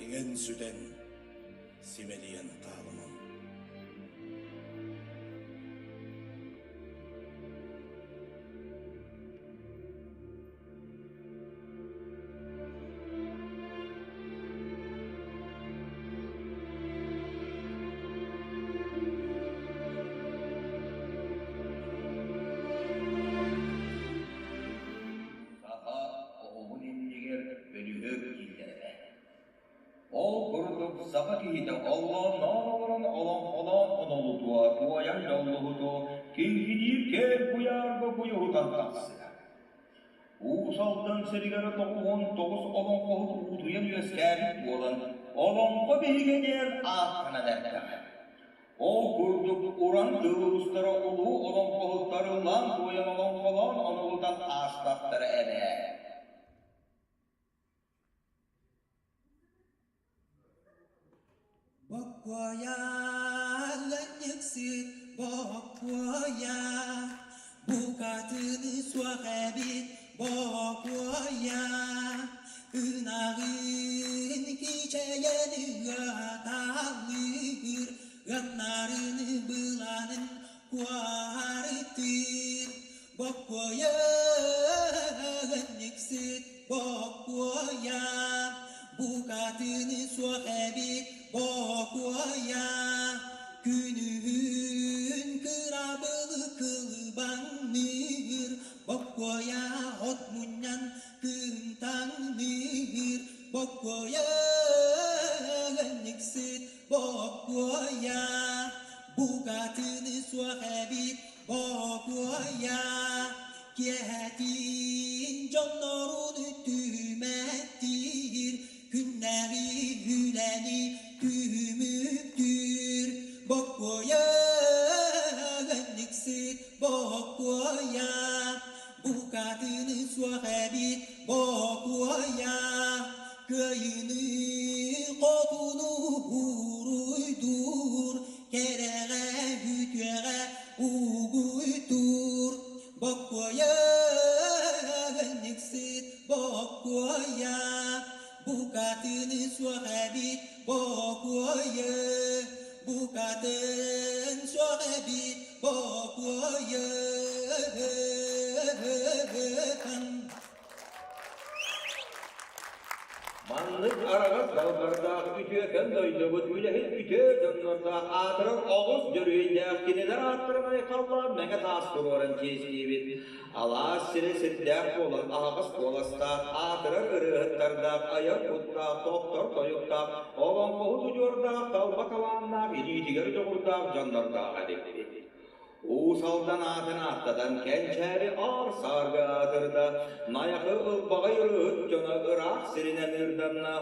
иҥэн-сүтэн, симэлийэн хаалымаҥ. Саха оҕуһун иннигэр бөлүһүөк киллэрэрэ. Ол курдук саха киһитэ оллоонноон олорон олоҥхолоон онолутуо, туойан дьоллуһутуо, киҥкиниир кээн куйаарга куйуһутан тахсыа. Уус Алдан сиригэр 99 олоҥхоһут уутуйан үөскээбит буолан, олоҥхо биһигэ диэн ааттанан эрдэҕэ. Ол курдук уран тыл уустара улуу олоҥхоһуттар ыллаан-туойан олоҥхолоон онолутан аастахтара эбээт. Боккуойа, ыанньыксыт, боккуойа, букатыны суох эбит, боккуойа, ынаҕын кичэйэн ыаталыыр, ыаннарын былаанын куоһарытыыр, боккуойа, ыанньыксыт, боккуойа, букатыны суох эбит, бокуойа, күнүһүн. Бокуойа, букатыны суох эбит Бокуойа, киэһэтин дьоннорун түмэттиир, күннээҕи үлэни түмүктүүр. Бокуойа, ыанньыксыт Бокуойа, букатыны суох эбит Бокуойа, кыайыыны хотуну уруйдуур, кэрэҕэ үтүөҕэ угуйдуур. Бокуойа, ыанньыксыт Бокуойа, букатыны суох эбит Бокуойа, букатын суох эбит Бокуойа. Маннык араҕас далбардаах үтүөкэн дойдубут үлэһит үтүө дьоннордоох аатырар оҕус дьөрүөйдээх кинилэр ааттарын айхаллаан мэҥэ таас туруоран чиэстиибит. Алаас сирэ сирдээх буолан аһаҕас куоластаах, аатырар ырыаһыттардаах, айар куттаах, тохтор тойуктаах, олоҥхоһут удьуордаах, талба талааннаах, илиитигэр дьоҕурдаах дьоннордоох эбиппит. Уус Алдан аатын ааттатан Кэнчээри аар-саарга аатырда, Найахы ылбаҕай ырыаһыт дьоно ыраах сиринэн ыырданна.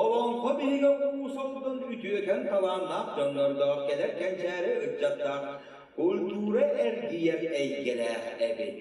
Олоҥхо биһигэ Уус Алдан үтүөкэн талааннаах дьоннордоох кэлэр кэнчээри ыччаттаах культура эргийэр эйгэлээх эбит.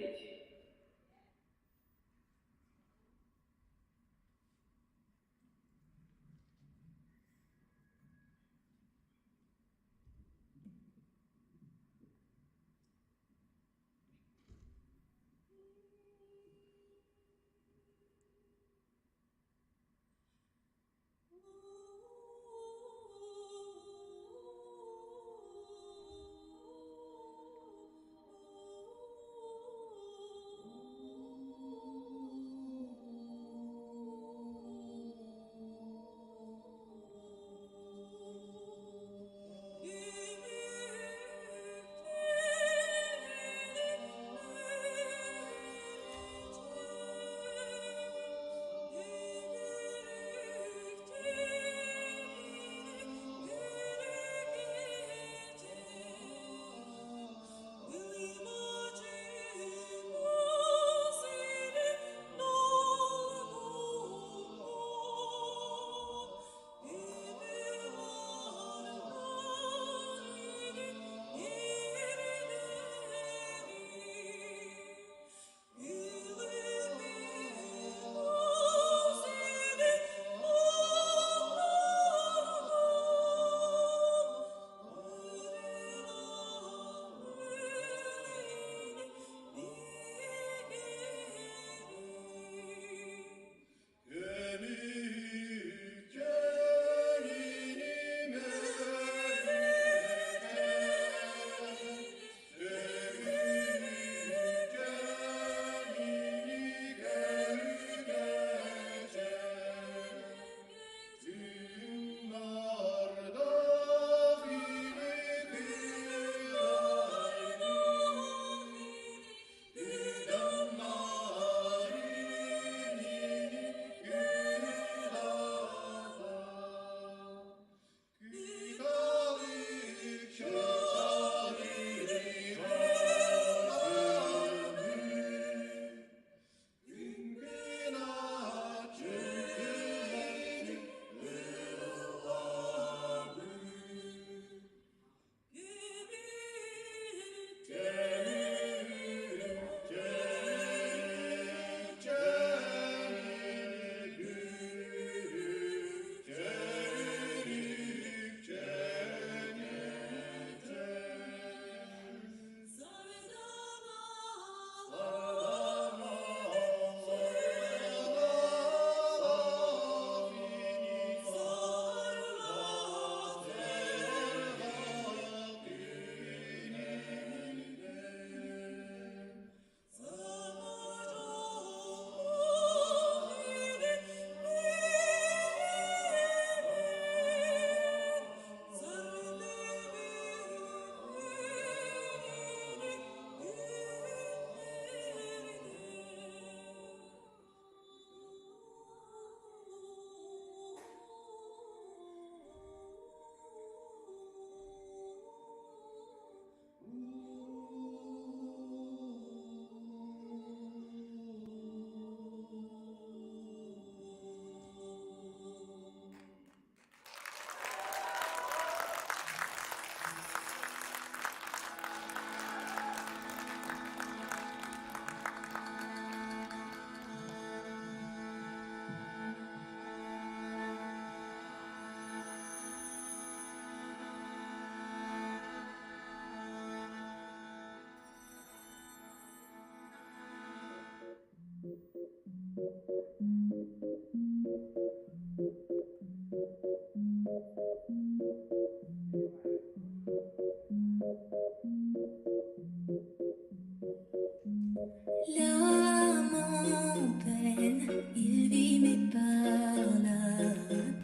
L'âme en peine, il vit mais par la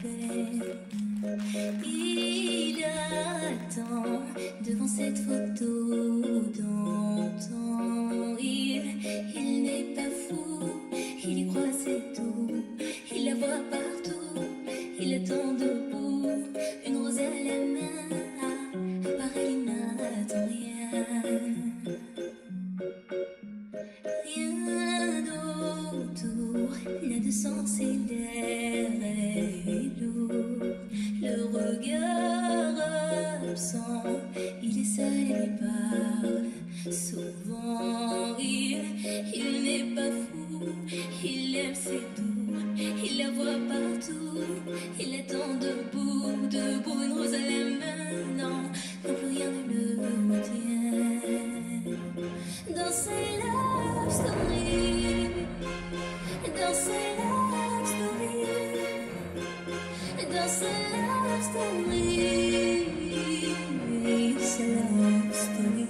peine. Il attend devant cette photo d'antan. Il, il n'est pas fou, il y croit, c'est tout. Il la voit partout, il attend debout, une rose à la main. À part elle, il n'attend rien. Rien autour n'a de sens et l'air est lourd. Le regard absent, il est seul et lui parle. Souvent, il, il n'est pas fou, il aime, c'est tout. Il la voit partout, il attend debout, debout, une rose à la main. Non, non plus rien ne le retient. Dans sa love story, dans sa love story, dans sa love story, sa love story.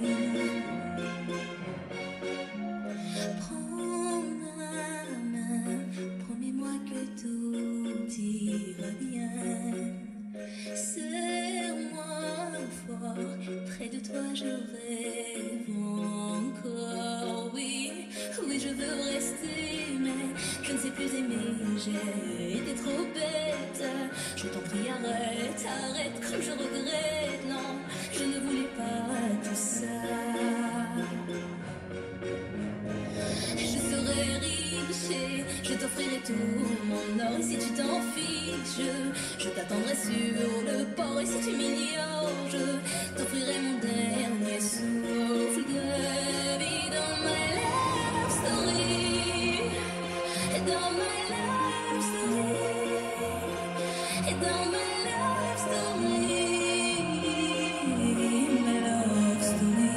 Prends ma main, promets-moi que tout ira bien. Serre-moi fort, près de toi je rêve encore. Oui, oui, je veux rester, mais je ne sais plus aimer. J'ai été trop bête. Je t'en prie, arrête, arrête, comme je regrette. Non, je ne voulais pas tout ça. Je serai riche et je t'offrirai tout mon or. Et si tu t'en fiches, je t'attendrai sur le port. Et si tu m'ignores, je t'offrirai mon dernier souffle de vie dans ma love story. Dans ma love story. Dans ma love story. Ma love story.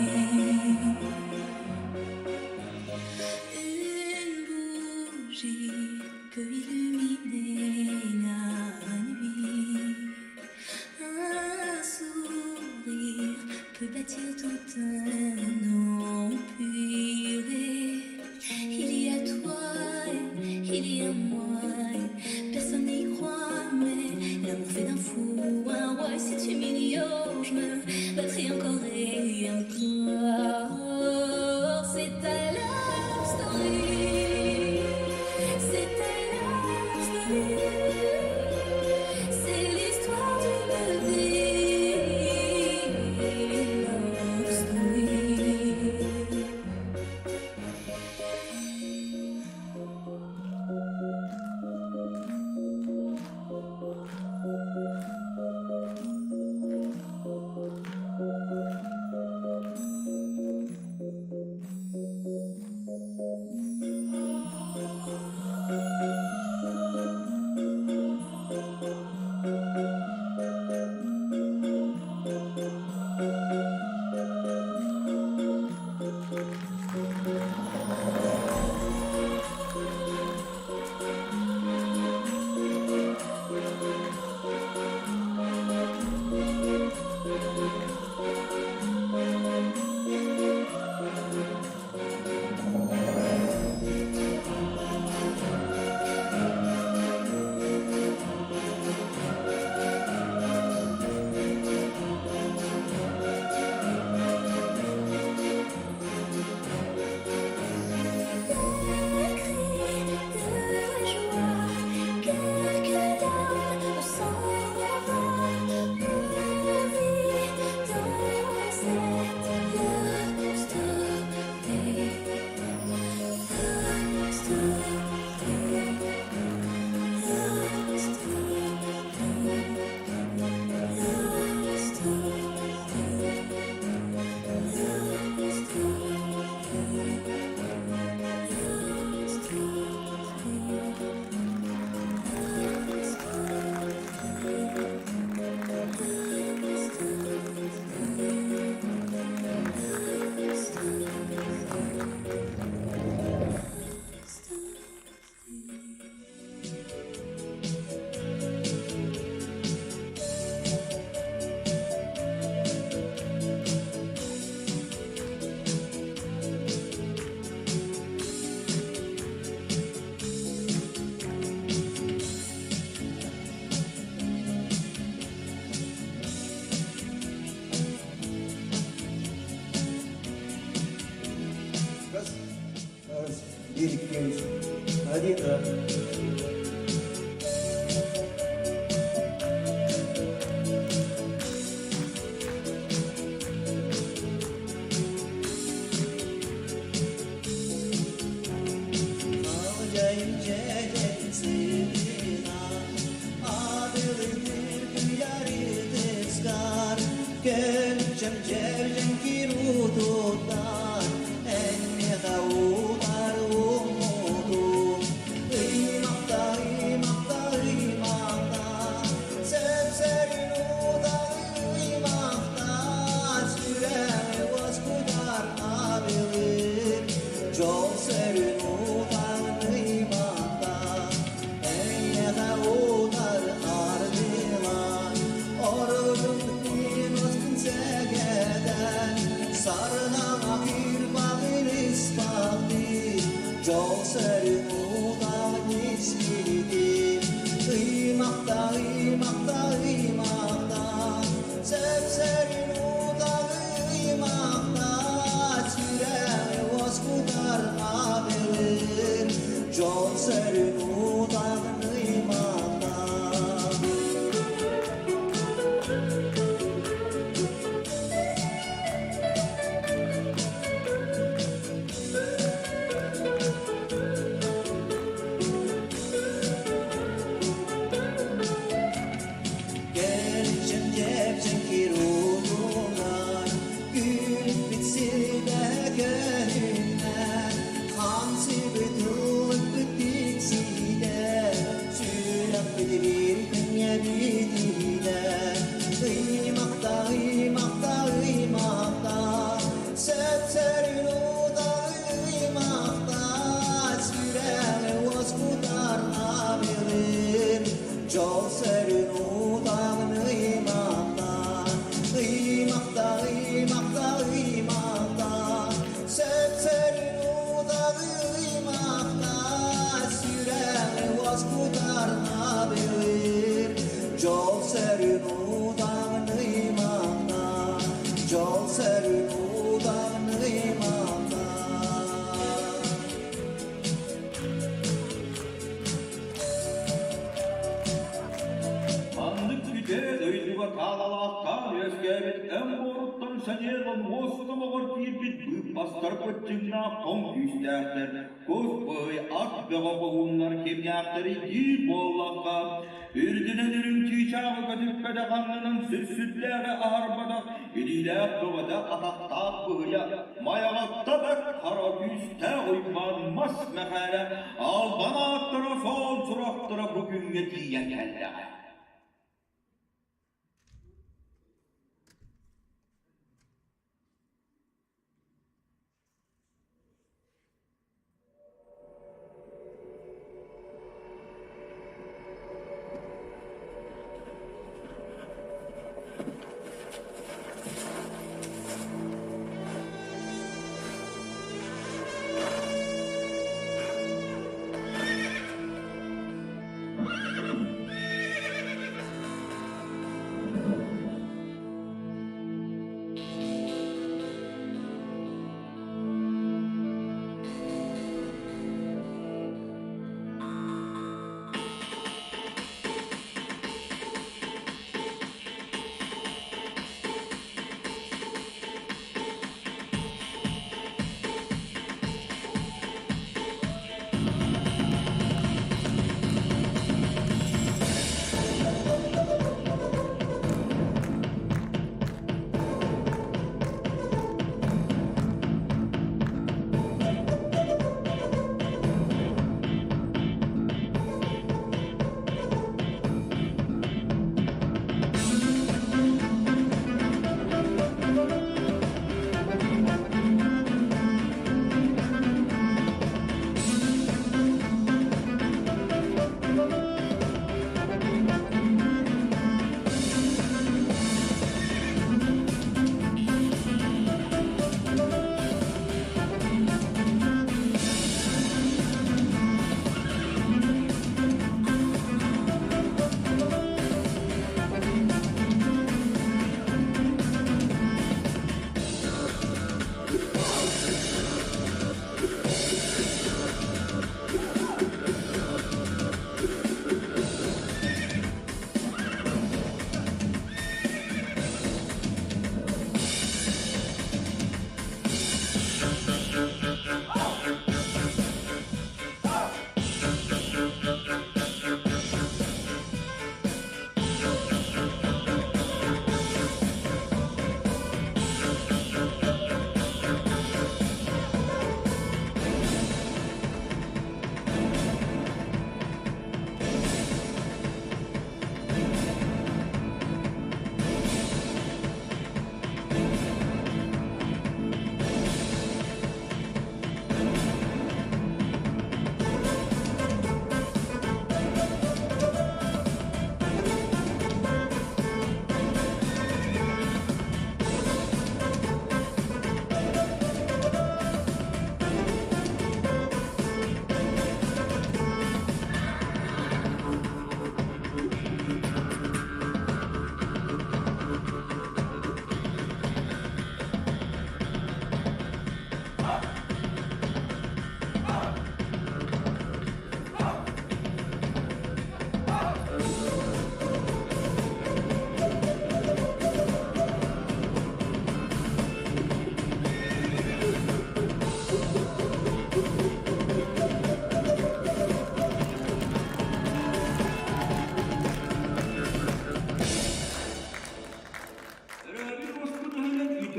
Une bougie peut illuminer la nuit. Un sourire peut bâtir tout un empire. Il y a toi, il y a moi. Personne n'y croit, mais l'amour fait d'un fou un roi. Et si tu m'ignores, je me battrai encore et encore. C'est ta love story. C'est ta love story. C'est l'histoire d'une vie. Love story. Украина. Маннык үтүө дойдуга таалалаахтаан үөскээбит эн буоруттан сэниэлэн муостумоҕор киирбит быыппастар быччыҥнаах тоҥ күүстээхтэр, кус быһый ат бөҕө хоһууннар кимнээхтэрий диир буоллахха, үрдүнэн үрүҥ чыычааҕы көтүппэтэх аннынан сүр-сүрдээҕи аһарбатах илиилээх бөҕөтө атахтаах быһыйа Майаҕатта бэрт хара күүстээх Уйбаан Мас Мэхээлэ албан ааттара суол сурахтара бу күҥҥэ тиийэн кэллэҕэ.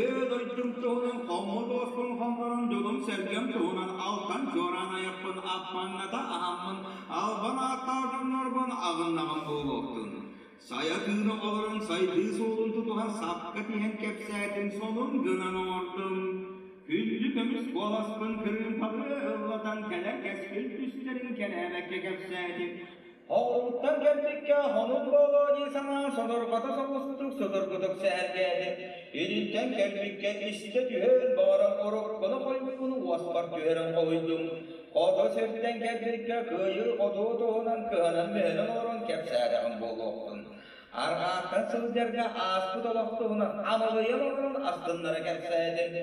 Төрүкү дойдум туһунан хоммут уоспун хоннорон дьонум-сэргэм туһунан алтан чуораан айахпын аппаҥната аһаммын албан ааттаах дьоннорбун аҕыннаҕым буолуохтун. Сайа тыына олорон сайдыы суолун тутуһан сапка тиһэн кэпсээтим сонун гынан оҥордум. Күндү көмүс куоласпын кырыымпалыы ыллатан кэлэр кэскил түстэрин кэрээбэккэ кэпсээтим. Оҕуруттан кэлбиккэ хонун буолуо дии санаан сонурҕата соҕустук судургутук сэһэргээтим. Илинтэн кэлбиккэ истэ түһэн баҕаран уруккуну хойуккуну уоспар түһэрэн хоһуйдум. Хоту сиртэн кэлбиккэ кыайыы-хотуу туһунан кыһанан-мүһэнэн олорон кэпсээтэҕим буолуохтун. Арҕааттан сылдьарга ааспыт олох туһунан амалыйан олорон астыннара кэпсээтим.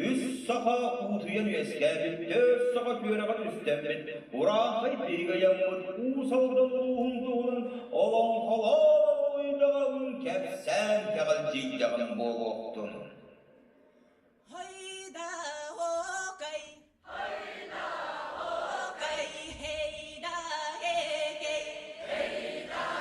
Үс саха уутуйан үөскээбит, төрт саха түөрэҕэ түстэммит, урааҥхай биһиги ыйаммыт Уус Алдан улууһун туһунан олоҥхолоон олуйдаҕым, кэпсээн кэҕэлдьийдэҕим буолуохтун. Хойда окай, окай, хейда хекей, окай,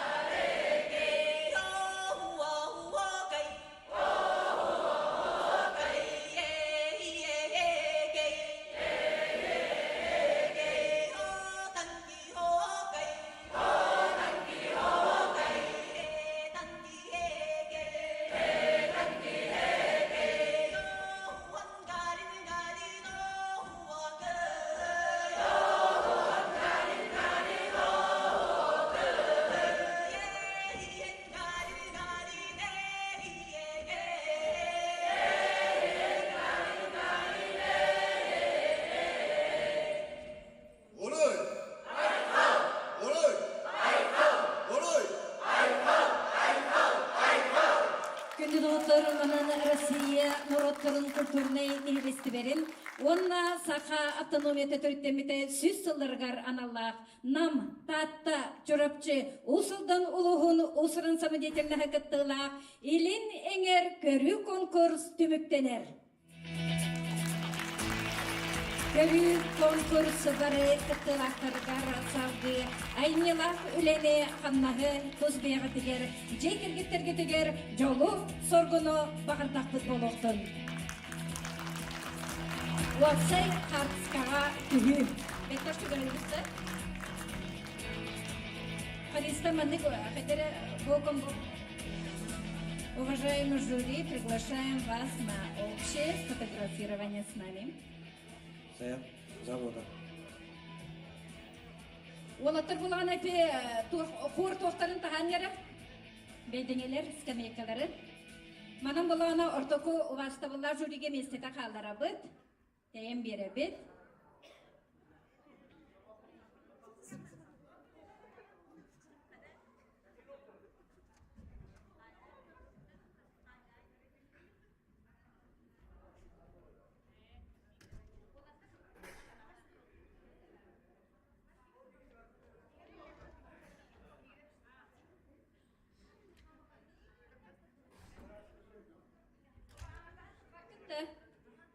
Уруй! Уруй! Уруй! Күндү доҕоттор, манан Россия норуоттарын культурнай нэһилиэстибэрин уонна Саха автономията төрүттэммитэ сүүс сылларыгар аналлаах Нам, Таатта, Чурапчы, Уус Алдан улууһун уус-уран самодеятельноһа кыттыылаах Илин эҥэр көрүү конкурс түмүктэнэр. Көрүү конкурс бары кыттыылаахтарыгар салгыы айымньылаах үлэни, хамнаһы тус бэйэҕитигэр, дьиэ кэргэттэргитигэр дьолу-соргуну баҕардахпыт буолуохтун. Уопсай хаартыскаҕа түһүү. Бэттэх түгэнибитте. Хариста маннык хотели боком Уважаемый жюри, приглашаем вас на общее сфотографирование с нами. Сая, завода. Уолаттар булаҕан эти хор туохтарын таһаан яры бэйдиҥэлэр скамейкалары. Манан булаҕана ортоку убаастабыллаах жюриге миэстэтэ хаалларабыт, тэйэн биэрэбит.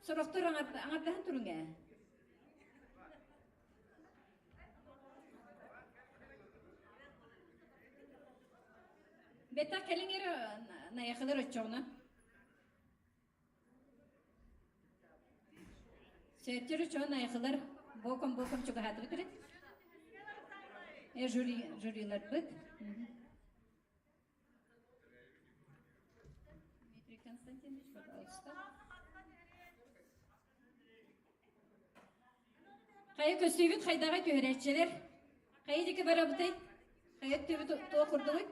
Сорохтор аҥардаһан туруҥ ээ. Бета кэлиҥ эрэ найахылар оччоҕуна. Сөптөр оччоҕуна найахылар боком-боком чугаһаатыбыт эрэ. Э, жюри, жюриларбыт. Дмитрий Константинович, пожалуйста. Хайа көстүүбүт хайдаҕай түһэрээччилэр? Хайа диэки барабытай? Хайа өттүбүт туох курдугуй?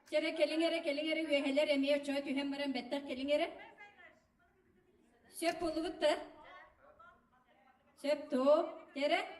Чэрэ кэлиҥ эрэ, кэлиҥ эрэ, үөһэлэр эмиэ оччоҕо түһэн баран бэттэх кэлиҥ эрэ. Сөп буоллубут да? Сөп туо? Чэрэ?